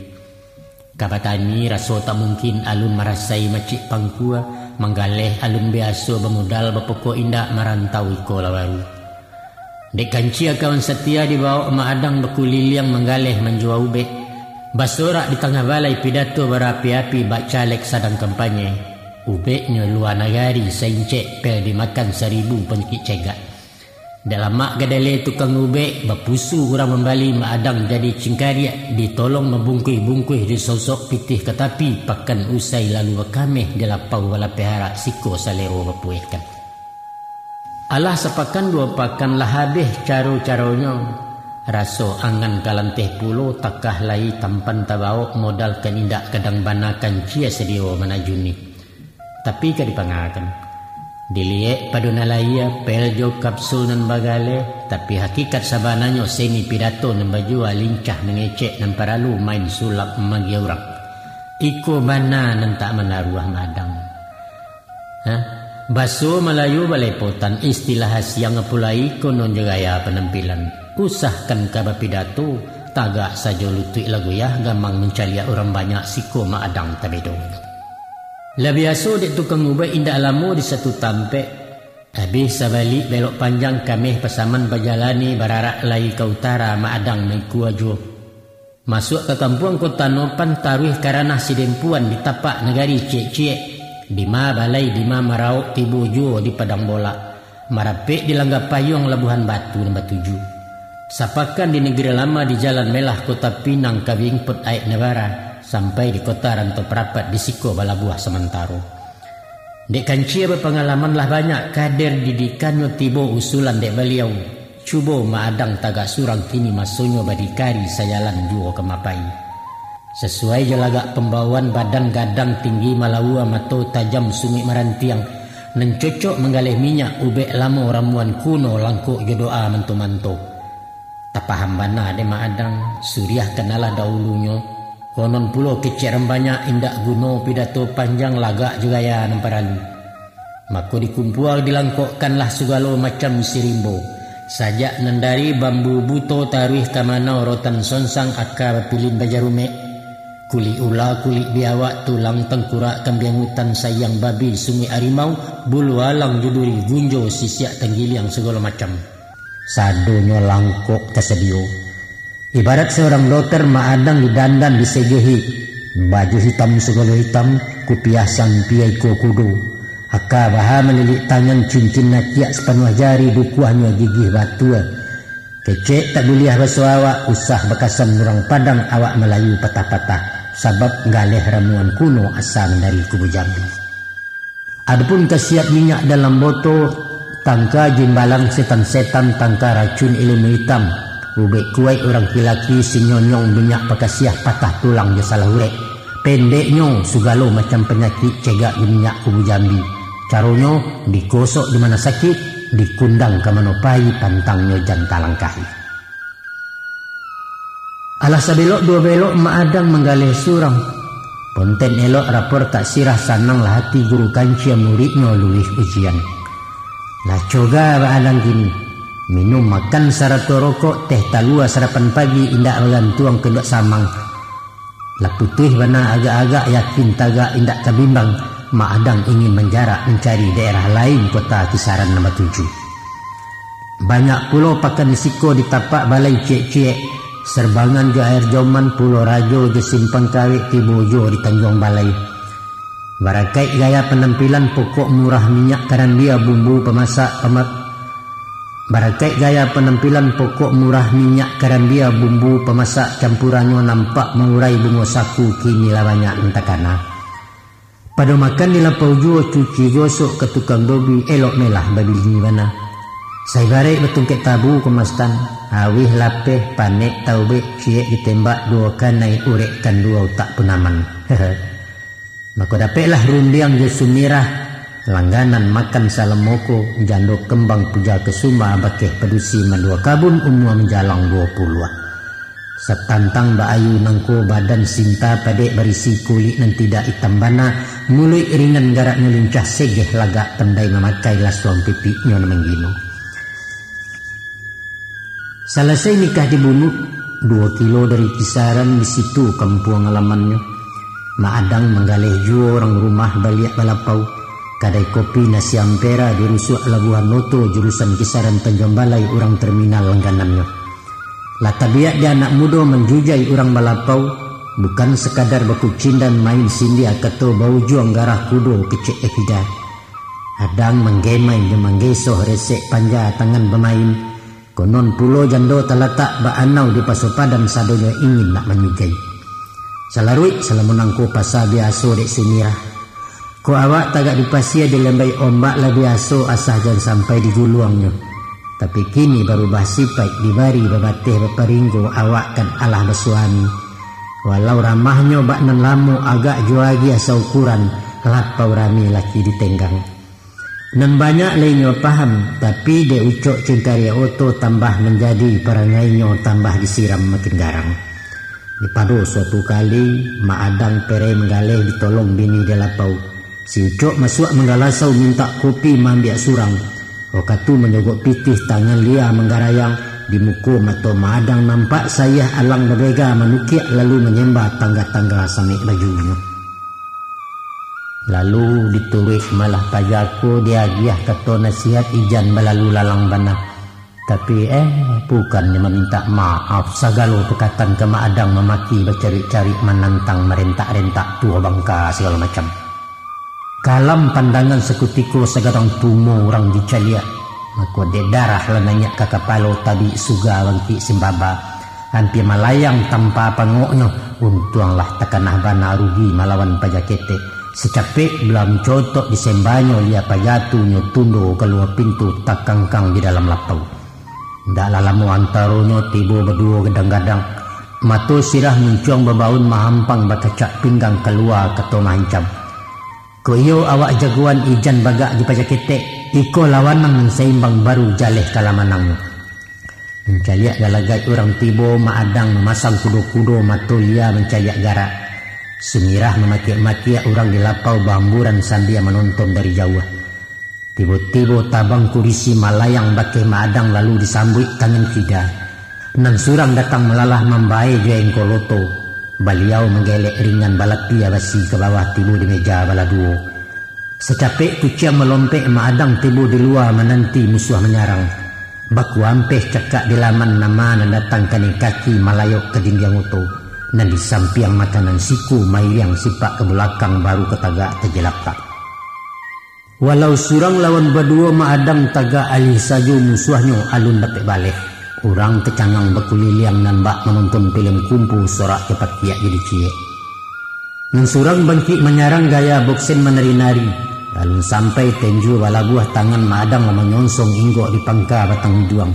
Ka batani raso tak mungkin alun marasai macik pangkua, manggaleh alun biaso bamodal bapokok indak marantau iko lah baru. Dek Kancia kawan satia dibawok Mak Adang bakuliliang manggaleh manjua ubek. Basorak di tangah balai pidato barapi-api bak caleg sadang kampanye. Ubeknyo lua nagari saincek pel dimakan saribu panyakik cegak. Dek lamak gadale tukang ubek, bapusu urang mambali Mak Adang jadi cingkariak, ditolong mambungkuih-bungkuih di sosok pitih ka tapi, pakan usai lalu bakameh di lapau balapeh arak siko salero bapuehkan. Alah sapakan duo pakan lah habih caro-caronyo, raso angan ka lanteh pulo takah lai tampan tabawok modal ka nindak gadang bana Kancia sadio manajuni. Tapi ka dipangakan. Diliek pado nan lahia, pel jo kapsul nan bagaleh, tapi hakikat sabananyo seni pidato nan bajua, lincah mangecek, nan paralu main sulap magiah urang. Iko bana nan tak manaruah Mak Adang. Hah? Baso Malayu balepotan, istilah asiang apo lai, konon jo gaya panampilan. Usahkan ka bapidato, tagak sajo lutuik lah goyah, gamang mancaliak urang banyak, siko Mak Adang tabedo. Lah biaso dek tukang ubaik indak lamo di satu tampek. Abih sabalik belok panjang kameh Pasaman bajalani bararak lai ka utara, Mak Adang maikua juo. Masuak ka kampuang Kota Nopan taruih ka ranah Sidempuan di tapak nagari ciek-ciek, dima balai dima maraok tibo juo di Padang Bolak, marapek di Langga Payuang Labuhan Batu nan batuju. Sapakan di Negeri Lama di Jalan Melah Kota Pinang ka Bingput Aek Nabara, sampai di Kota Rantau Parapat di siko balabuah samantaro. Dek kancia bapangalaman lah banyak kader didikannyo tibo usulan dek baliau. Cubo Mak Adang tagak surang kini masonyo badikari sajalan juo ka mapai. Sasuai jo lagak pambaoan badan gadang tinggi malaua mato tajam sungik marantiang, nan cocok manggaleh minyak ubek lamo ramuan kuno langkok jo doa manto-manto. Tapaham bana dek Mak Adang, suriah kanalah daulunyo, konon pulo kecek rang banyak indak guno pidato panjang lagak jo gaya nan paralu. Mako dikumpua dilangkokkanlah sagalo macam isi rimbo, sajak nan dari bambu buto taruih ka manau rotan sonsang aka bapilin bajarumek, kulik ula, kulik biawak, tulang tangkurak, kambiang utan, sayang babi, sungik arimau, bulu alang jo duri, gunjo, sisiak, tanggiliang, sagalo macam. Sadonyo langkok tasadio. Ibarat saurang dokter, Mak Adang didandan disegehi, baju hitam sagalo hitam, kupiah sampiah iko kudo, aka baha malilik tangan, cincin naciak sapanuah jari, dukuahnyo gigih batua. Kecek tak buliah baso awak, usah bakasan urang Padang, awak Malayu patah-patah, sabab galeh ramuan kuno asa nan dari kubu Jambi. Adopun kasiat minyak dalam boto, tangka jimbalang setan-setan, tangka racun ilmu itam, ubek kuaik urang kilaki, sinyonyong minyak pakasiah, patah tulang jo salah urek. Pendeknyo, sagalo macam panyakik cegak jo minyak kubu Jambi. Caronyo, digosok di mano sakik, dikundang ka mano pai, pantangnyo jan talangkahi. Alah sabelok duo belok Mak Adang manggaleh surang. Ponten elok rapor tak sirah, sananglah hati guru kancia, muridnyo luwih ujian. Lah coga Mak Adang kini, minum makan sarato rokok, teh talua sarapan pagi, indak bagantuang ka induak samang. Lah putuih bana agak-agak, yakin tagak indak ka bimbang, Mak Adang ingin manjarak mancari daerah lain kota kisaran nan batuju. Banyak pulo pakan di siko di tapak balai ciek-ciek, Serbangan jo Air Joman, Pulo Rajo jo Simpang Kawek, tibo juo di Tanjuang Balai. Barakaik gaya panampilan, pokok murah minyak karambia, bumbu pamasak pama-, barakaik gaya panampilan, pokok murah minyak karambia, bumbu pamasak campurannyo, nampak maurai bungo saku, kini lah banyak nan takana. Pado makan di lapau juo, cuci gosok ka tukang dobi, elok melah babini bana. Saibaraik batungkek tabu ka mastan, awih lapeh, panek taubek, ciek ditembak duo kanai, urek kan duo utak pun aman. Mako dapeklah rundiang jo sumirah, langganan makan salamoko, jando kembang puja kesuma, bakeh padusi mandua kabun, umua manjalang duo puluah. Satantang baayu nangko, badan sinta padek, barisi kulik nan tidak itam bana, muluik ringan garaknyo lincah, segeh lagak pandai mamakai, lasuang pipiknyo nan manggino. Salasai nikah di Bunut, duo kilo dari kisaran, di situ kampuang alamannyo. Mak Adang manggaleh juo urang rumah baliak balapau, kadai kopi Nasi Ampera di rusuak Labuhan Oto, jurusan kisaran Tanjuang Balai, urang terminal langganannyo. Lah tabiak di anak mudo manjujai urang balapau, bukan sakadar bakucindan main sindia kato, baujuang garah kudo kecek Evida. Adang manggemai jo manggesoh, resek panja tangan bamain, konon pulo jando talatak baanau di Paso Padan, sadonyo ingin nak manyujai. Salaruik salamo nangko pasa biaso dek Sumirah. Kok awak tagak di pasia, dilambai ombak lah biaso, asah jan sampai diguluangnyo. Tapi kini barubah sipaik, dibari babateh baparinggo, awak kan alah basuami. Walau ramahnyo bak nan lamo, agak juo agiah saukuran, lapau rami laki ditenggang. Nan banyak lai nyo paham, tapi dek ucok cingkariak oto tambah manjadi, parangainyo tambah disiram makin garang. Di pado suatu kali, Mak Adang perai manggaleh ditolong bini di lapau. Si Ucok masuak manggalasau mintak kopi maambiak surang. Wakatu manyogok pitih tangan lia manggarayang, di muko mato Mak Adang nampak sayah alang babega manukiak lalu manyemba tangga-tangga samik bajunyo. Lalu dituruik malah pajako diagiah kato nasihat ijan balalu lalang bana. Tapi eh, bukannyo mamintak maaf, sagalo pakatan ka Mak Adang mamaki bacarik-carik manantang marentak-rentak tuo bangka sagalo macam. Kalam pandangan sakutiko sagadang tumo urang dicaliak, mako dek darah lah naiak ka kapalo tabik suga bangkik simbaba. Ampia malayang tampa pangoknyo, untuanglah takanah bana rugi malawan paja ketek. Sacapek bala mancotok disembanyo lia pajatunyo tundo kalua pintu takangkang di dalam lapau. Ndaklah lamo antaronyo tibo baduo gadang-gadang. Mato sirah muncuang babaun mahampang bakacak pinggang kalua kato mahancam. Kok iyo awak jagoan ijan bagak di paja ketek, iko lawanan nan saimbang baru jaleh ka lamanangnyo. Mancaliak galagai urang tibo, Mak Adang mamasang kudo-kudo mato lia mancaliak garak. Sumirah mamakiak-makiak urang di lapau baamburan sambia manonton dari jauah. Tibo-tibo tabang kurisi malayang bakeh Mak Adang lalu disambuik tangan kida. Nan surang datang malalah mambae jo engkoloto. Baliau manggelek ringan balapia basi ka bawah tibo di meja baladuo. Sacapek kuciang malompek Mak Adang tibo di lua mananti musuah manyarang. Bakuampeh cakak di laman nama nan datang kanai kaki malayok ka dindiang oto, nan di sampiang makanan siku mairiang sipak ka bulakang baru ka tagak tajelakak. Walau surang lawan baduo Mak Adang tagak alih sajo musuahnyo alun dapek baleh. Urang tacangang bakuliliang nan bak manonton pilem kumpu sorak jo pakiak jadi ciek. Nan surang bangkik manyarang gaya boksen manari-nari. Alun sampai tenjo balabuah tangan Mak Adang lah manyonsong inggok di pangka batang iduang.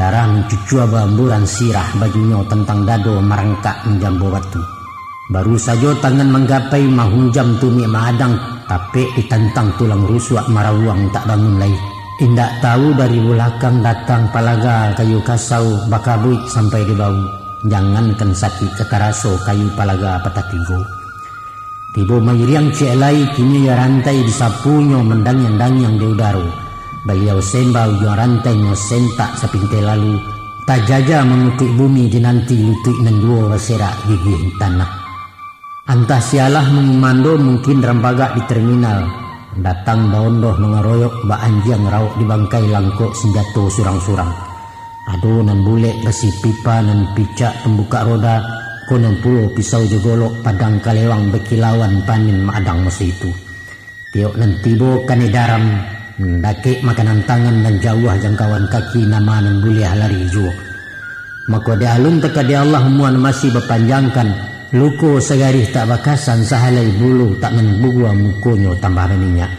Darah mancucua baamburan sirah bajunyo tantang dado marangkak manjambo batu. Baru sajo tangan manggapai mahunjam tumik Mak Adang, tapek ditantang tulang rusuak marawuang tak bangun lai. Indak tahu dari bulakang datang palaga kayu kasau bakabuik sampai di bahu. Jangankan sakik ka taraso kayu palaga patah tigo. Tibo mairiang ciek lai, kini iyo rantai disapunyo mandangiang-dangiang di udaro. Baliau semba ujuang rantainyo sentak sapintai lalu, tajaja mangutuik bumi dinanti lutuik nan duo baserak gigih tanah. Antah sialah mangumando mungkin rambagak di terminal, datang baondoh mangaroyok bak anjiang rawok di bangkai langkok sanjato surang-surang. Ado nan bulek basi pipa nan picak pambukak roda, konon pulo pisau jo golok padang kalewang bakilauan panin Mak Adang maso itu. Tiok nan tibo kanai daram, dakek makanan tangan nan jauah jangkauan kaki nama nan buliah lari juo. Mako di alun takadi Allah umua nan masih bapanjangkan, luko sagarih tak bakasan sahalai bulu tak nan bugua mukonyo tambah baminyak.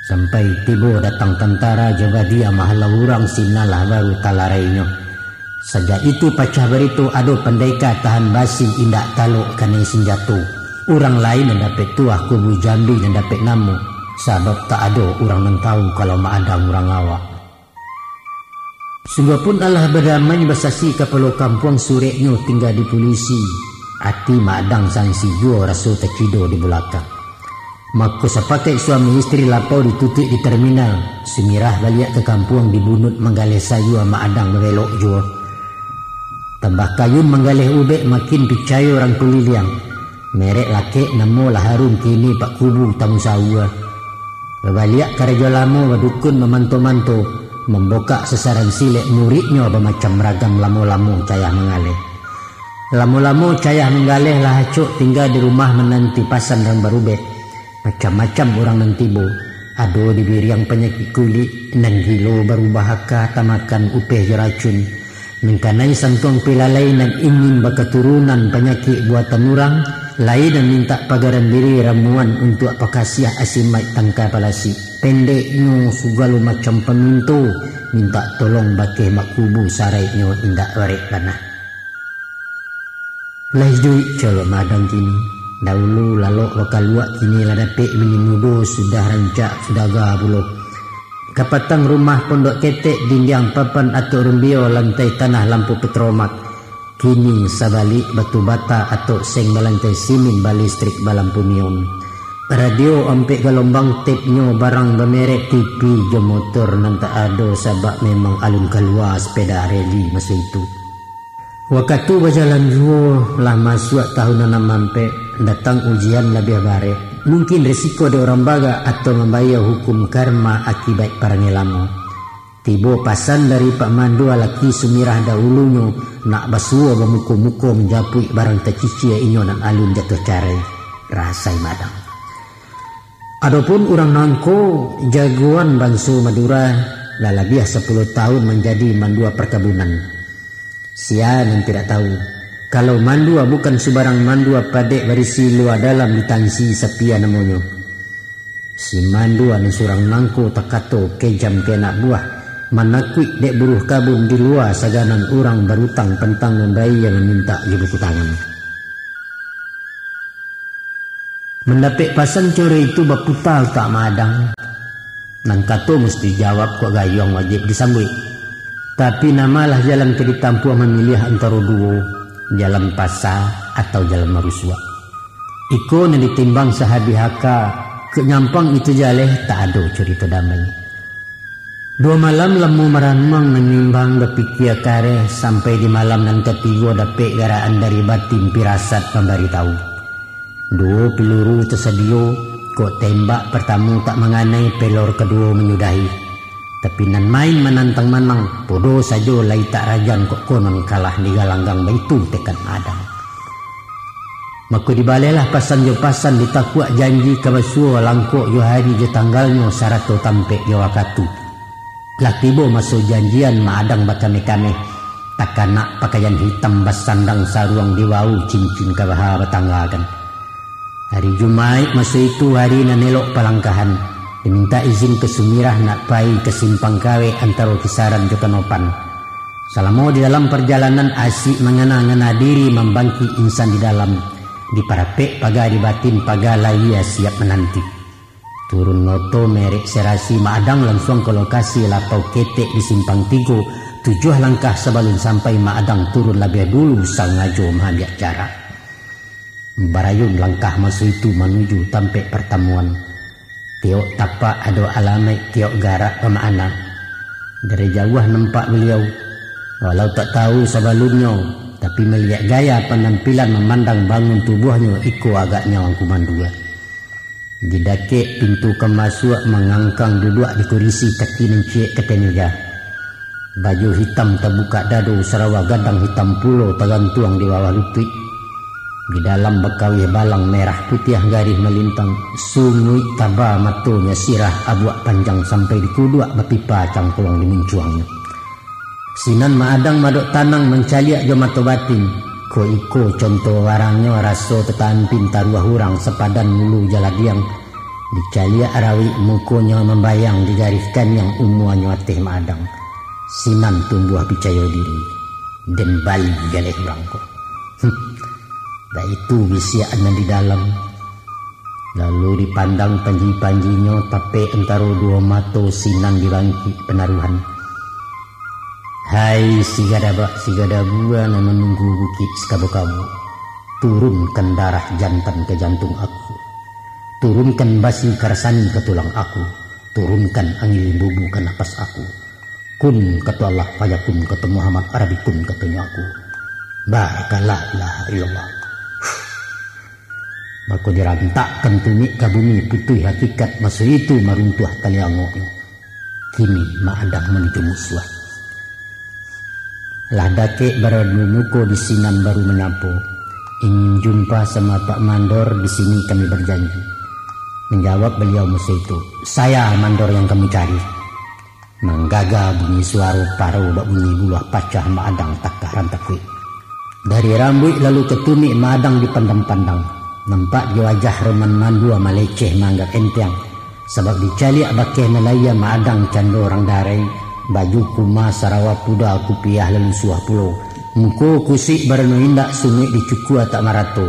Sampai tibo datang tantara jo badia mahalau urang sinan lah baru talarainyo. Sajak itu pacah barito ado pandeka tahan basi indak talok kanai sanjato. Urang lain nan dapek tuah kubu jambi nan dapek namo, sabab tak ado urang nan tahu kalau Mak Adang urang awak. Sungguahpun alah badamai basasi kapalo kampuang sureknyo tingga di pulisi, ati Mak Adang sansi juo raso tacido di bulakang. Mako sapakaik suami istri lapau ditutuik di terminal, Sumirah baliak ka kampuang di bunuik manggaleh sayua Mak Adang babelok juo. Tambah kayun manggaleh ubek makin picayo urang kuliliang. Merek lakek namo lah harum kini pak kubu tamu saua. Babaliak karajo lamo badukun mamanto-manto, mambokak sasaran silek muridnyo bamacam ragam lamo-lamo cayah manggaleh. Lamo-lamo cayah manggaleh lah acok tingga di rumah mananti pasan nan barubek. Macam-macam urang nan tibo. Ado dibiriang panyakik kulik, nan gilo barubah aka tamakan upeh jo racun. Nan kanai santuang pilalai nan ingin bakaturunan panyakik buatan urang, lai nan mintak pagaran diri ramuan untuak pakasiah asimaik tangka palasik. Pendeknyo, sugalo macam paminto, mintak tolong bakeh mak kubu saraiknyo indak barek bana. Lah iduik calo Mak Adang kini. Daulu lalok bakaluak, kini lah dapek bini mudo, sudah rancak sudah aga pulo. Kapatang rumah pondok ketek, dindiang papan atok rumbio, lantai tanah lampu petromak. Kini sabalik batu bata atok seng, balantai simin, balistrik, balampu neon. Radio ampek galombang, tapnyo barang bamerek, T V jo motor nan tak ado, sabab memang alun kalua sepeda reli maso itu. Wakatu bajalan juo, lah masuak tahun anam ampek, datang ujian labiah barek. Mungkin resiko dek urang bagak atau mambayia hukum karma akibat parangai lamo. Tibo pasan dari Pak Mandua, laki Sumirah daulunyo, nak basuo bamuko-muko manjapuik barang tacicia inyo nan alun jatuah carai. Rasai Madang. Adopun urang nangko, jagoan banso Madura, lah labiah sapuluah tahun manjadi mandua parkabunan. Sia nan tidak tahu, kalau mandua bukan subarang mandua, padek barisi lua dalam, ditansi sapia namonyo. Si mandua nan surang nangko takato kejam ka anak buah, manakuik dek buruh kabun, di lua saganan urang barutang, pantang mambayia, mamintak jo buku tangan. Mandapek pasan caro itu, baputa utak Madang. Nan kato musti jawab, kok gayuang wajib disambuik. Tapi, namalah jalan ka ditampuah, mamiliah antaro duo, jalan pasa atau jalan marusuak. Iko nan ditimbang sahabih aka, kok nyampang itu jaleh, tak ado curito damai. Duo malam lamo maranuang, manimbang, bapikia kareh, sampai di malam nan katigo dapek garaan dari batin, pirasat mambaritahu. Duo piluru tasadio, kok tembak partamo tak manganai, pelor kaduo manyudahi. Tapi nan main manantang manang, podo sajo lai tak rajan, kok konon kalah digalanggang, baitu tekad Madang. Mako dibalehlah pasan jo pasan, ditakuak janji ka basuo, langkok jo hari jo tanggalnyo, sarato tampek jo wakatu. Lah tibo maso janjian, Madang bakameh-kameh, takanak pakaian hitam, basandang saruang, dibao cincin kabaha batanggakan. Hari Jumaik maso itu hari nan elok palangkahan, dimintak izin ka Sumirah nak pai ka Simpang Kawek antaro Kisaran jo Kanopan. Salamo di dalam parjalanan, asik mangana-ngana diri, mambangkik insan di dalam, diparapek paga di batin, paga lahia siap mananti. Turun moto merek Serasi, Madang lansuang ka lokasi lapau ketek di Simpang Tigo, tujuah langkah sabalun sampai, Madang turun labiah dulu, sangajo maambiak jarak. Barayun langkah maso itu manuju tampek partamuan. Tiok tapak ado alamaik, tiok garak bamakna. Dari jauah nampak baliau, walau tak tahu sabalunnyo, tapi maliek gaya panampilan, mamandang bangun tubuahnyo, iko agaknyo angku mandua. Di dakek pintu ka masuak, mangangkang duduak di kurisi, kaki nan ciek ka ateh meja. Baju hitam tabukak dado, sarawa gadang hitam pulo tagantuang di bawah lutuik. Di dalam bakawih balang, merah putiah garih malintang, sunguik taba matonyo, sirah abuak panjang sampai di kuduak, bapipa cangkuang di muncuangnyo. Sinan Madang madok tanang, mancaliak jo mato batin. Ko iko conto barangnyo, raso tatampin taruah urang, sapadan mulu jaladiang. Dicaliak rawik mukonyo mambayang, digarih kaniang umuanyo ateh Madang. Sinan tumbuah picayo diri, den bali jaleh urang ko. Hm, baitu bisiak nan di dalam. Lalu dipandang panji-panjinyo, tapek antaro duo mato, sinan dibangkik panaruhan. Hai si gadabak, si gadabua nan manunggu bukik sakabo-kabo, turunkan darah jantan ka jantung aku, turunkan basi ka rasani ka tulang aku, turunkan angin limbubu ka napas aku. Kun kato Allah, fayakun kato Muhammad, Arabikun katonyo aku. Barakallah, la ilaha illallah. Mako dirantakkan tumik ka bumi, putuih hakikat, maso itu maruntuah taliangoknyo. Kini Madang manuju musuah. Lah dakek baradu muko, di sinan baru manyapo. Ingin jumpa sama Pak Mandor, di sini kami berjanji. Manjawab baliau maso itu, "Saya Mandor yang kamu cari." Manggaga bunyi suaro paro, bak bunyi buluah pacah, Madang takah rantakuik. Dari rambuik lalu ka tumik, Madang dipandang-pandang. Nampak jo wajah roman mandua, maleceh maanggap enteng. Sabab dicaliak bakeh nan lahia, Madang cando urang darai, baju kuma, sarawa puda, kupiah lalu suah pulo. Muko kusik barano indak, sunguik dicukua tak marato.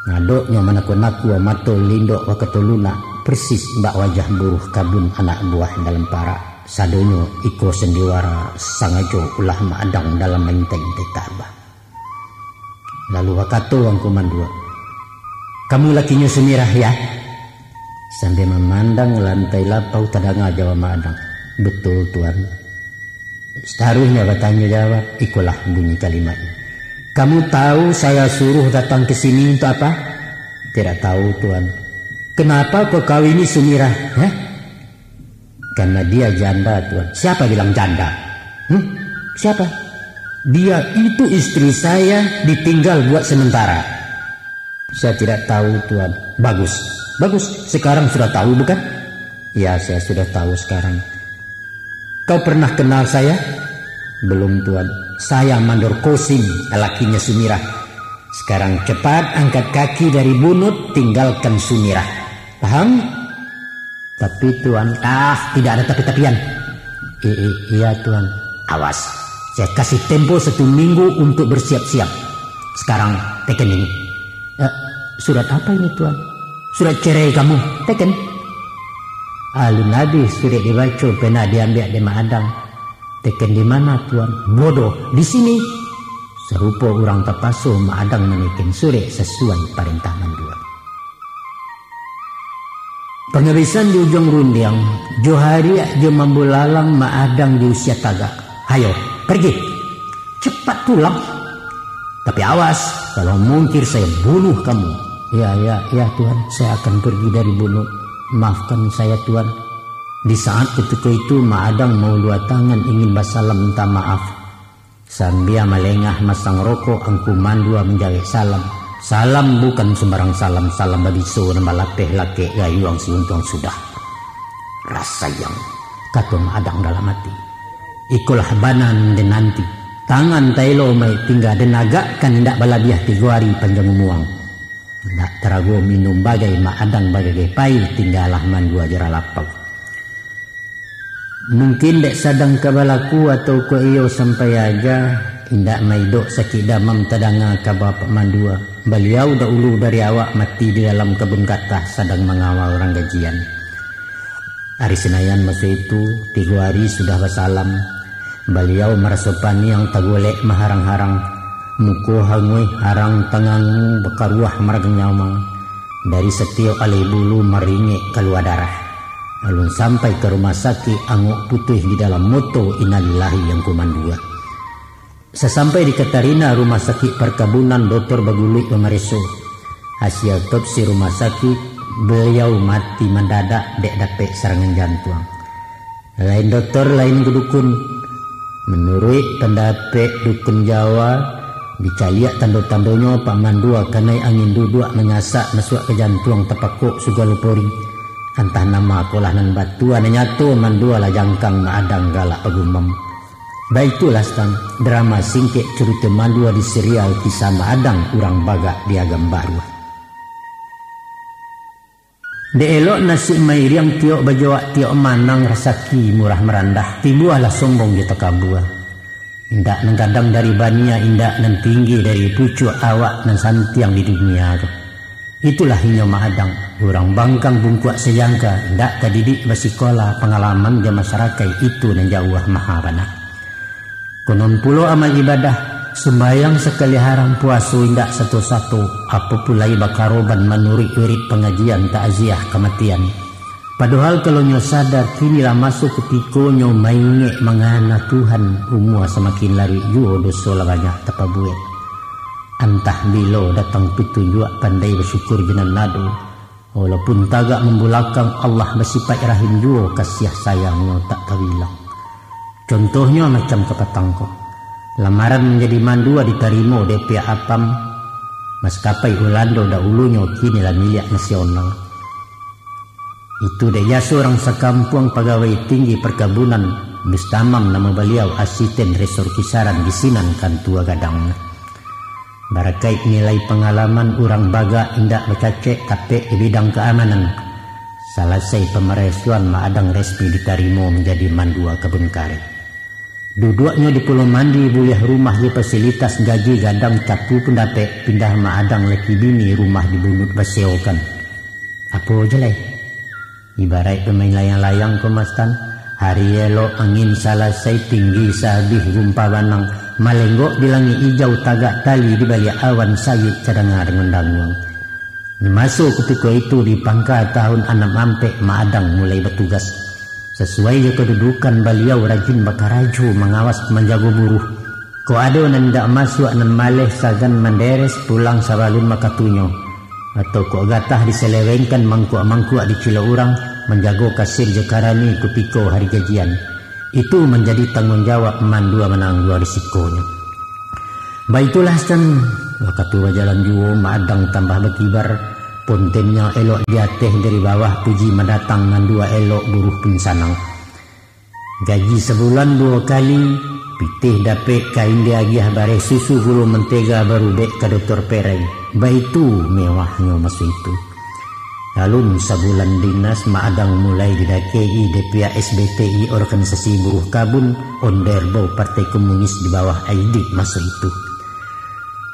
Adoknyo manakua-nakua, mato lindok wakato lunak, persis bak wajah buruh kabun anak buah dalam parak. Sadonyo iko sandiwara sangajo ulah Mak Adang dalam maintai-intai tabah. Lalu bakato Angku Mandua, "Kamu lakinyo Sumirah, ya?" Sambil mamandang lantai lapau, tadanga jawab Mak Adang, "Betul, Tuan." Sataruihnyo batanyo jawab, ikolah bunyi kalimatnyo, "Kamu tahu saya suruh datang ke sini untuk apa?" "Tidak tahu, Tuan." "Kenapa kau kawini Sumirah, eh?" "Karena dia janda, Tuan." "Siapa bilang janda? Hmm? Siapa?" "Dia itu istri saya, ditinggal buat sementara." "Saya tidak tahu, Tuan." "Bagus. Bagus. Sekarang sudah tahu, bukan?" "Ya, saya sudah tahu sekarang." "Kau pernah kenal saya?" "Belum, Tuan." "Saya Mandor Kosim, lakinya Sumirah. Sekarang cepat angkat kaki dari bunut, tinggalkan Sumirah. Paham?" "Tapi, Tuan." "Ah, tidak ada tapi-tapian." "I-, i-, iya, Tuan." "Awas, saya kasih tempo satu minggu untuk bersiap-siap. Sekarang, teken ini." "Eh, surat apa ini, Tuan?" "Surat cerai kamu. Teken." Alun abih surek dibaco, pena diambiak dek Mak Adang. "Teken di mana, Tuan?" "Bodoh, di sini." Sarupo urang tapaso, Mak Adang maneken surek sasuai parentah Mandua. Pangabisan di ujuang rundiang, jo hariak jo mambulalang Mak Adang di usia tagak. "Hayo, pergi! Cepat pulang! Tapi awas, kalau mungkir saya bunuh kamu!" "Ya, ya, ya, Tuan, saya akan pergi dari bunut. Maafkan saya, Tuan." Di saat kutiko itu, Mak Adang maulua tangan ingin basalam minta maaf. Sambia malengah masang rokok, Angku Mandua manjawek salam. Salam bukan sumbarang salam, salam babiso nan balapeh lakek gayuang si untuang sudah. "Rasayang," kato Mak Adang dalam ati. "Ikolah bana nan den nanti. Tangan taelo mai tingga den agakkan, indak balabiah tigo ari panjang umuang." Indak tarago minum bagai Mak Adang bagagai pai, tinggalah Mandua jo lapau. Mungkin dek sadang ka balaku atau kok iyo sampai aja, indak maidok sakik damam tadanga kaba Pak Mandua. Baliau dahulu dari awak mati di dalam kabun gatah sadang mangawal urang gajian. Ari Sinayan maso itu, tigo ari sudah basalam. Baliau maraso paniang tagolek maharang-harang, muko hanguih harang tangangu bakaruah maragang nyawa. Dari satiok alai bulu maringek kalua darah. Alun sampai ka rumah sakik, angok putuih di dalam moto, innalillahi Angku Mandua. Sasampai di Katarina, rumah sakik parkabunan, dotor baguluik mamareso. Hasil otopsi rumah sakik, baliau mati mandadak dek dapek sarangan jantuang. Lain dotor, lain dukun. Manuruik pandapek dukun Jawa, dicaliak tando-tandonyo Pak Mandua kanai angin duduak manyasak masuak ka jantuang, tapakok sagalo pori. Antah nan ma kolah nan batua, nan nyato Mandua lah jangkang, Mak Adang galak bagumam. Baitulah, Stang, drama singkek carito Mandua di serial Kisah Mak Adang Urang Bagak di Agam Baruah. Dek elok nasib mairiang, tiok bajoak tiok manang, rasaki murah marandah, timbualah sombong jo takabua. Indak nan gadang dari bania, indak nan tinggi dari pucuak, awak nan santiang di dunia tu. Itulah inyo Mak Adang, urang bangkang bungkuak sajangka, indak tadidik basikola, pangalaman jo masarakaik itu nan jauah maha bana. Konon pulo amal ibadah, sumbayang sakali haram, puaso indak sato-sato, apo pulai bakaroban manuruik wirid pangajian takziah kamatian. Padohal kalau nyo sadar, kini lah maso kutiko nyo maingek mangana Tuhan, umua samakin laruik juo, doso lah banyak tapabuek. Antah bilo datang pitunjuak, pandai basyukur jo nan ado. Walaupun tagak mambulakang, Allah basipaik rahim juo, kasiah sayang-Nyo tak tabilang. Contohnyo macam kapatang ko. Lamaran manjadi mandua ditarimo dek pihak Apam. Maskapai Ulando dahulunyo, kini lah miliak nasional. Itu dek jaso urang sakampuang, pagawai tinggi parkabunan, Mustamam namo baliau, asisten resor kisaran, di sinan kantua gadang. Barakaik nilai pangalaman, urang Bagak indak bacacek, tapek di bidang kaamanan. Salasai pamaresoan, Mak Adang resmi ditarimo manjadi mandua kabun kareh. Duduaknyo di Pulau Mandi, buliah rumah jo fasilitas, gaji gadang, caku pun dapek, pindah Mak Adang laki bini, rumah di Bunut basewokan. Apo jaleh? Ibaraik pamain layang-layang ko, Mas Tan. Hari elok, angin salasai, tinggi saabih gumpa banang, malenggok di langik ijau, tagak tali di baliak awan, sayik tadanga danguang-danguang. Di maso kutiko itu, di pangka tahun anam ampek, Mak Adang mulai batugas. Sasuai jo kadudukan baliau, rajin bakarajo, mangawas, manjago buruh. Kok ado nan indak masuak, nan maleh, sagan manderes, pulang sabalun wakatunyo. Atau kok gatah diselewengkan, mangkuak-mangkuak dicilok urang, manjago kasir jo karani kutiko hari gajian. Itu manjadi tangguang jawab, mandua manangguang risikonyo. Baitulah, San, wakatu bajalan juo, Mak Adang tambah bakibar, pontennyo elok di ateh, dari bawah puji mandatang, mandua elok buruh pun sanang. Gaji sabulan duo kali, pitih dapek, kain diagiah, bareh, susu, gulo, mantega, barubek ka dotor perai. Baitu mewahnyo maso itu. Alun sabulan dinas, Mak Adang mulai didakei dek pihak S B T I, organisasi buruh kabun, ondeh bau Partai Komunis di bawah Aidit maso itu.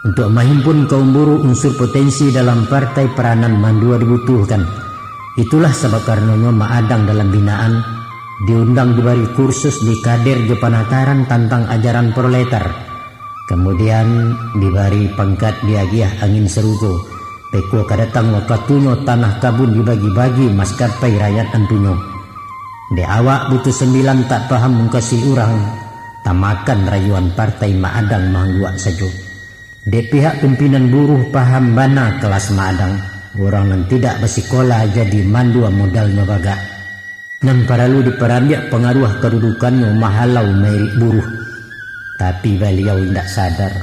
Untuak mahimpun kaum buruh, unsur potensi dalam partai, peranan mandua dibutuhkan. Itulah sabab karanonyo Mak Adang dalam binaan, diundang dibari kursus, dikader jo panataran tantang ajaran proletar. Kamudian, dibari pangkat, diagiah angin sarugo. Beko ka datang wakatunyo, tanah kabun dibagi-bagi, maskapai rakyat antunyo. Dek awak butuh sambilan, tak paham mungkasuik urang, tamakan rayuan partai, Mak Adang maangguak sajo. Dek pihak pimpinan buruh, paham bana kelas Mak Adang, urang nan tidak basikola, jadi mandua modalnyo bagak. Nan paralu diparambiak pangaruah kadudukannyo, mahalau mairik buruh. Tapi baliau indak sadar,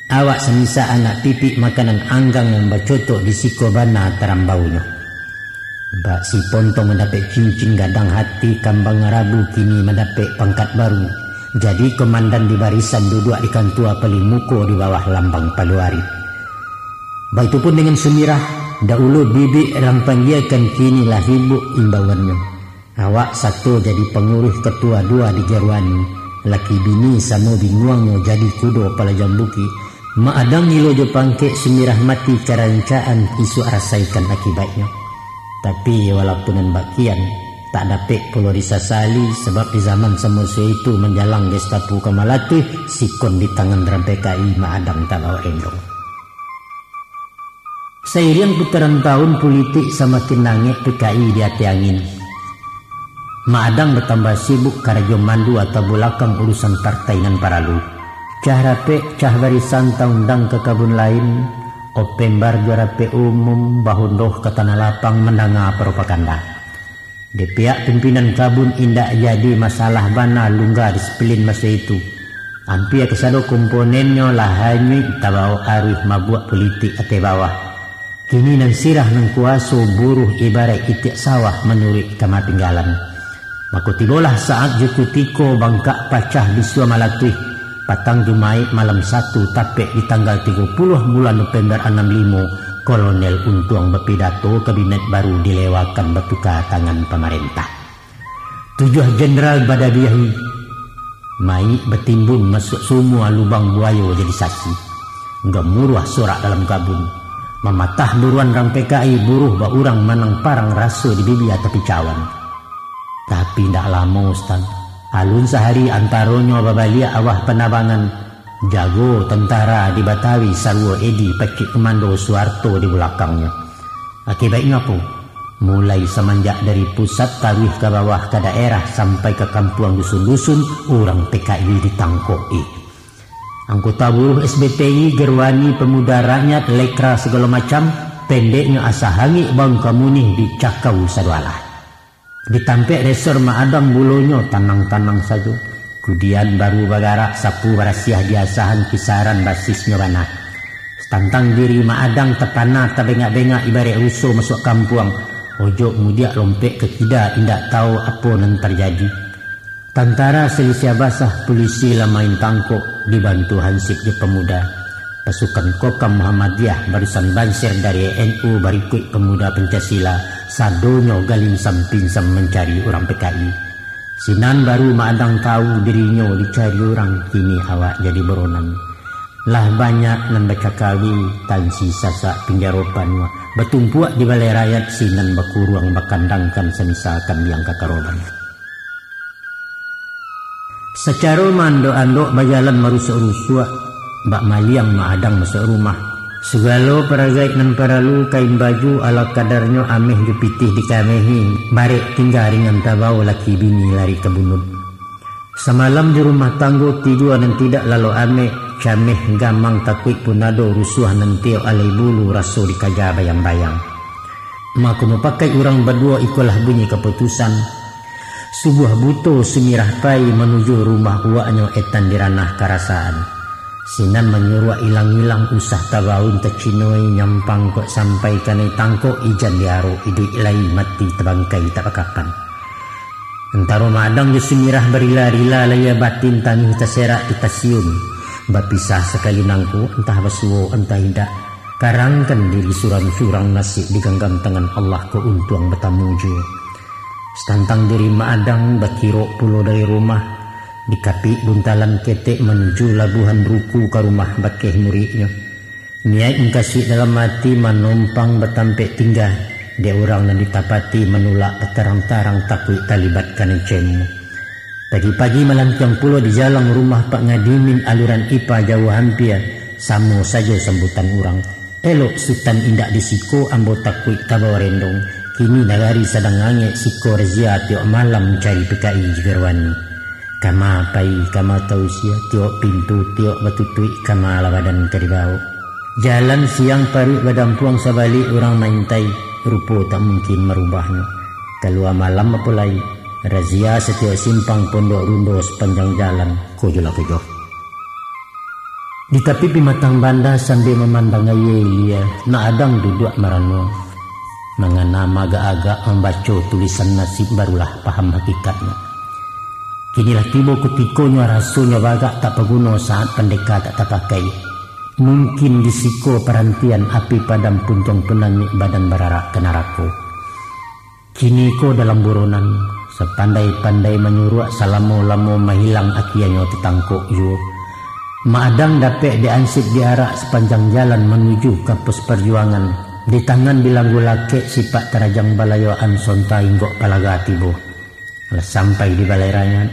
awak samisak anak pipik, makanan anggang nan bacotok di siko bana tarambaunyo. Bak si Pontong mandapek cincin, gadang hati kambang rabu, kini mandapek pangkat baru, jadi komandan di barisan, duduak di kantua paling muko, di bawah lambang paluari. Baitu pun dengan Sumirah, dahulu bibik rang panggiakan, kini lah hibuk imbauannyo. Awak sato jadi panguruih, katua dua di Jeruani, laki bini samo binguangnyo, jadi kudo palajang bukik. Mak Adang gilo jo pangkek, Sumirah mati karancaan, isuak rasaikan akibaiknyo. Tapi, walaupun nan bakian, tak dapek pulo disasali, sabab di zaman samaso itu manjalang Gestapo ka malatuih, sikon di tangan urang P K I, Mak Adang tak bawa endong. Sairiang putaran tahun, pulitik samakin nangek, P K I di ateh angin. Mak Adang batambah sibuk, karajo mandua tabulakang, urusan partai nan paralu. Cah rapek, cah barisan, taundang ka kabun lain, open bar jo rapek umum, bahundoh ka tanah lapang, mandanga propaganda. Di pihak pimpinan kabun indak jadi masalah bana, lungga disiplin maso itu. Ampia kasado komponennyo lah hanyuik tabao aruih, mabuak pulitik ateh bawah. Kini nan sirah nan kuwaso, buruh ibaraik itiak sawah, manuruik kama pinggalan. Mako tibolah saat jo kutiko, bangkak pacah bisua malatuih. Patang Jumaik malam satu, tapek di tanggal tigo puluah bulan Nopember anam limo, Kolonel Untuang bapidato, kabinet baru dilewakan, batuka tangan pamarentah. Tujuah jenderal badabiahi, mayik batimbun masuak sumua, lubang buayo jadi sasi. Gamuruah sorak dalam kabun, mamatah buruan urang P K I, buruh baurang manang parang, raso di bibia tapi cawan. Tapi indak lamo, Ustaz. Alun sahari antaronyo babaliak awah panabangan, jago tantara di Batawi, saruo Edi pacik komando, Suharto di bulakangnyo. Akibaiknyo apo? Mulai samanjak dari pusat taruih ka bawah ka daerah sampai ka kampuang dusun-dusun, urang P K I ditangkok-i. Anggota buruh S B T I, Gerwani, pemuda rakyat, lekra sagalo macam, pendeknyo asa hangik bau kamunih dicakau sadoalah. Di tampek resor Mak Adang bulonyo tanang-tanang sajo. Kudian baru bagarak sapu barasiah di asahan kisaran basisnyo bana. Tantang diri Mak Adang tapana tabengak-bengak ibaraik ruso masuak kampuang. Ojok mudiak lompek ka kida indak tau apo nan tarjadi. Tantara Silisiah Basah, pulisi lah main tangkok, dibantu hansip jo pamuda. Pasukan Kokam Muhammadiyah, barisan banser dari N U, barikuik pamuda Pancasila, sadonyo galinsam-pinsam mancari urang P K I. Sinan baru Mak Adang tahu dirinyo dicari urang, kini awak jadi buronan. Lah banyak nan bacakawi, tansi sasak pinjaro panuah, batumpuak di balai rayat, sinan bakuruang bakandangkan samisa kambiang ka karoban. Sacaro maandok-andok bajalan marusuak-rusuak, bak maliang Mak Adang masuak rumah. Sagalo paragaik nan paralu, kain baju ala kadarnyo, ameh jo pitih dikamehi, barek tingga ringan tabao, laki bini lari ka bunuh. Samalam di rumah tanggo tidua nan tidak lalok amek, cameh gamang takuik pun ado, rusuah nan tiok alai bulu, raso dikaja bayang-bayang. Mako mupakaik urang baduo, ikolah bunyi kaputusan. Subuah buto Sumirah pai, manuju rumah uwaknyo etan di ranah karasaan. Sinan manyuruak ilang-ilang, usah tabaun tacinoi, nyampang kok sampai kanai tangkok, ijan diarok iduik lai, mati tabangkai tak bakapan. Antaro Mak Adang jo Sumirah barila-rila, layia batin tangih taserak di tasiun. Bapisah sakali nangko, antah basuo, antah indak. Karangkan diri surang-surang, nasib diganggam tangan Allah, ko untuang batamu juo. Satantang diri Mak Adang bakirok pulo dari rumah, dikapik buntalan ketek manuju labuahan ruku ka rumah bakeh muridnyo. Niaik mukasuik dalam ati manompang batampek tingga, dek urang nan ditapati manulak batarang-tarang takuik talibat kanai cemo. Pagi-pagi malantiang pulo di jalang rumah Pak Ngadimin aluran ipa jauah ampia, samo sajo sambutan urang. Elok Sutan indak di siko, ambo takuik tabao rendong. Kini nagari sadang angek, siko razia tiok malam cari P K I Jigarwani. Kama pai, kama tausia, tiok pintu, tiok batutuik, kama lah badan ka dibaok. Jalan siang paruik badampuang, sabalik urang maintai, rupo tak mungkin marubahnyo. Kalua malam apo lai, razia satiok simpang Pondok Rundo sapanjang jalan, ko jo lah ko jo. Di tapi pimatang banda sambia mamandang aia ilia, Mak Adang duduak maranua. Mangana maagak-agak mambaco tulisan nasib, barulah paham hakikatnyo. Kini lah tibo kutikonyo, rasonyo bagak tak paguno, saat pandeka tak tapakai. Mungkin di siko parantian, api padam puntuang punangik, badan bararak ka narako. Kini ko dalam buronan, sapandai-pandai manyuruak, salamo-lamo mahilang, akianyo tatangkok juo. Mak Adang dapek diansip diarak sapanjang jalan manuju ka pos parjuangan. Di tangan bilanggu lakek, sipak tarajang balayoan, sonta inggok palaga tibo. Lah sampai di balai rayat,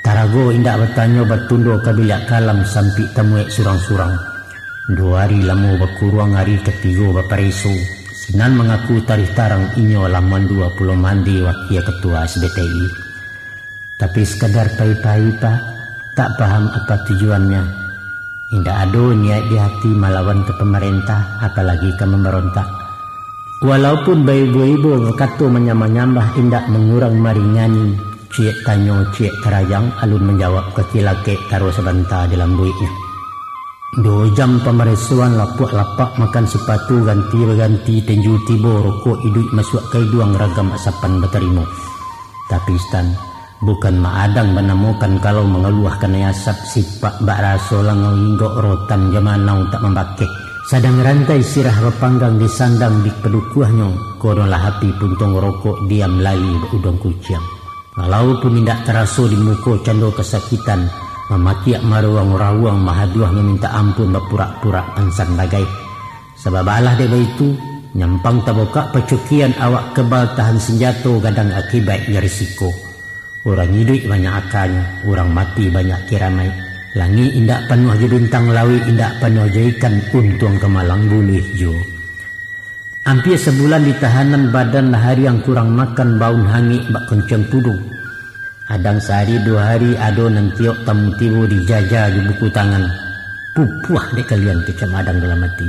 tarago indak batanyo, batundo ka biliak kalam, sampik tamuek surang-surang. Duo ari lamo bakuruang, ari katigo bapareso. Sinan mangaku tarih tarang, inyo lah mandua pulo mandi wakia katua S B T I. Tapi sakadar pai-pai, Pak, tak paham apa tujuannyo. Indak ado niaik di hati malawan ka pamarentah, apalagi ka mambarontak. Walaupun baibo-ibo bakato manyambah-nyambah, indak mangurang maringani, ciek tanyo, ciek tarajang, alun manjawab, kaki lakek taruih sabanta dilambuiknyo. Duo jam pamaresoan, lapuak lapak makan sipatu, ganti baganti tinju tibo, rokok iduik masuak ka iduang, ragam asapan batarimo. Tapi Stan, bukan Mak Adang banamokan kalau mangaluah kanai asap, sipak bak raso langau inggok, rotan jo manau tak mambakeh. Sadang rantai sirah bapanggang, disandang di padukuahnyo, kono lah api puntuang rokok, diam lali bak uduang kuciang. Walaupun indak taraso di muko cando kasakitan, mamakiak maruang-rawuang, mahaduah mamintak ampun, bapurak-purak pansan bagai. Sabab alah dek baitu, nyampang tabukak pacukian, awak kebal tahan sinjato, gadang akibaik jo risiko. Urang iduik banyak akanyo, urang mati banyak kiramaik. Langik indak panuah jo bintang, lauik indak panuah jo ikan, untuang kamalang buluih juo. Ampia sabulan ditahanan, badan lah hariang kurang makan, baun hangik bak koncong kudo. Adang sahari duo hari ado nan tiok tamu tibo, dijaja jo buku tangan. Pupuah dek kalian, kecek Mak Adang dalam ati.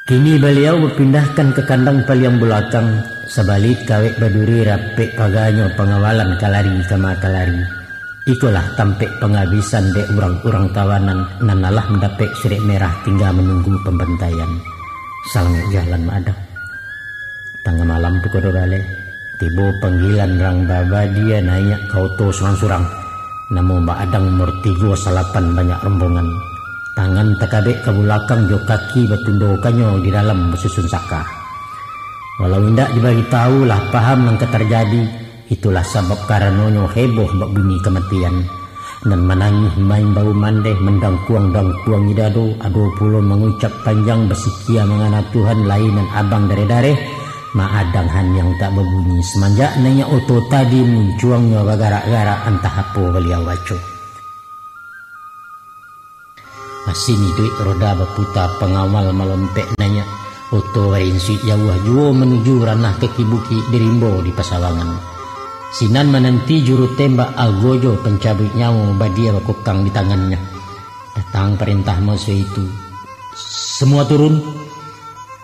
Kini baliau bapindahkan ka kandang paliang bulakang, sabalik kawek baduri, rapek paganyo pangawalan, ka lari kama ka lari. Ikolah tampek pangabisan dek urang-urang tawanan nan alah mandapek surek merah, tingga manunggu pambantaian. Salamaik jalan, Mak Adang. Tangah malam pukua duo baleh, tibo panggilan rang babadia, naiak ka oto surang-surang. Namo Mak Adang nomor tigo salapan, banyak rombongan. Tangan takabek ka bulakang, jo kaki batundokannyo di dalam basusun saka. Walau indak dibaritahu, lah paham nan ka tarjadi, Itulah sabab karanonyo heboh bak bunyi kamatian. Nan manangih maimbau mandeh, mandangkuang-dangkuangi dado, ado pulo mangucap panjang basikia mangana Tuhan, lai nan abang dareh-dareh, Mak Adang haniang tak babunyi. Samanjak naiak oto tadi, muncuangnyo bagarak-garak, antah apo baliau baco. Masin iduik roda baputa, pangawal malompek naiak, oto barinsuik jauah juo manuju ranah kaki bukik di rimbo di pasawangan. Sinan mananti juru tembak Algojo pancabuik nyawo badia bakokang di tangannyo. Datang parentah maso itu, "Samua turun!"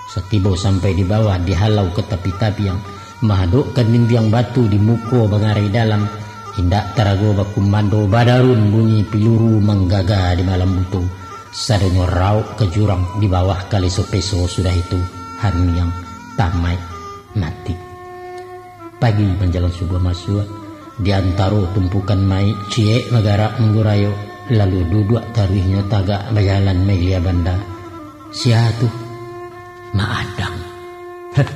Satibo sampai di bawah, dihalau ka tapi tabiang, mahadokkan dindiang batu di muko bangarai dalam, indak tarago bakumando, badarun bunyi piluru manggaga di malam buto. Sadonyo rauk ka jurang di bawah kaleso peso, sudah itu haniang tamaik mati. Pagi manjalang subuah masuak, di antaro tumpukan maik, ciek bagarak manggurayok, lalu duduak taruihnyo tagak bajalan mailia banda. Sia tu? Mak Adang. Heh,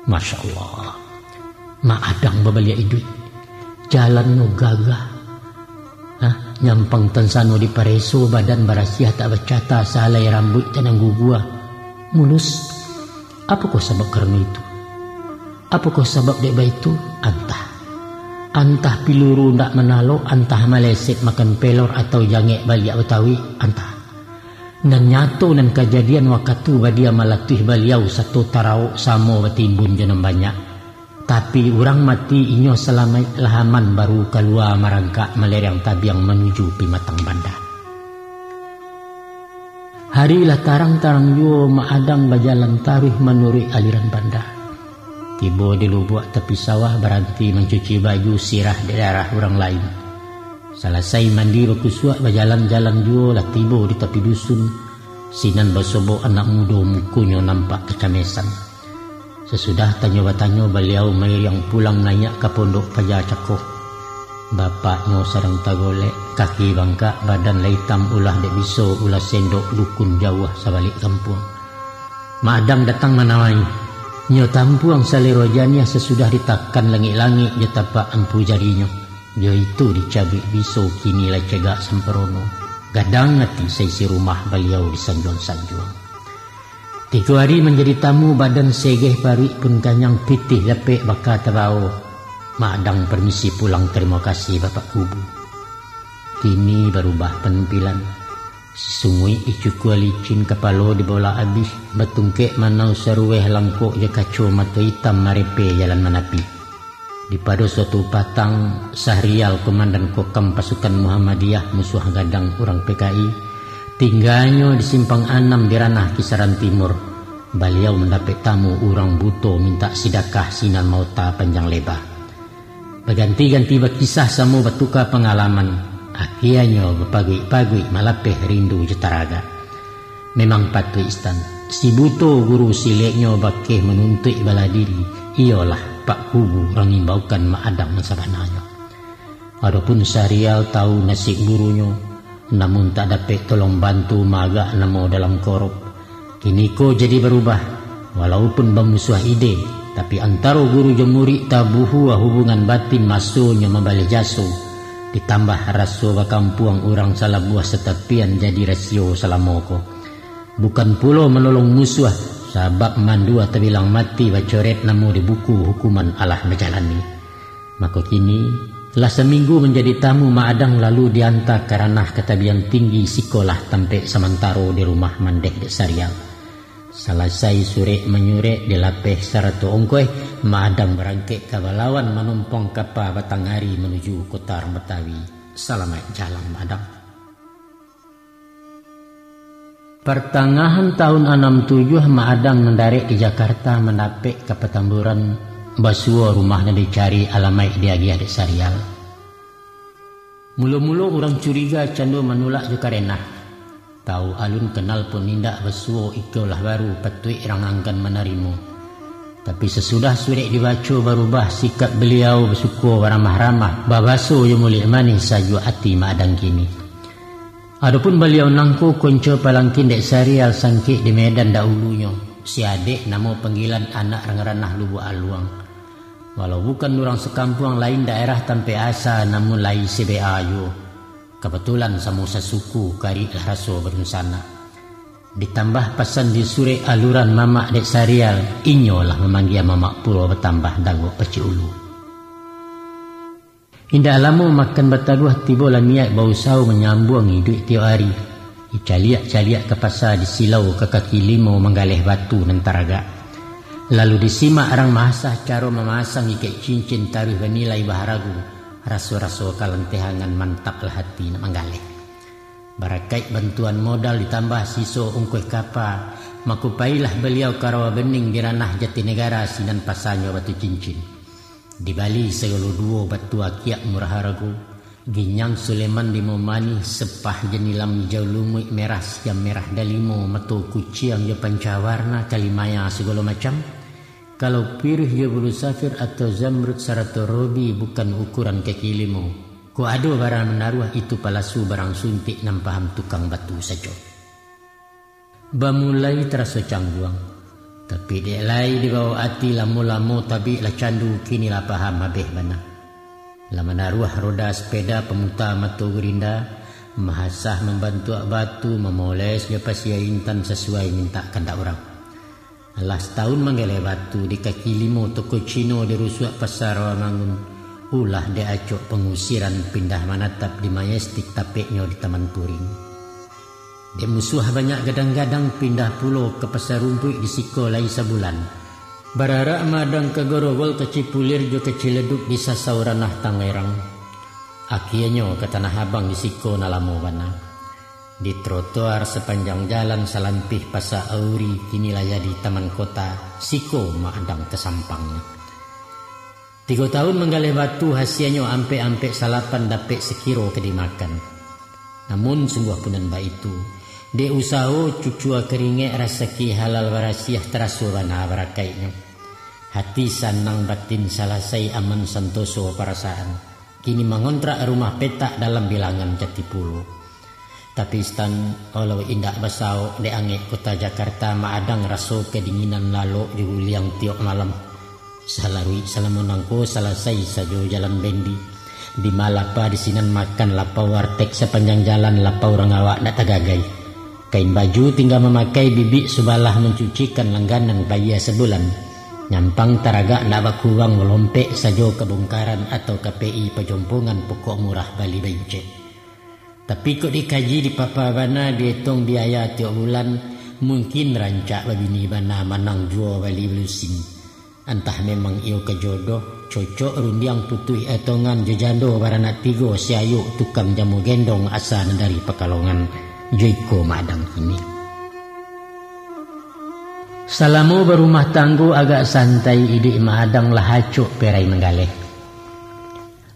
Masya Allah. Mak Adang babaliak iduik. Jalannyo gagah. Hah? Nyampang tansano dipareso, badan barasiah tak bacata, sahalai rambuik tak nan gugua. Mulus. Apokoh sabab karano itu? Apokoh sabab dek baitu? Antah. Antah piluru ndak manalok, antah maleset makan pelor, atau jangek baliak batawi, antah. Nan nyato, nan kajadian wakatu badia malatuih baliau sato tarawok samo batimbun jo nan banyak. Tapi urang mati inyo salamaik lah aman, baru kalua marangkak malereang tabiang manuju pimatang banda. Hari lah tarang-tarang juo, Mak Adang bajalan taruih manuruik aliran banda. Tibo di lubuak tapi sawah, baranti mancuci baju sirah di darah urang lain. Salasai mandi bakusuak, bajalan-jalan juo, lah tibo di tapi dusun. Sinan basobok anak mudo, mukonyo nampak kacamesan. Sasudah tanyo batanyo, baliau mairiang pulang naiak ka pondok paja cako. Bapaknyo sadang tagolek, kaki bangkak, badan lah itam, ulah dek biso, ulah sendok, dukun jauah sabalik kampuang. Mak Adang datang manawai. Nyo tampuang salero janiah, sasudah ditakan langik-langik jo tapak ampu jarinyo. Jo itu dicabuik biso, kini lah cegak samparono. Gadang ati saisi rumah baliau disanjuang-sanjuang. Tigo ari manjadi tamu, badan segeh, paruik pun kanyang, pitih dapek baka tabao. Mak Adang parmisi pulang, tarimo kasih Bapak Kubu. Kini barubah panampilan. Sisunguik dicukua licin, kapalo dibolak abih, batungkek manau saruweh langkok, jo kaco mato itam marepe jalan manapi. Di pado suatu patang, Sahrial, komandan kokam pasukan Muhammadiyah, musuah gadang urang P K I, tingganyo di Simpang Anam di ranah Kisaran Timur. Baliau mandapek tamu urang buto mintak sidakah, sinan maota panjang leba. Baganti-ganti bakisah, samo batuka pangalaman, akianyo bapaguik-paguik, malapeh rindu jo taragak. Memang patuik istan, si buto guru sileknyo bakeh manuntuik bala diri, iyolah Pak Kubu, urang imbaukan Mak Adang nan sabananyo. Adopun Sahrial tahu nasib gurunyo, namun tak dapek tolong bantu, maagak namo dalam korop. Kiniko jadi barubah, walaupun bamusuah ide, tapi antaro guru jo murik tabuhua hubungan batin, masonyo mambaleh jaso, ditambah raso bakampuang urang salabuah satapian jadi rasio salamo ko. Bukan pulo manolong musuah, sabab mandua tabilang mati, bacoret namo di buku hukuman alah majalani. Mako kini, lah saminggu manjadi tamu Mak Adang, lalu dianta ka ranah ka tabiang tinggi, sikolah tampek samantaro di rumah mandeh dek Sahrial. Salasai surek manyurek, dilapeh sarato ongkoih, Mak Adang barangkek ka balawan, manumpang kapa batang ari manuju kota Batawi. Salamaik jalan, Mak Adang. Partangahan tahun anam tujuah, Mak Adang mandarek di Jakarta, mandapek ka Patamburan, basuo rumah nan dicari, alamaik diagiah dek Sahrial. Mulo-mulo urang curiga, cando manulak jo karenah. Tahu alun, kanal pun indak, basuo iko lah baru, patuik urang anggan manarimo. Tapi sasudah surek dibaco, barubah sikap baliau, basuko baramah-ramah, babaso jo muluik manih, sajuak ati Mak Adang kini. Adopun baliau nangko, konco palangkin dek Sahrial, sangkek di Medan dahulunyo, si adek namo panggilan, anak rang ranah Lubuak Aluang. Walau bukan urang sakampuang, lain daerah tampek asa, namun lai se-B A juo. Kabatulan samo sasuku, karik lah raso badunsanak. Ditambah pasan di surek aluran mamak dek Sarial, inyo lah mamanggia mamak pulo batambah dagok pacik ulu. Indak lamo makan bataruah, tibo lah niaik bausaho manyambuang iduik tiok ari. Dicaliak-caliak ka pasa, disilau ka kaki limo manggaleh batu nan taragak. Lalu disimak rang maasah caro mamasang ikek cincin taruih banilai baharago, raso-raso kalantehangan, mantap lah ati nak manggaleh. Barakaik bantuan modal ditambah siso ungkuih kapa, mako pailah baliau ka Rawa Bening di ranah Jatinegara, sinan pasanyo batu cincin. Dibali sagalo duo batu akiak murah harago, ginyang Suleman limo manih, sepah janilam ijau lumuik, merah siam merah dalimo, mato kuciang jo pancawarna, kalimaya sagalo macam. Kalau piruih jo bulu safir atau zamrud sarato robi bukan ukuran kaki limo. Kok ado barang manaruah, itu palasu, barang suntik nan paham tukang batu sajo. Bamulai taraso cangguang, tapi dek lai dibaok ati, lamo-lamo tabik lah candu, kini lah paham abih bana. Lah manaruah roda sepeda pamuta mato gurinda, mahasah mambantuak batu, mamoles jo pasia intan sasuai mintak kandak urang. Alah satahun manggaleh batu di kaki limo toko Cino di rusuak Pasar Rawamangun, ulah dek acok pangusiran pindah manatap di Majestik, tapeknyo di Taman Puring. Dek musuah banyak gadang-gadang, pindah pulo ka Pasar Rumpuik di siko lai sabulan. Bararak Madang ka Gorogol, ka Cipulir jo ka Ciledug di sasau ranah Tangerang. Akienyo ka Tanah Abang di siko nan lamo bana. Di trotoar sapanjang jalan salampih Pasa Auri, kini lah jadi Taman Kota, siko Madang tasampangnyo. Tigo tahun manggaleh batu, hasianyo ampek-ampek salapan dapek sakiro ka dimakan. Namun sungguah pun nan baitu, dek usaho cucua karingek, rasaki halal barasiah, taraso bana barakaiknyo. Hati sanang, batin salasai, aman santoso parasaan. Kini mangontrak rumah petak dalam bilangan Jatipulo. Tapi Stan, walau indak basaok dek angek kota Jakarta, Madang raso kadinginan lalok jo guliang tiok malam. Salaruik salamo nangko salasai sajo jalan bendi. Di ma lapa di sinan makan, lapau warteg sapanjang jalan, lapau urang awak ndak tagagai. Kain baju tingga mamakai, bibik subalah mancucikan, langganan bayia sabulan. Nyampang taragak ndak bakurang, lompek sajo ka Bongkaran atau ka P I Pajompongan, pokok murah bali bancek. Tapi kok dikaji dipapa bana, dietong biaya tiok bulan, mungkin rancak babini bana, manang juo bali balusin. Antah memang iyo ka jodoh, cocok rundiang putuih etongan jo jando baranak tigo, si Ayuk tukang jamu gendong, asa nan dari Pakalongan, jo iko Madang kini. Salamo barumah tanggo agak santai, iduik Madang lah acok perai manggaleh.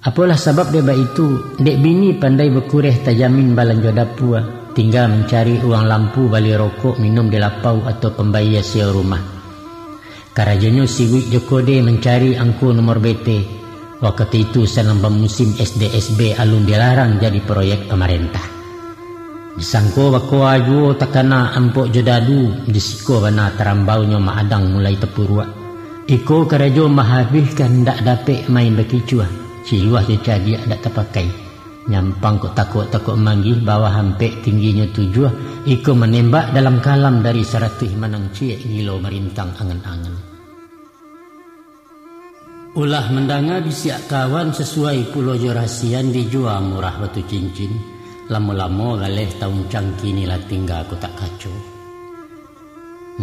Apolah sabab dek baitu, dek bini pandai bakureh, tajamin balanjo dapua, tingga mancari uang lampu, bali rokok, minum di lapau, atau pambayia sewa rumah. Karajonyo siwik jo kode, mancari angko nomor B T. Wakatu itu sadang bamusim S D S B, alun dilarang jadi proyek pamarentah. Disangko bakoa juo takana ampok jo dadu, di siko bana tarambaunyo Madang mulai tapuruak. Iko karajo mahabihkan, ndak dapek main bakicuah, ciluah jo cadiak ndak tapakai. Nyampang kok takok-takok manggih, bawah ampek tingginyo tujuah, iko manembak dalam kalam dari saratuih, manang ciek gilo marintang angan-angan. Ulah mandanga bisiak kawan, sasuai pulo jo rasian, dijua murah batu cincin, lamo-lamo galeh tauncang, kini lah tingga kotak kaco.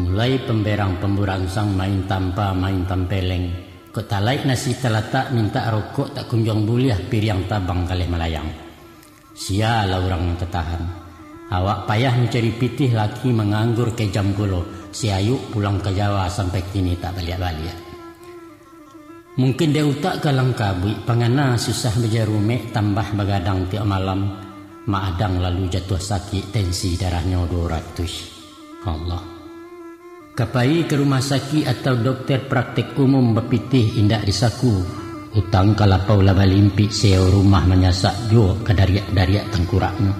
Mulai pamberang pamburangsang, main tampa, main tampeleng, kok talaik nasi talatak, mintak rokok tak kunjuang buliah, piriang tabang galeh malayang. Sia lah urang nan tatahan. Awak payah mancari pitih, laki manganggur kejam pulo. Si Ayuk pulang ka Jawa, sampai kini tak baliak-baliak. Mungkin dek utak kalang kabuik, pangana susah bajarumek, tambah bagadang tiok malam, Madang lalu jatuah sakik, tensi darahnyo duo ratuih. Allah. Ka pai ka rumah sakik atau dokter praktek umum, bapitih indak disaku. Utang ka lapau lah balimpik, sewa rumah manyasak juo, ka dariak-dariak tangkuraknyo.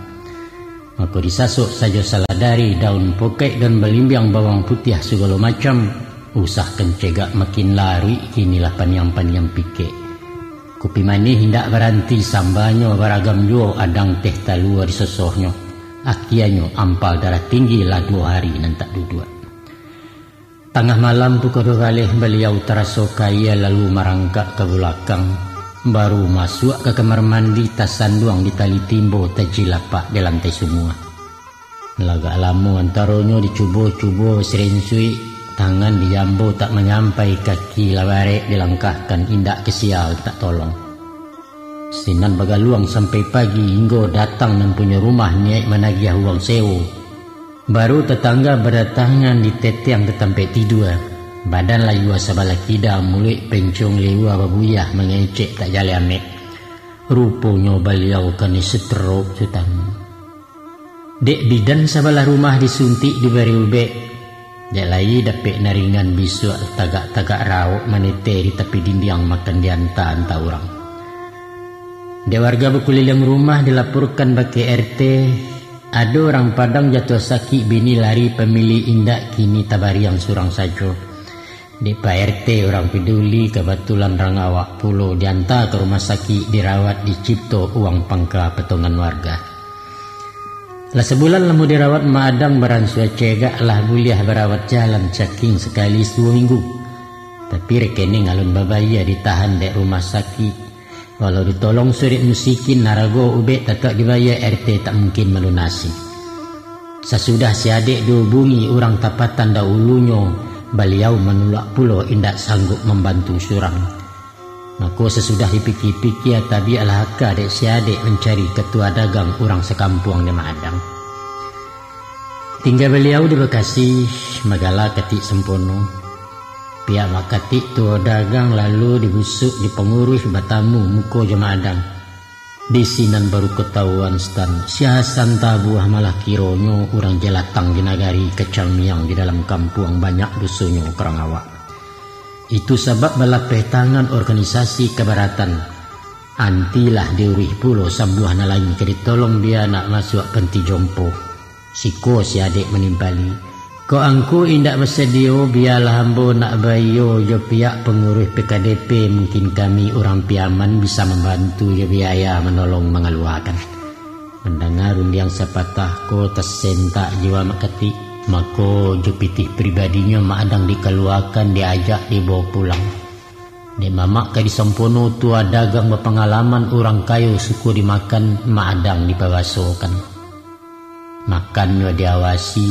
Mako disasok sajo saladari, daun pokaik, daun balimbiang, bawang putiah sagalo macam. Usah kancegak makin laruik, kini lah paniang-paniang pikek. Kupi manih indak baranti sambanyo, baragam juo adang teh talua disosohnyo. Akianyo ampal darah tinggi lah duo hari nan tak duduak. Tangah malam pukua duo baleh baliau taraso kaia lalu marangkak ka bulakang, baru masuak ka kamar mandi tasanduang di tali timbo tajilapak di lantai sumua. Lagak lamo antaronyo dicubo-cubo sirinsuik, tangan dijambo tak manyampai, kaki lah barek dilangkahkan, indak ka sia tak tolong. Sinan bagaluang sampai pagi, inggo datang nan punyo rumah niaik managiah uang sewo. Baru tatangga badatangan ditetiang ka tampek tidua. Badan layua sabalah kida, muluik pencong liua babuyah mangecek tak jaleh amek. Ruponyo baliau kanai stroke tu tang. Dek bidan sabalah rumah disuntik dibari ubek, dek lai dapek naringan bisuak tagak-tagak rawok manete di tapi dindiang makan dianta-anta urang. Dek warga bakuliliang rumah dilaporkan bake R T, ado urang Padang jatuah sakik, bini lari pamilih indak, kini tabariang surang sajo. Dek Pak R T urang paduli, kabatulan rang awak pulo dianta ka rumah sakik, dirawat, dicipto uang pangka potongan warga. Lah sabulan lamo dirawat, Mak Adang baransua cegak, lah buliah barawat jalan, caking sakali suo minggu. Tapi rekening alun babayia, ditahan dek rumah sakik. Walau ditolong surek musikin, narago ubek tatap dibayia, R T tak mungkin malunasi. Sasudah si adek dihubungi urang tapatan dahulunyo, baliau manulak pulo, indak sanggup mambantu surang. Mako, sasudah dipikia-pikia, tabiaklah aka dek si adek mancari katua dagang urang sakampuang di Mak Adang. Tingga baliau di Bakasi, magala Katik Sampono. Pihak Mak Katik tuo dagang, lalu dibusuak di panguruih, batamu muko jo Mak Adang. Di sinan baru katahuan, Stan, si Hasan Tabuah malah kironyo urang jalatang di nagari, kacamiang di dalam kampuang, banyak dosonyo ka rang awak. Itu sabab balapeh tangan organisasi kabaratan. Antilah diuruih pulo sambuah nan lain, ka ditolong bia nak masuak panti jompo. Siko si adek manimpali, "Kok angku indak basadio, bialah ambo nak baiyo jo pihak panguruih P K D P, mungkin kami urang Piaman bisa mambantu jo biaya manolong mangaluakan." Mandanga rundiang sapatah ko, tasentak jiwa Mak Katik. Mako, jo pitih pribadinyo Mak Adang dikaluakan, diajak dibawo pulang. Dek mamak ka disampono, tuo dagang bapangalaman, urang kayo suko dimakan, Mak Adang dipabasokan. Makannyo diawasi,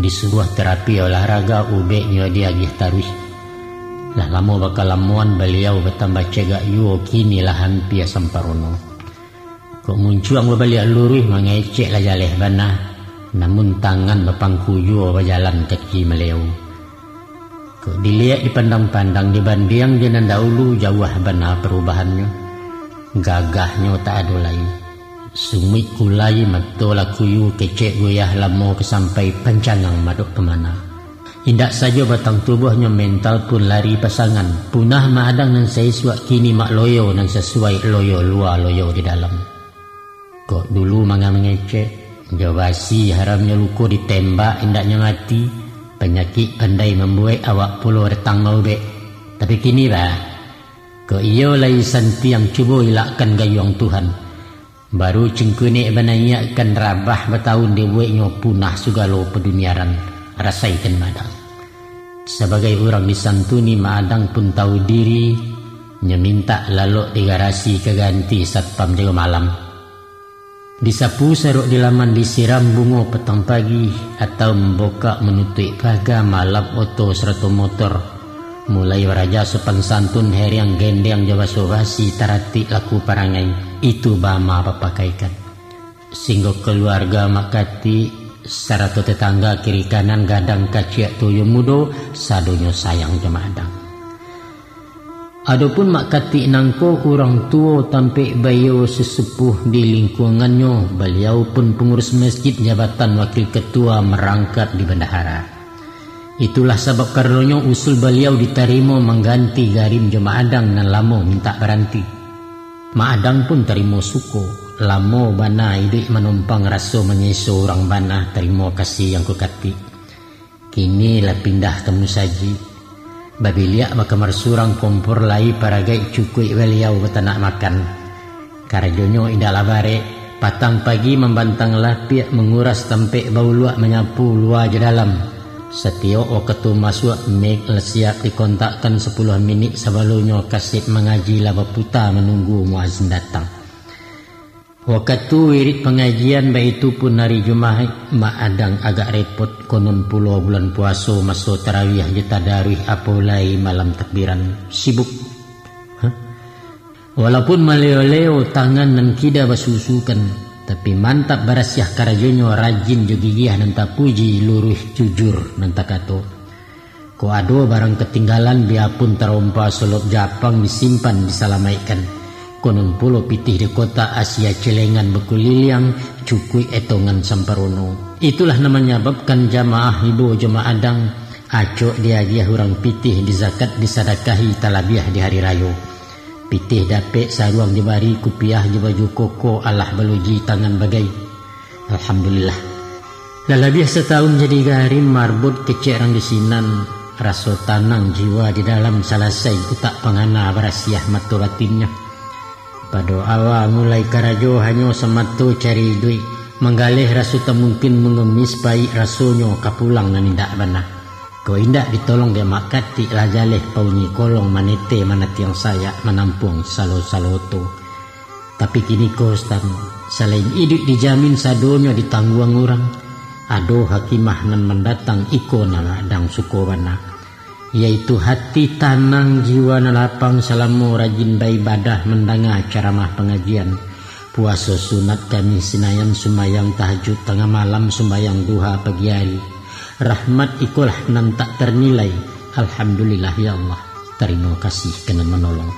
disuruah terapi olahraga, ubeknyo diagiah taruih. Lah lamo bakalamoan, baliau batambah cegak juo, kini lah ampia samparono. Kok muncuang babaliak luruih, mangecek lah jaleh bana, namun tangan bapangku juo, bajalan kaki maleo. Kok diliek dipandang-pandang, dibandiang jo nan dahulu, jauah bana parubahannyo. Gagahnyo tak ado lai. Sumuik kulai, mato lah kuyu, kecek goyah, lamo ka sampai, pancangang madok ka mana. Indak sajo batang tubuahnyo, mental pun lari pasangan. Punah Mak Adang nan saisuak, kini Mak Loyo nan sasuai, loyo lua, loyo di dalam. Kok dulu manga mangecek, jo basi haramnyo luko, ditembak indaknyo mati, panyakik pandai mambuek, awak pulo datang maubek. Tapi kini bah, kok iyo lai santiang, cubo ilakkan gayuang Tuhan. Baru cingkunek banaiakkan, rabah batahun dibueknyo, punah sugalo paduniaran, rasaikan Mak Adang. Sabagai urang disantuni, Mak Adang pun tahu diri, nyo mintak lalok di garasi ka ganti satpam jago malam. Disapu sarok di laman, disiram bungo patang pagi, atau mambukak manutuik paga, malap oto sarato motor. Mulai baraja sopan santun, heriang gendeang jo baso basi, taratik laku parangai, itu bama bapakaikan. Singgo kaluarga Mak Katik, sarato tatangga kiri kanan, gadang kaciak tuyo mudo, sadonyo sayang jo Mak Adang. Adopun Mak Katik nangko urang tuo tampek baiyo, sesepuh di lingkuangannyo, baliau pun pangurus masjid, jabatan wakil ketua marangkap di bendahara. Itulah sabab karanonyo usul baliau ditarimo mangganti Garim jo Mak Adang nan lamo mintak baranti. Mak Adang pun tarimo suko, lamo bana iduik manumpang, raso manyeso urang bana, tarimo kasih Angku Katik. Kini lah pindah ka musajik. Babiliak bakamar surang, kompor lai paragaik, cukuik baliau batanak makan. Karajonyo indaklah barek, patang pagi mambantang lapiak, manguras tampek bauluak, manyapu lua jo dalam. Satiok wakatu masuak, mik lah siap dikontakkan, sapuluah minik sabalumnyo kaset mangaji lah baputa manunggu muazin datang. Wakatu wirid pangajian, baitu pun ari Jumaik, Mak Adang agak repot, konon pulo bulan puaso, maso tarawiah jo tadaruih, apo lai malam takbiran, sibuk. Hah? Walaupun maleo-leo tangan nan kida basusukan, tapi mantap barasiah karajonyo, rajin jo gigiah nan tapuji, luruih jujur nan takato. Kok ado barang katinggalan, biapun tarompa solop Japang, disimpan, disalamaikkan. Konon pulo pitih di kotak, asia celengan bakuliliang, cukuik etongan samparono. Itulah nan manyababkan jamaah ibo jo Mak Adang, acok diagiah urang pitih, dizakat, disadakahi, talabiah di hari rayo. Pitih dapek, saruang dibari, kupiah jo baju koko, alah baluji tangan bagai. Alhamdulillah. Lah labiah satahun jadi garim, marbot kecek rang di sinan, raso tanang jiwa di dalam, salasai utak pangana, barasiah mato batinnyo. Pado awa mulai karajo, hanyo samato cari iduik, manggaleh raso tamungkin, mangemis paik rasonyo, ka pulang nan indak bana. Kok indak ditolong dek Mak Katik, lah jaleh paunyi kolong, manete manatiang sayak, manampuang salo-saloto. Tapi kini ko, Stan, salain iduik dijamin, sadonyo ditangguang urang, ado hakimah nan mandatang, iko nan Adang suko bana, yaitu hati tanang, jiwa nan lapang, salamo rajin baibadah, mandanga caramah pangajian, puaso sunat Kamih Sinayan, sumbayang tahajud tangah malam, sumbayang duha pagi ari. Rahmat ikolah nan tak tarnilai. Alhamdulillah, ya Allah, tarimo kasih ka nan manolong.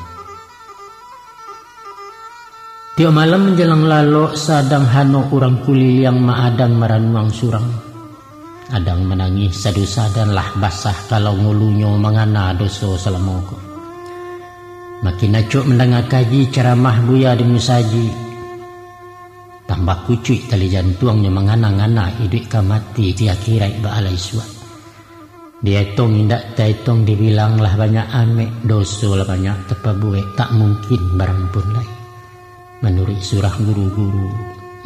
Tiok malam manjalang lalok, sadang hanok urang kuliliang, Mak Adang maranuang surang. Adang manangih sadu-sadan, lah basah kalau ngulunyo, mangana doso salamo ko. Makin acok mandanga kaji, caramah buya di musajik. Tambah kucuik tali jantuangnyo, mangana-ngana iduik ka mati, di akiraik baalai suak. Dietong indak taetong, dibilang lah banyak amek, doso lah banyak tapabuek, tak mungkin barampun lai. Manuruik surah guru-guru,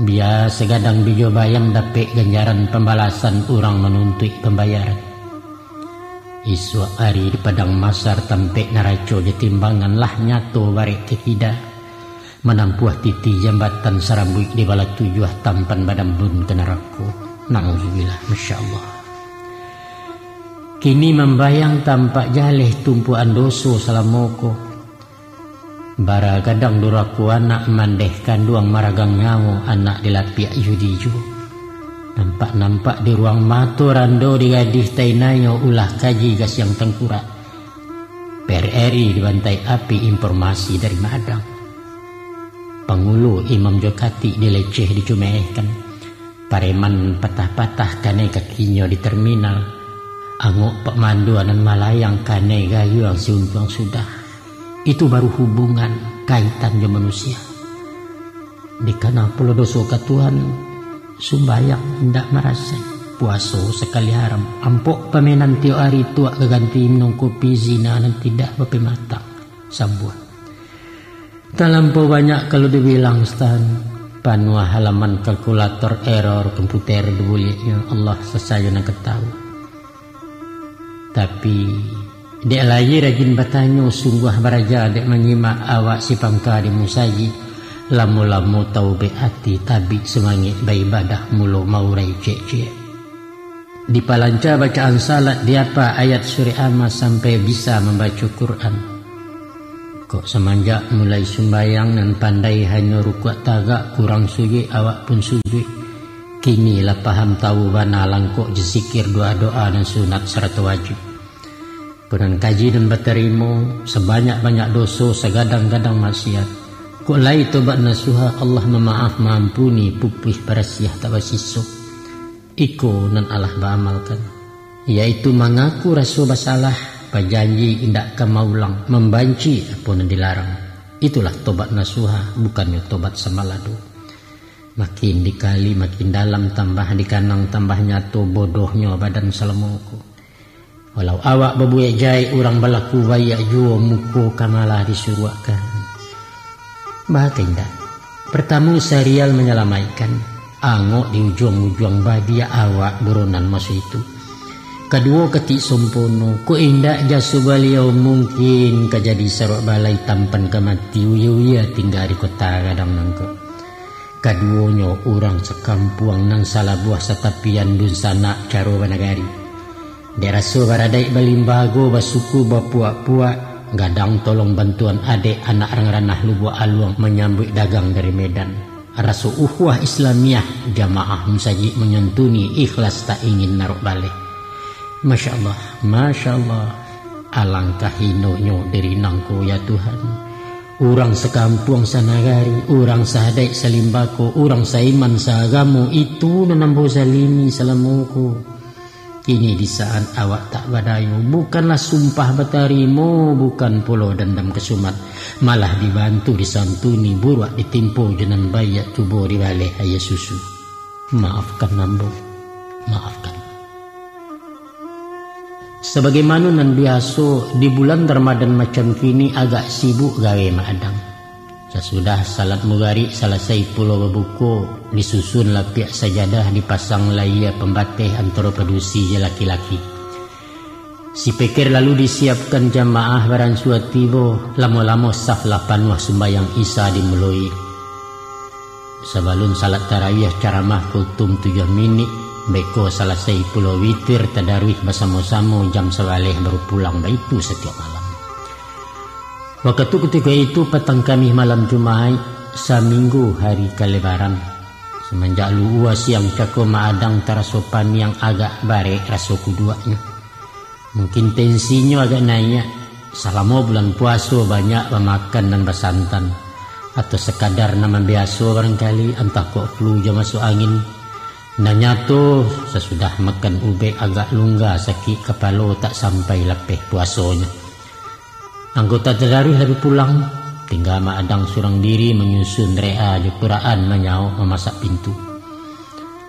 bia sagadang bijo bayam, dapek ganjaran pambalasan, urang manuntuik pambayaran. Isuak ari di padang masar, tampek naraco jo timbangan, lah nyato barek takida. Manampuah titi jambatan, sarambuik di bala tujuah, tampan badambun ka narako. Nauzubillah, masya Allah. Kini mambayang tampak jaleh, tumpuakan doso salamo ko. Bara gadang durako anak, mandeh kanduang maragang nyawo, anak dilapiak judi juo. Nampak-nampak di ruang mato, rando di gadih tainayo, ulah kaji gasiang tangkurak. P R R I dibantai api, informasi dari Mak Adang. Pangulu imam jo katik dileceh dicumehkan. Pareman patah-patah kanai kakinyo di terminal. Angok Pak Mandua nan malayang kanai gayuang si untuang sudah. Itu baru hubungan, kaitan jo manusia. Dikana pulo doso ka Tuhan, sumbayang indak marasai, puaso sakali haram, ampok pamenan tiok ari, tuak gaganti minum kopi, zina nan tidak bapematang. Sambuang. Talampau banyak kalau dibilang, Stan. Panuah halaman kalkulator, error komputer dibuliaknyo, Allah sasajo nan ka tahu. Tapi, dek lai rajin batanyo, sungguah baraja dek manyimak, awak si pangka di musajik, lamo-lamo taubek ati, tabik sumangek baibadah, mulo maurai ciek-ciek. Dipalanca bacaan salat, diapa ayat surek Amma sampai bisa mambaco Quran. Kok samanjak mulai sumbayang, nan pandai hanyo rukuak tagak, kurang sujuik awak pun sujuik. Kini lah paham tawu bana, langkok jo zikir, doa-doa nan sunat sarato wajib. Kok nan kaji nan batarimo, sabanyak-banyak doso, sagadang-gadang maksiat. Kok lai tobat nasuha, Allah mamaaf maampuni, pupuih barasiah tak basiso. Iko nan alah baamalkan, yaitu mangaku raso basalah, bajanji indak ka maulang, mambanci apo nan dilarang. Itulah tobat nasuha, bukannyo tobat sambalado. Makin dikali makin dalam, tambah dikanang tambah nyato bodohnyo badan salamo ko. Walau awak babuek jahek, urang balaku baiak juo, muko ka malah disuruakkan. Baa ka indak? Partamo, Sahrial manyalamaikkan, angok di ujuang-ujuang badiak awak buronan maso itu. Kaduo, Katik Sompono, kok indak jaso baliau, mungkin ka jadi sarok balai tampan ka mati, uya-uya tingga di kota gadang nangko. Kaduonyo urang sakampuang nan salabuah satapian dunsanak caro banagari. Dek raso baradaik balimbago, basuku bapuak-puak, gadang tolong bantuan adek anak rang ranah Lubuak Aluang manyambuik dagang dari Medan. Raso ukhuwah Islamiah, jamaah musajik manyantuni, ikhlas tak ingin narok baleh. Masya Allah, Masya Allah. Alangkah hinonyo diri nangko, ya Tuhan. Urang sakampuang sanagari, urang saadaik salimbako, urang saiman saagamo, itu nan ambo zalimi salamo ko. Kini di saat awak tak badayo, bukanlah sumpah batarimo, bukan pulo dandam kasumat, malah dibantu disantuni, buruak ditimpo jo nan baiak, cubo dibaleh aia susu. Maafkan ambo, maafkan. Sabagaimano nan biaso, di bulan Ramadan macam kini agak sibuk gawe Mak Adang. Sasudah salat mugarik salasai pulo babuko, disusun lapiak sajadah, dipasang layia pambateh antaro padusi jo laki-laki. Sipeker lalu disiapkan jamaah baransua tibo, lamo-lamo saf lah panuah sumbayang Isya dimuloi. Sabalun salat tarawih caramah kultum tujuah minik, beko salasai pulo witir tadaruih basamo-samo jam sabaleh baru pulang, baitu satiok malam. Wakatu kutiko itu patang Kamih malam Jumaik, saminggu hari Kalebaran. Samanjak luhua siang cako Mak Adang taraso paniang, agak barek raso kuduaknyo. Mungkin tensinyo agak naiak. Salamo bulan puaso banyak bamakan nan basantan, atau sakadar nan mambiaso barangkali, antah kok flu jo masuk angin. Nan nyato, sasudah makan ubek agak lungga sakik kapalo, tak sampai lapeh puasonyo. Anggota tadaruih lah bi pulang, tingga Mak Adang surang diri manyusun re'a jo Quran, manyaok mamasak pintu.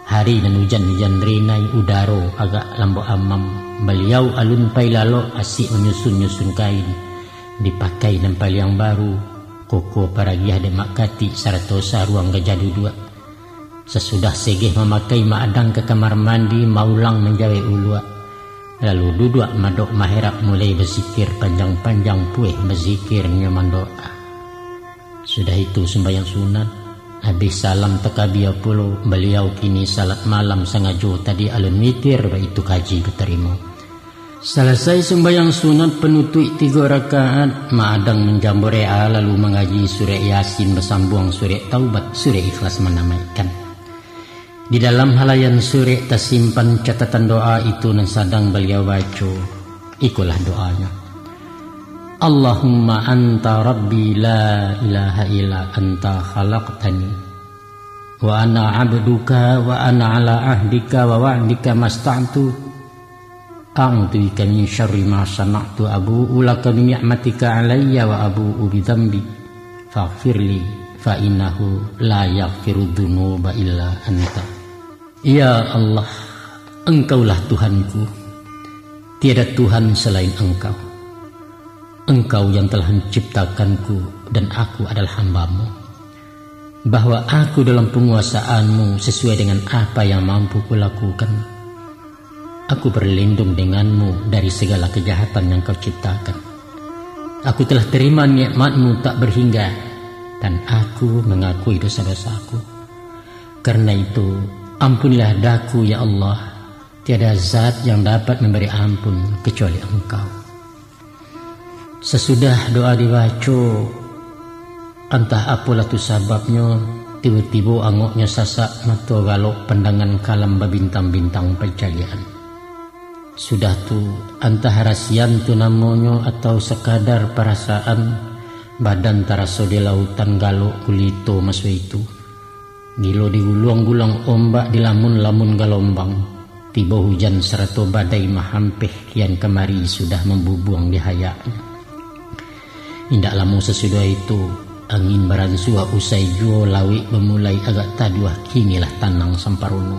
Hari nan ujan-ujan rinai, udaro agak lambok amam. Baliau alun pai lalok, asik manyusun-nyusun kain. Dipakai nan paliang baru, koko paragiah dek Mak Katik sarato saruang gajah duduak. Sasudah segeh mamakai, Mak Adang ka kamar mandi, maulang manjawek uluak. Lalu duduak madok maherap, mulai bazikir panjang-panjang, pueh bazikir nyo mandoa. Sudah itu sumbayang sunat, abih salam takabia pulo, baliau kini salat malam sangajo, tadi alun witir, baitu kaji batarimo. Salasai sumbayang sunat panutuik tigo rakaat, Mak Adang manjambo re'a lalu mangaji surek Yasin basambuang surek Taubat, surek Ikhlas manamaikkan. Di dalam halayan surek tasimpan catatan doa itu nan sadang baliau baco. Ikolah doanyo. Allahumma anta rabbi la ilaha illa anta khalaqtani, wa ana abduka wa ana ala ahdika wa wa'dika masta'tu. A'udzu bika min syarri ma sana'tu, abu'u laka bi ni'matika alayya wa abu'u bi dzambi, faghfirli, fa innahu la yaghfiru dzunuba illa anta. Ya Allah, Engkaulah Tuhanku, tiada Tuhan selain Engkau. Engkau yang telah menciptakanku dan aku adalah hamba-Mu, bahwa aku dalam penguasaan-Mu sesuai dengan apa yang mampu kulakukan. Aku berlindung dengan-Mu dari segala kejahatan yang Kau ciptakan. Aku telah terima nikmat-Mu tak berhingga, dan aku mengakui dosa-dosaku. Karena itu, ampunilah daku, ya Allah. Tiada zat yang dapat memberi ampun kecuali Engkau. Sasudah doa dibaco, antah apolah tu sababnyo, tibo-tibo angoknyo sasak, mato galok, pandangan kalam babintang-bintang pancaliakan. Sudah tu, antah rasian tu namonyo atau sakadar parasaan, badan taraso di lautan, galok gulito maso itu. Gilo diguluang-guluang ombak, dilamun-lamun galombang, tibo hujan sarato badai mahampeh kian kamari sudah mambubuang di hayaknyo. Indak lamo sasudah itu, angin baransuah usai juo, lauik bamulai agak taduah, kinilah tanang samparono.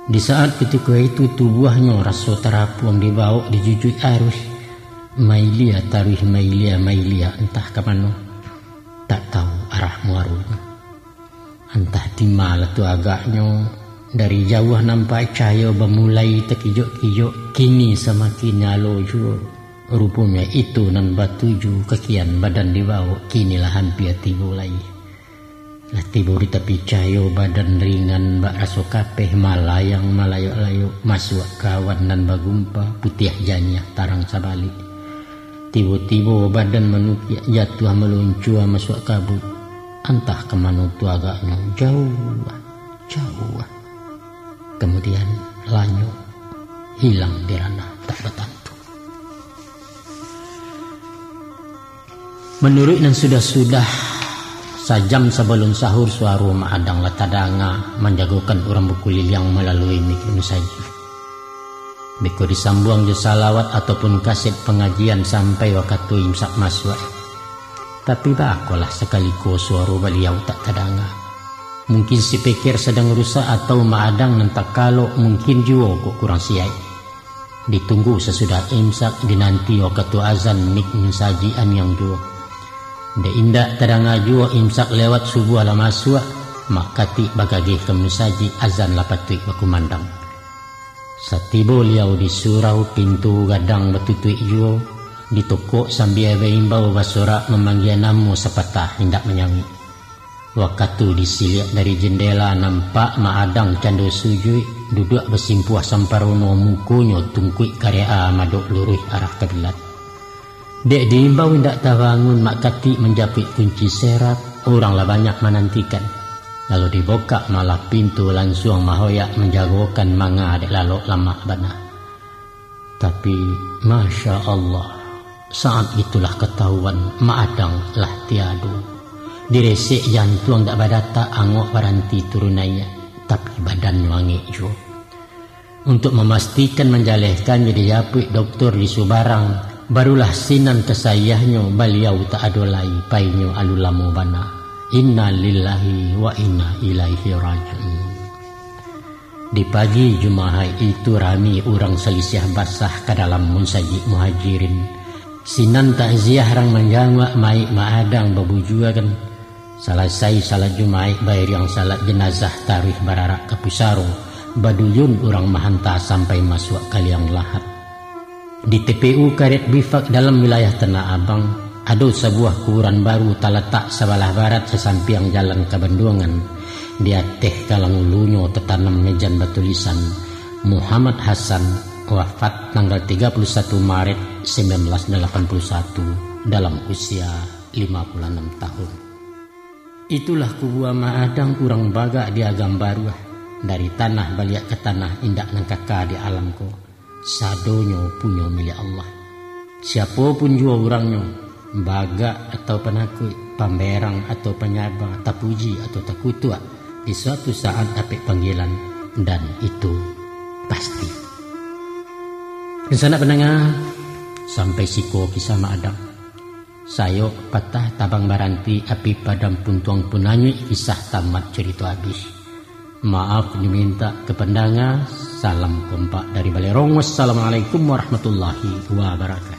Di saat kutiko itu, tubuahnyo raso tarapuang dibawok dijujuik aruih. Mailia taruih mailia, mailia antah ka mano. Tak tau arah muaronyo. Antah di ma lah tu agaknyo, dari jauah nampak cahayo bamulai takijok-kijok, kini samakin nyalo juo. Ruponyo itu nan batuju kakian badan dibawok, kini lah hampia tibo lai. Lah tibo di tapi cahayo, badan ringan bak raso kapeh, malayang malayok-layok, masuak ka awan nan bagumpa, putiah janiah tarang sabalik. Tibo-tibo badan manukiak, jatuah maluncua masuak kabut. Antah ka mano tu agaknyo, jauah, jauah. Kamudian, lanyok, hilang di ranah tak batantu. Manuruik nan sudah-sudah, sajam sabalun sahur, suaro Mak Adang lah tadanga manjagokan urang bakuliliang malalui mik musajik. Beko disambuang jo salawat ataupun kaset pangajian sampai wakatu imsak masuak. Tapi baa kolah sakali ko suaro baliau tak tadanga. Mungkin sipiker sadang rusak atau Mak Adang nan takalok, mungkin juo kok kurang siaik. Ditunggu sasudah imsak, dinanti wakatu azan mik musajik aniang juo. Dek indak tadanga juo imsak lewat subuah lah masuak, Mak Katik bagageh ka musajik, azan lah patuik bakumandang. Satibo liau di surau, pintu gadang batutuik juo, ditokok sambia baimbau, basorak mamanggia namo, sapatah indak manyauik. Wakatu disiliak dari jendela, nampak Mak Adang cando sujuik, duduak basimpuah samparono, mukonyo tungkuik karek a, madok luruih arah kiblat. Dek diimbau indak tabangun, Mak Katik manjapuik kunci serap, urang lah banyak manantikan. Lalu dibukak malah pintu, lansuang mahoyak manjagokan manga dek lalok lamak bana. Tapi, Masya Allah, saat itulah katahuan Mak Adang lah tiado. Diresek jantuang dak badatak, angok baranti turun naiak, tapi badannyo angek juo. Untuak mamastikan manjalehkannyo dijapuik doktor di subarang, barulah sinan ka sayahnyo, baliau tak ado lai, painyo alun lamo bana. Inna lillahi wa inna ilaihi raji'un. Di pagi Jumahaik itu, rami urang salisiah basah ka dalam musajik Muhajirin. Sinan takziah rang manjanguak mayik Mak Adang babujuakan. Salasai salat Jumaik, bairiang salat janazah, taruih bararak ka pusaro, baduyun urang mahanta sampai masuak ka liang lahat. Di T P U Karet Bifak dalam wilayah Tanah Abang, ado sabuah kuburan baru talatak sabalah barat sasampiang jalan ka Banduangan. Di ateh galang ulunyo tatanam mejan batulisan, Muhammad Hasan, wafat tanggal tiga puluh satu Maret sembilan belas delapan puluh satu, dalam usia lima puluh anam tahun. Itulah kubua Mak Adang urang bagak di Agam Baruah, dari tanah baliak ka tanah indak nan kaka di alam ko. Sadonyo punyo milik Allah. Siapo pun juo urangnyo, bagak atau panakuik, pamberang atau panyaba, tapuji atau takutuak, di suatu saat dapek panggilan, dan itu pasti. Dunsanak pandanga, sampai siko kisah Mak Adang. Sayok patah tabang baranti, api padam puntuang pun anyuik, kisah tamat carito abih. Maaf dimintak ka pandanga. Salam kompak dari Balerong. Wassalamualaikum warahmatullahi wabarakatuh.